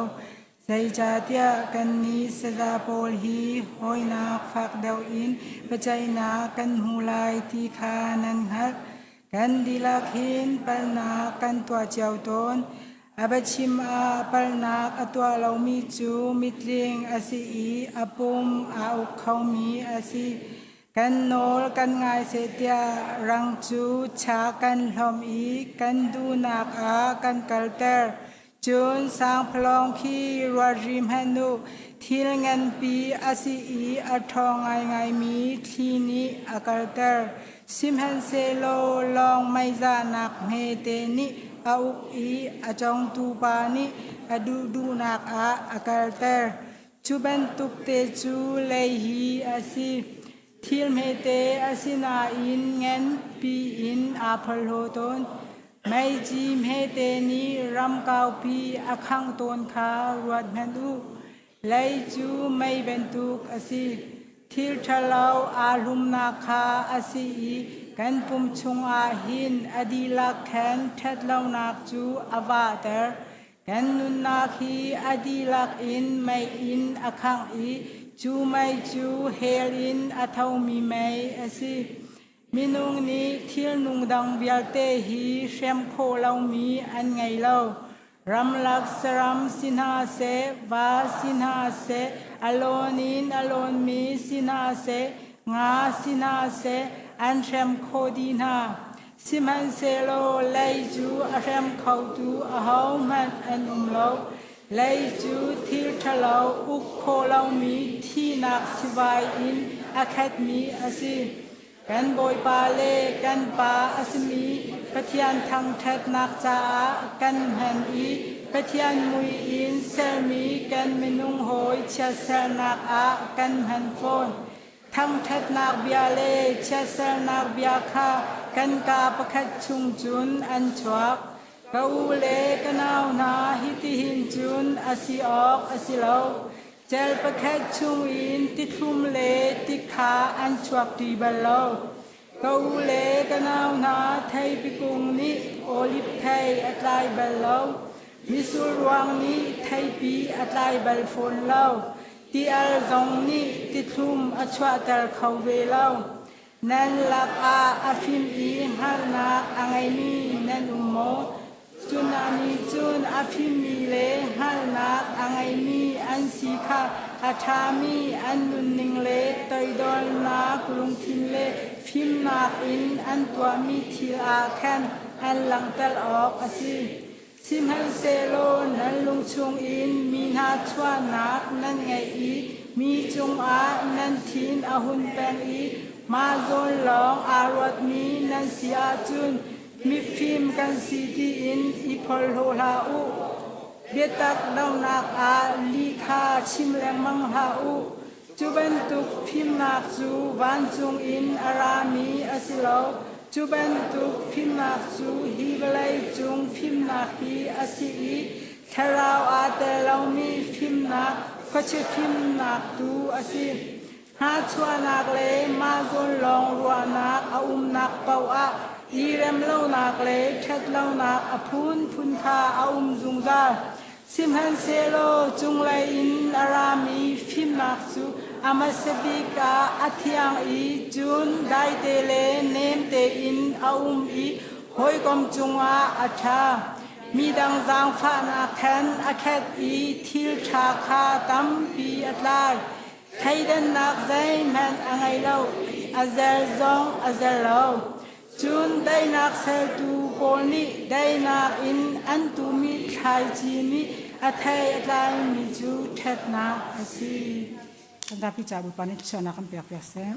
Zeicahtiah kannih saza pawl hi hawinak fak deuh in biaceihnak kan hmu lai ti kha nan hngalh. Kan dihlak hin palhnak kan tuah cio tawn. A biachim ah palhnak a tuah lomi cu mitling a si i a pum aa uk khomi a si. Kan nawl kan ngai seh tiah rang cu cha kan hlawm i kan duhnak ah kan kalter. Cun sangphalawng khi ruat rih hmanh u, thil nganpi a si i a ṭhawng ngaingaimi thli nih a kalter. Sihmanhsehlaw lawng meizahnak hmete nih a uk i a congtu pa nih a duhduhnak ah a kalter. Cu bantuk te cu lei hi a si. Thil hmete a si nain nganpi in aa phorhlaw tawn. Meici hmete nih ram kaupi a khangh tawn kha ruat hmanh u. Lei cu mei bantuk a si. Thil ṭhalo aa hlumnak kha a si i kan pum chungah hin a dihlak khan ṭhatlonak cu a vahter. Kan nunnak hi a dihlak in mei in a khangh i cu mei cu hell in a thomi mei a si. Minung nih thilnung dang vialte hi hrem khawh lomi an ngei lo. Ramlak saram si hna seh, va si hna seh, a lawn in a lawnmi si hna seh, nga si hna seh, an hrem khawh dih hna. Sihmanhsehlaw lei cu a hrem khotu ahohmanh an um lo. Lei cu thil ṭhalo uk khawh lomi thihnak sivai in a khatmi a si. Kan Bawipa le kan Pa a simi Pathian thangṭhatnak caah kan hman i Pathian mui in sermi kan minung hawi chiatsernak ah kan hman fawn. Thangṭhatnak bia le chiatsernak bia kha kan kaa pakhat chung cun an chuak. Ka u le ka nau hna, hitihin cun a si awk a si lo. Cel pakhat chungin tithlum le tikha an chuak ṭi bal lo. Ka u le ka nau hna, theipi kung nih oliv thei a tlai bal lo. Mitsur ruang nih theipi a tlai bal fawn lo. Ti-al zong nih tithlum a chuahter kho ve lo. Nan lakah a fim i hngalhnak a ngeimi nan um maw? Cu hna nih cun a fimmi le hngalhnak a ngeimi an si kha a ṭhami an nunning le toidornak lungthin le fimnak in an tuahmi thil ah khan an langhter awk a si. Sihmanhsehlaw nan lung chungin mi hna chuahnak nan ngeih i mi cungah nan thin a hun peng i mah zawn lawng aa ruatmi nan si ahcun mifim kan si tiin i porhlaw hlah u. Biatak dohnak ah lih kha chim lengmang hlah u. Cu bantuk fimnak cu vancung in a rami a si lo. Cu bantuk fimnak cu hi vawlei cung fimnak hi a si i thlarau aa tel lomi fimnak, khuachia fimnak tu a si. Hnahchuahnak le mah zawn lawng ruahnak a umnak paoh ah i remlonak le ṭhatlonak a phunphun kha a um zungzal. Sihmanhsehlaw cunglei in a rami fimnak cu a hmasa bik ah a thiang i cun daite le nem tein a um i hawikom cungah a ṭha. Midang zaangfahnak khan a khat i thil ṭha kha tampi a tlai. Thleidannak zeihmanh a ngei lo, a zel zong a zel lo. Cun daihnak sertu pawl nih daihnak in an tuhmi thlaici nih a thei a tlaimi cu ṭhatnak a si. Kan zapi ca Bawipa nih thluachuahnak kan pek piak seh.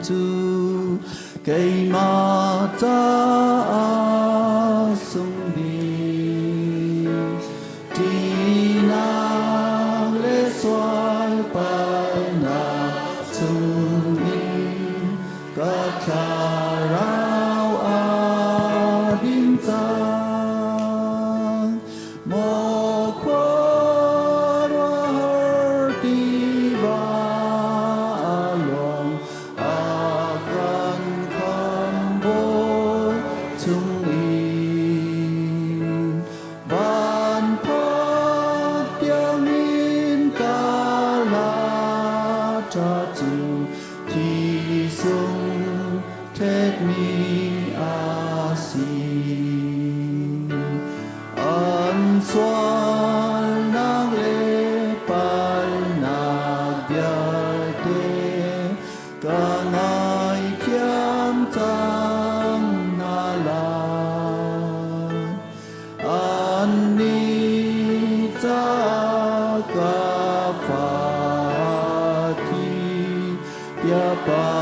Cu keimah caah sungbik ṭihnak le sualpalnak chungin ka thlarau a din cang. Maw khuaruahhar tiva a luang a kan khambawi chungin van phak tiangin ka la ṭa cu thi sung ṭhetmi a si. An sualnak le palnak vialte ka ngaithiam cang hna lai. Annih ca ka fa thi tia pa.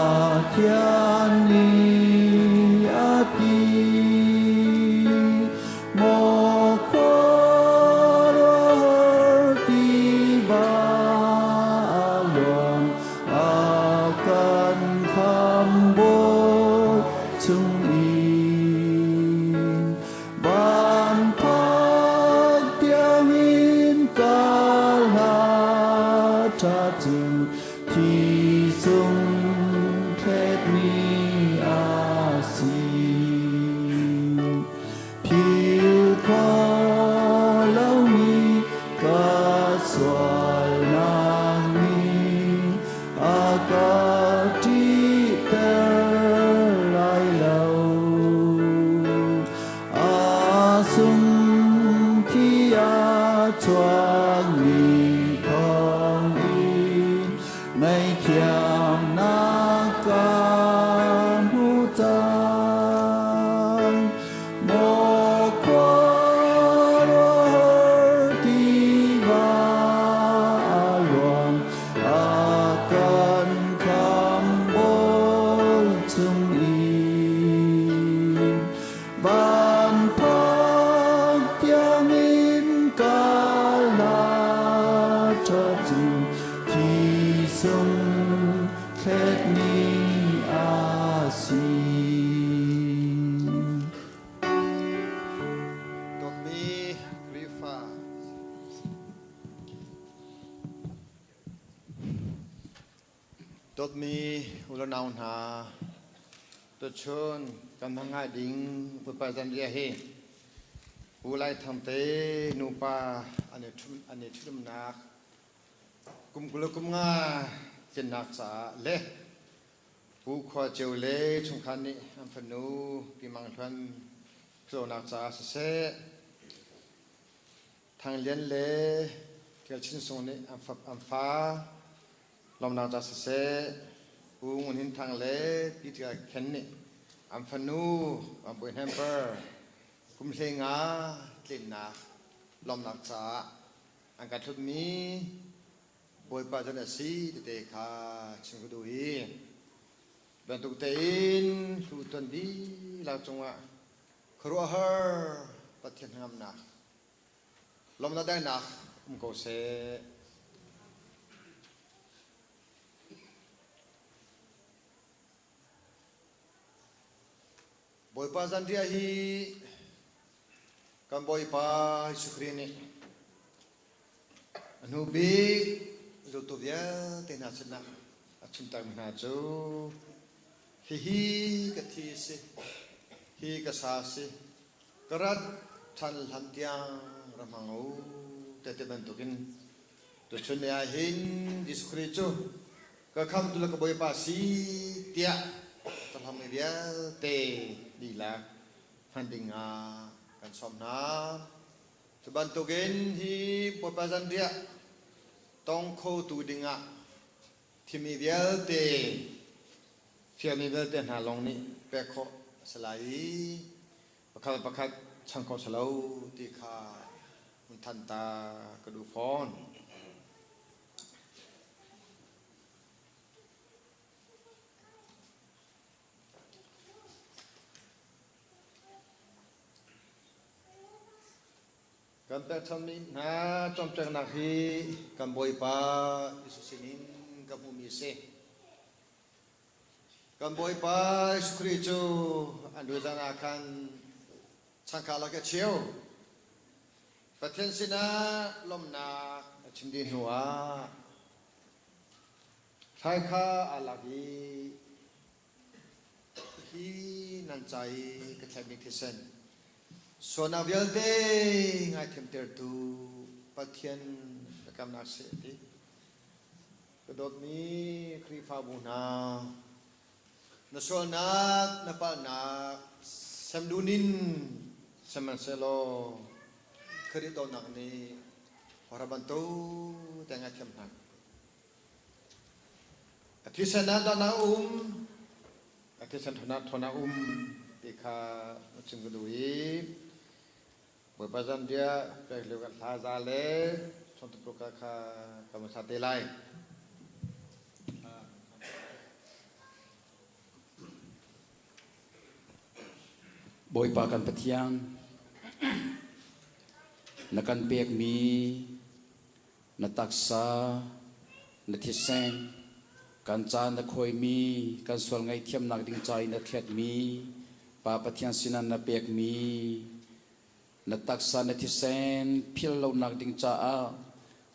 sualnak nih a ka ṭihter lai lo. A sung thi a chuakmi thawngin ngaihthiamnak ka hmu cang. Maw khuaruahhar tiva a luang, a kan khamhbawi chungin. Van phak tiangin ka la ṭha cu thi sung thletmi a si. Dawtmi Khrihfa Dawtmi u le nau hna, tuchun kan hmang ngai ding Pupa Zanriah hi Pu Lai Thang te nupa an i ṭhitumnak kum 20 le kum nga tlinnak caah le Pu Khua Ceu le chungkhar nih an fanu Pi Mang Hluan philhlonak caah siseh, Thang Lian le Tial Chin Sung nih an fa lawmnak caah siseh, Pu Ngun Hin Thang le Pi Tial Khen nih an fanu Van Bawi Hnem Par kum 15 tlinnak lawmnak caah an kan hlutmi Bawipa zan a si tete kha chim ka duh i bantuk tein hlu tuan dihlak cungah khuaruahhar Pathian hnangamnak lawmnak daihnak um ko seh. Bawipa zanriah hi kan Bawipa Jesuh Khrih nih a hnu bik zultu vialte hna sinah a chimtermi hna cu hihi ka thi a si, hi ka sa a si, ka rat ṭhan hlan tiang ra hmang u ti bantukin tuchun ni ah hin Jesuh Khrih cu ka khamtu le ka Bawipa si tiah ka hlammi vialte lila hman ding ah kan sawm hna. Cu bantukin hi Bawipa zanriah tong khotu dingah thimi vialte fialmi vialte hna lawng nih pek khawh a si lai i pakhat le pakhat chan khawh si lo ti kha hun thanh ta ka duh fawn. Kan pekchanmi hna cawmpiaknak hi kan Bawipa Jesuh sinin ka hmuhmi a si. Kan Bawipa Jesuh Khrih cu an zan ah khan changka lak a cheu. Pathian sinah lawmhnak a chim dih hnuah thlai kha aa lak i Hi nan ca i ka thlaihmi thisen sualnak vialte ngaithiamtertu Pathian biakamnak seh a ti. Ka dawtmi Khrihfabu hna, na sualnak, na palhnak semdun in sihmanhsehlaw Khrih dawtnak nih hora bantuk te ngaithiam hna. A thisen ah dawtnak a um, a thisen ṭhawnnak a um ti kha na chim ka duh i Bawipa zanriah pek lio kan hla za le chawntupruka kha ka hmasa te lai. Bawipa kan Pathian, na kan pekmi na taksa, na thisen, kan ca na khawimi, kan sual ngaihthiamnak ding ca i na thletmi, Pa Pathian sinah na pekmi, na taksa na thisen philh lonak ding caah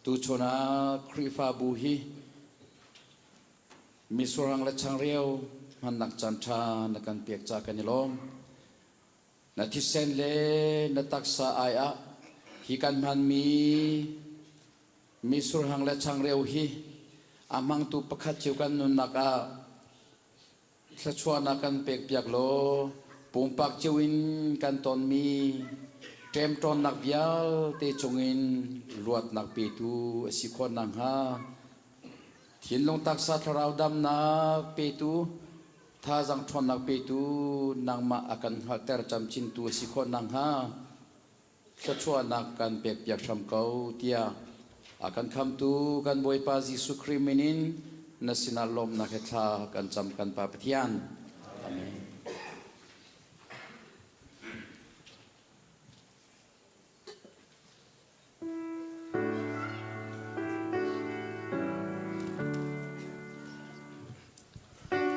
tuchun ah Khrihfabu hi misurang le changreu hmannak caan ṭha na kan pek ca kan i lawm. Na thisen le na taksa ai ah hi kan hmanmi. Misurhang le changreu hi a hmangtu pakhat cio kan nunnak ah thluachuahnak kan pekpiak law pumpak cio in kan tonmi ṭemṭawnnak vialte cungin luatnak petu a si khawh nakhnga thinlung taksa thlarau damnak petu thazaang ṭhawnnak petu nangmah a kan hngalhter camcintu a si khawh nakhnga thluachuahnak kan pekpiak hram ko tiah a kan khamtu kan Bawipa Jesuh Khrih min in na sinah lawmhnak he thla kan cam kan Pa Pathian. Amen.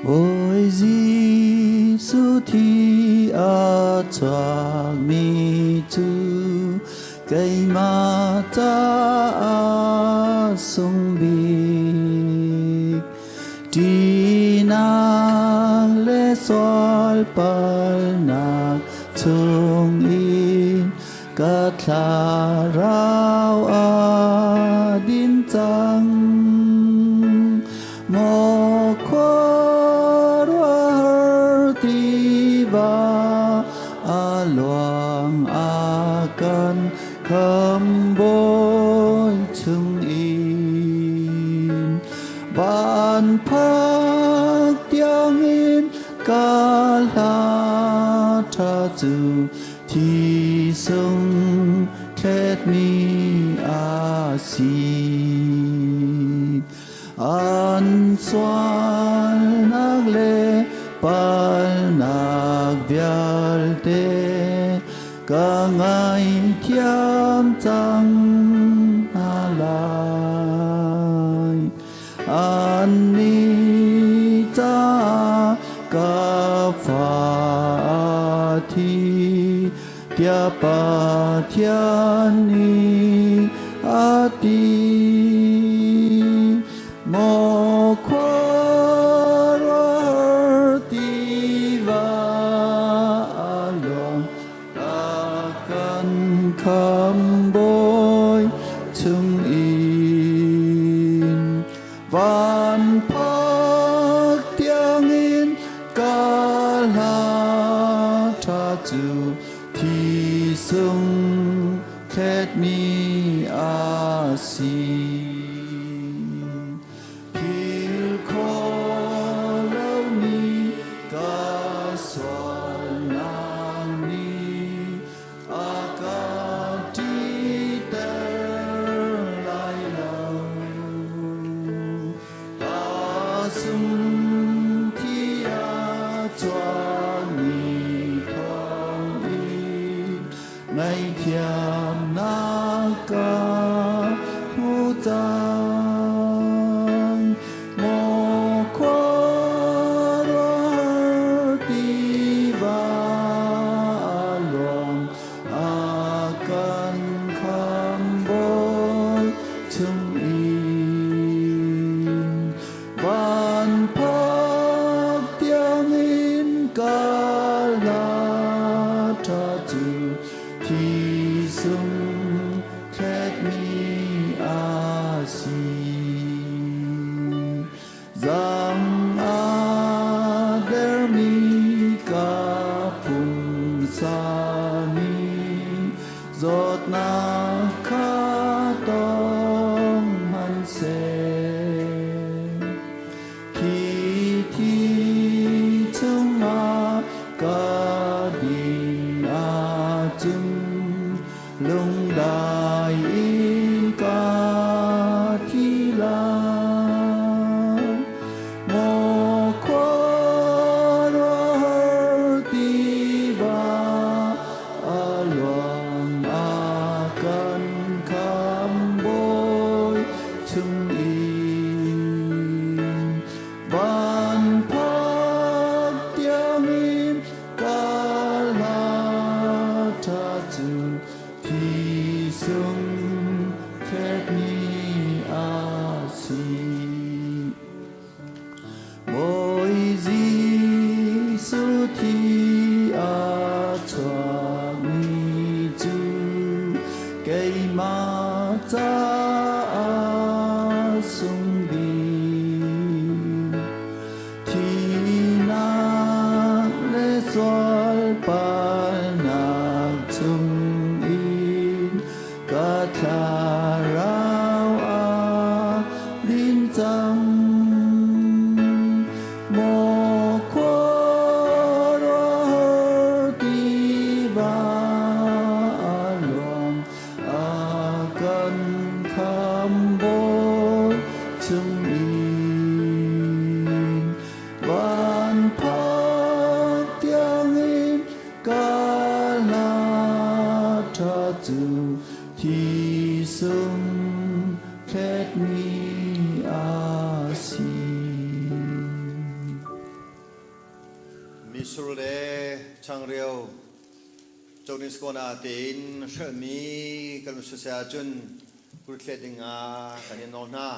Bawi Jesuh thi a chuakmi cu keimah caah sung bik. Ṭihnak le sual palnak chungin ka thlarau a din cang. Maw khuaruahhar tiva a luang a kan khambawi chungin van phak tiangin ka hla ṭha cu thi sung thletmi a si. An sualnak le palnak vialte ka ngaithiam cang hna lai. Annih caah ka fa a thi tiah Pathian nih a ti. Maw khuaruahhar tiva a luang a kan khambawi chungin van phak tiangin ka hla ṭha cu thi sung thletmi a si. Phil khawh lomi ka sualnak nih a ka ṭihter lai lo. Ka sung thi a chuahmi thawngin ngaihthiamnak ka hmu cang. Maw khuaruahhar tiva a luang a kan khambawi chungin van phak tiangin ka la ṭha cu thi sung thletmi a si. cang. Maw khuaruahhar tiva a luang, a kan khambawi chungin. Van phak tiangin ka hla ṭha cu thisung thletmi a si. Misur le changreu Conisko na tein hrelhmi kan si ahcun kurthlet dingah kan in nawl hna.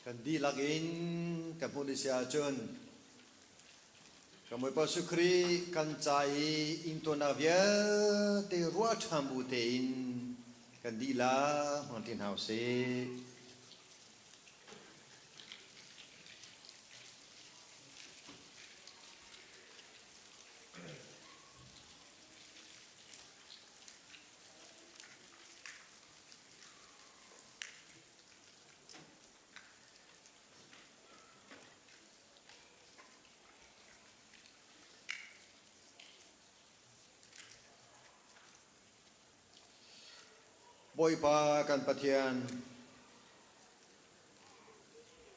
Kan dihlak in kan hmuh ni si ahcun kan Bawipa Jesuh Khrih kan ca i ingtuannak vialte ruah ṭhan bu tein kan dihlak hmang ṭi hna usih. Bawipa kan Pathian,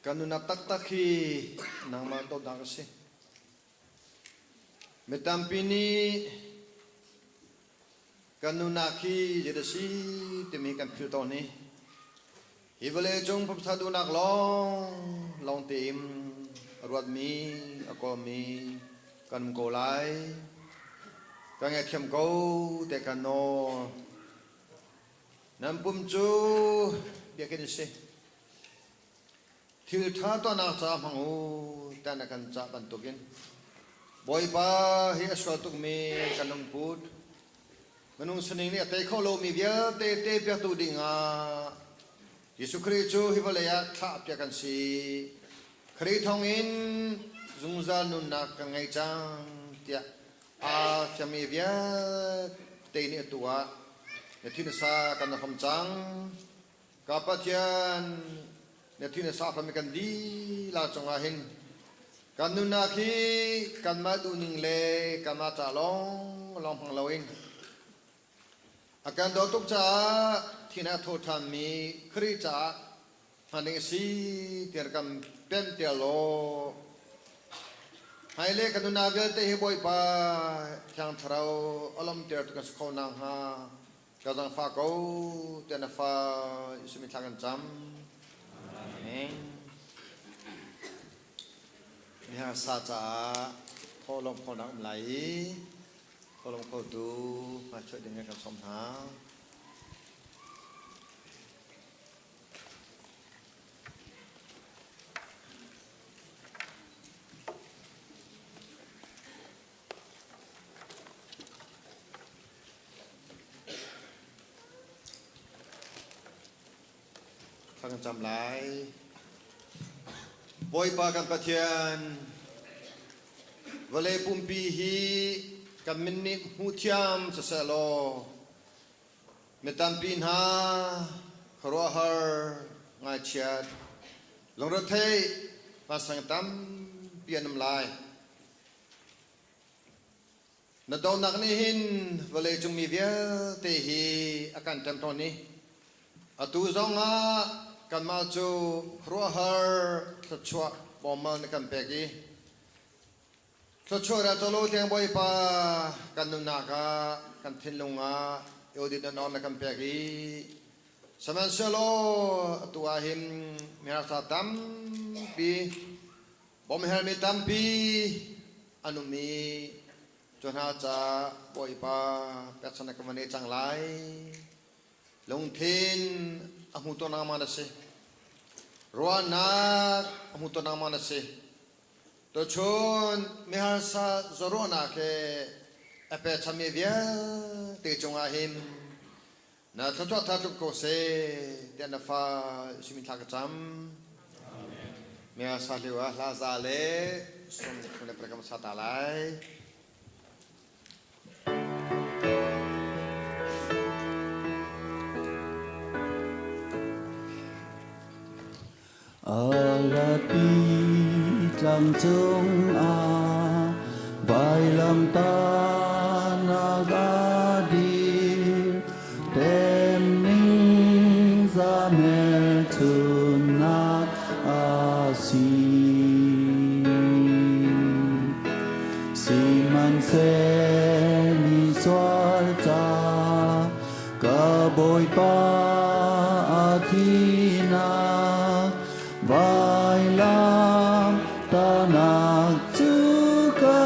kan nunnak taktak hi nangmah dawtnak a si. Mi tampi nih kan nunak hi zei a si timi kan philh tawn i hi vawleicung pumsa duhnak lawng lawng tein a ruatmi a kawlmi kan um ko lai. Ka ngaihthiam ko te kan nawl. Nan pum cu biakinn a si. Thil ṭha tuahnak caah hmang u tiah na kan cah bantukin Bawipa hi a sual tukmi kan lungput minung sining nih a tei kho lomi vialte tepiaktu dingah Jesuh Khrih cu hi vawlei ah thlahpiak kan si. Khrih thawngin zungzal nunnak kan ngei cang tiah aa fiangmi vialte nih atu ah na thin a sa kan hom cang. Ka Pathian, na thi na sahram i kan dihlak cungah hin kan nunnak hi kanmah duhning le kanmah ca lawng lawng hmang loin a kan dawt tuk caah thi na tho ṭhanmi Khrih caah hman ding a si tiah kan pemter law hmailei kan nunnak vialte hi Bawipa Thiang Thlarau a lawmter tu kan si kho nakhnga Ka zaangfah ko tiah na fa Jesuh min thla kan cam. Amen. Niha sa caah thawhlawm khawlnak um lai i thawhlawm khotu hmaichuah ding kan sawm hna. Thla kan cam lai. Bawipa kan Pathian, vawlei pumpi hi kan min nih hmu thiam siseh law mi tampi hna khuaruahhar ngaichiat lungretheih vansang tampi an um lai. Na donak nih hin vawleicung mi vialte hi a kan ṭem tawn i atu zongah kanmah cu khuaruahhar thluachuah bawmmal na kan pek i thluachuah dah colo tiang Bawipa kan nunnak ah kan thinlung ah eodit na na kan pek i sihmanhsehlaw atu ah hin miharsa tampi Bawmhermi tampi an um i cu hna ca Bawipa pekchanh ka van i cang lai. Lungthin a hmu tawn ma na si? Ruahnak a hmu tawn ma na si? Tuchun miharsa zaruahnak he a pechami vialte cungah hin na thluachuah tha tluk ko seh tiah na fa simin thla ka cam. Miharsa hliu ah hla za le sum thum le prekam sa ta lai. Alapi tlang cungah vailamtahnak a dir temning zamelchunnak a si. Sihmanhseh mi sual ca ka Bawipa a thinak vailam tahnak cu ka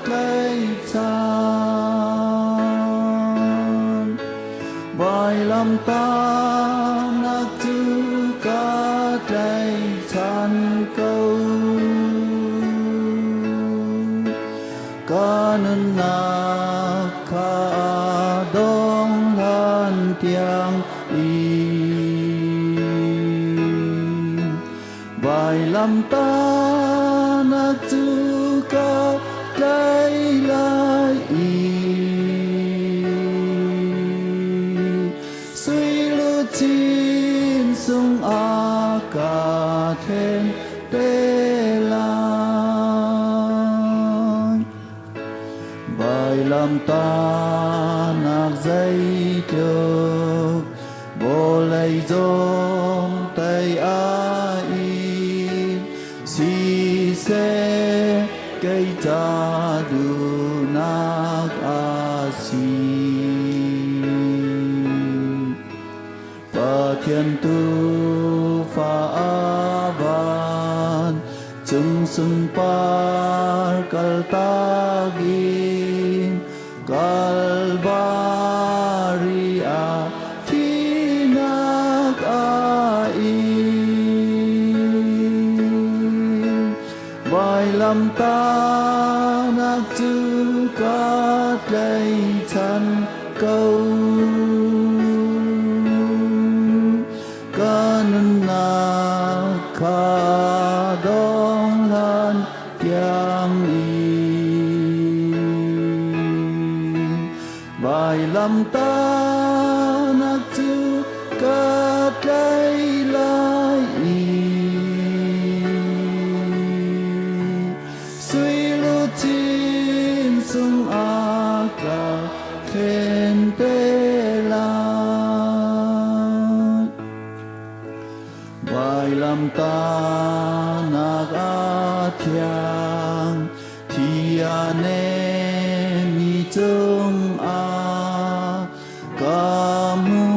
tlaihchan. Vailam tahnak cu ka tlaihchan ko. Ka nunnak kha dong hlan tiang in vailamtahnak cu ka tlai lai i sui luchin sungah ka then te lai. Vailamtahnak zeitluk vawlei zong tei a in siseh kei ca duhnak a si. Pathian tuufa a van cung sunpar kaltak in Kalvari ah thihnak a in. Vailamtahnak cu ka tlaihchan ko. Ka nunnak kha dong hlan tiang in vailamtahnak cu ka tlai lai i sui luchin sungah ka thlen te lai. Vailamtahnak a thiang thi a nemi cungah ka mu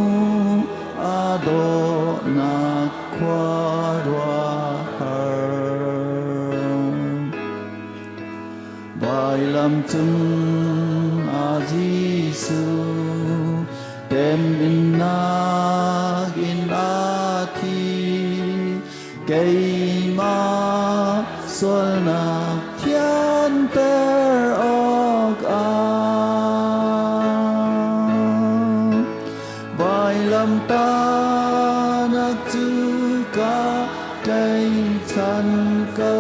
a dawhnak khuaruahhar. Vailam cung ah Jesuh temhinnak in a thi keimah sualnak thianter awkah vailamtahnak cu ka tlaihchan ko.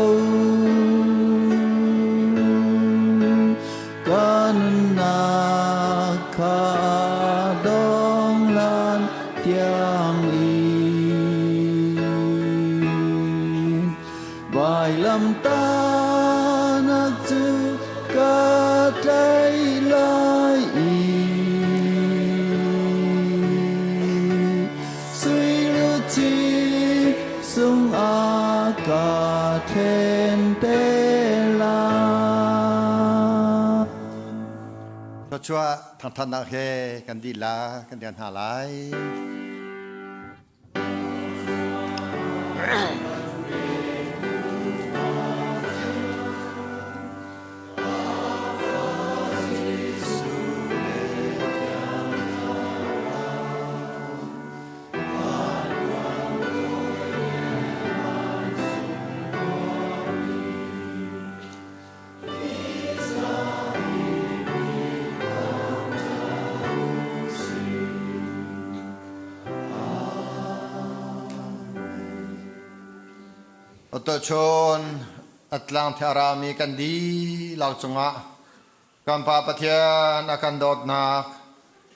Ka nunnak kha dong lan tiang in vailamtahnak cu ka tlai lai i sui luchin sungah ka thlen te lai. Thluachuah thangthatnak he kan dih la kan dian hna lai. Tuchun atlang thiarami kan dihlak cungah kan Pa Pathian a kan dawtnak,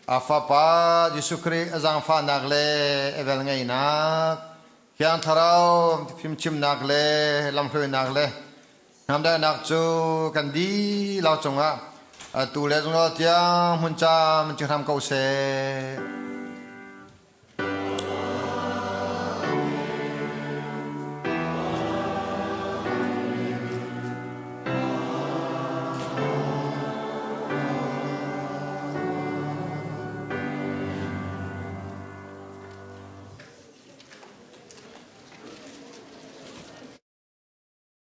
a Fapa Jesuh Khrih a zaangfahnak le a velngeihnak, Thiang Thlarau fimchimnak le lamhruainak le hnamdaihnak cu kan dihlak cungah atu le zungzal tiang hmun cam ci hram ko seh.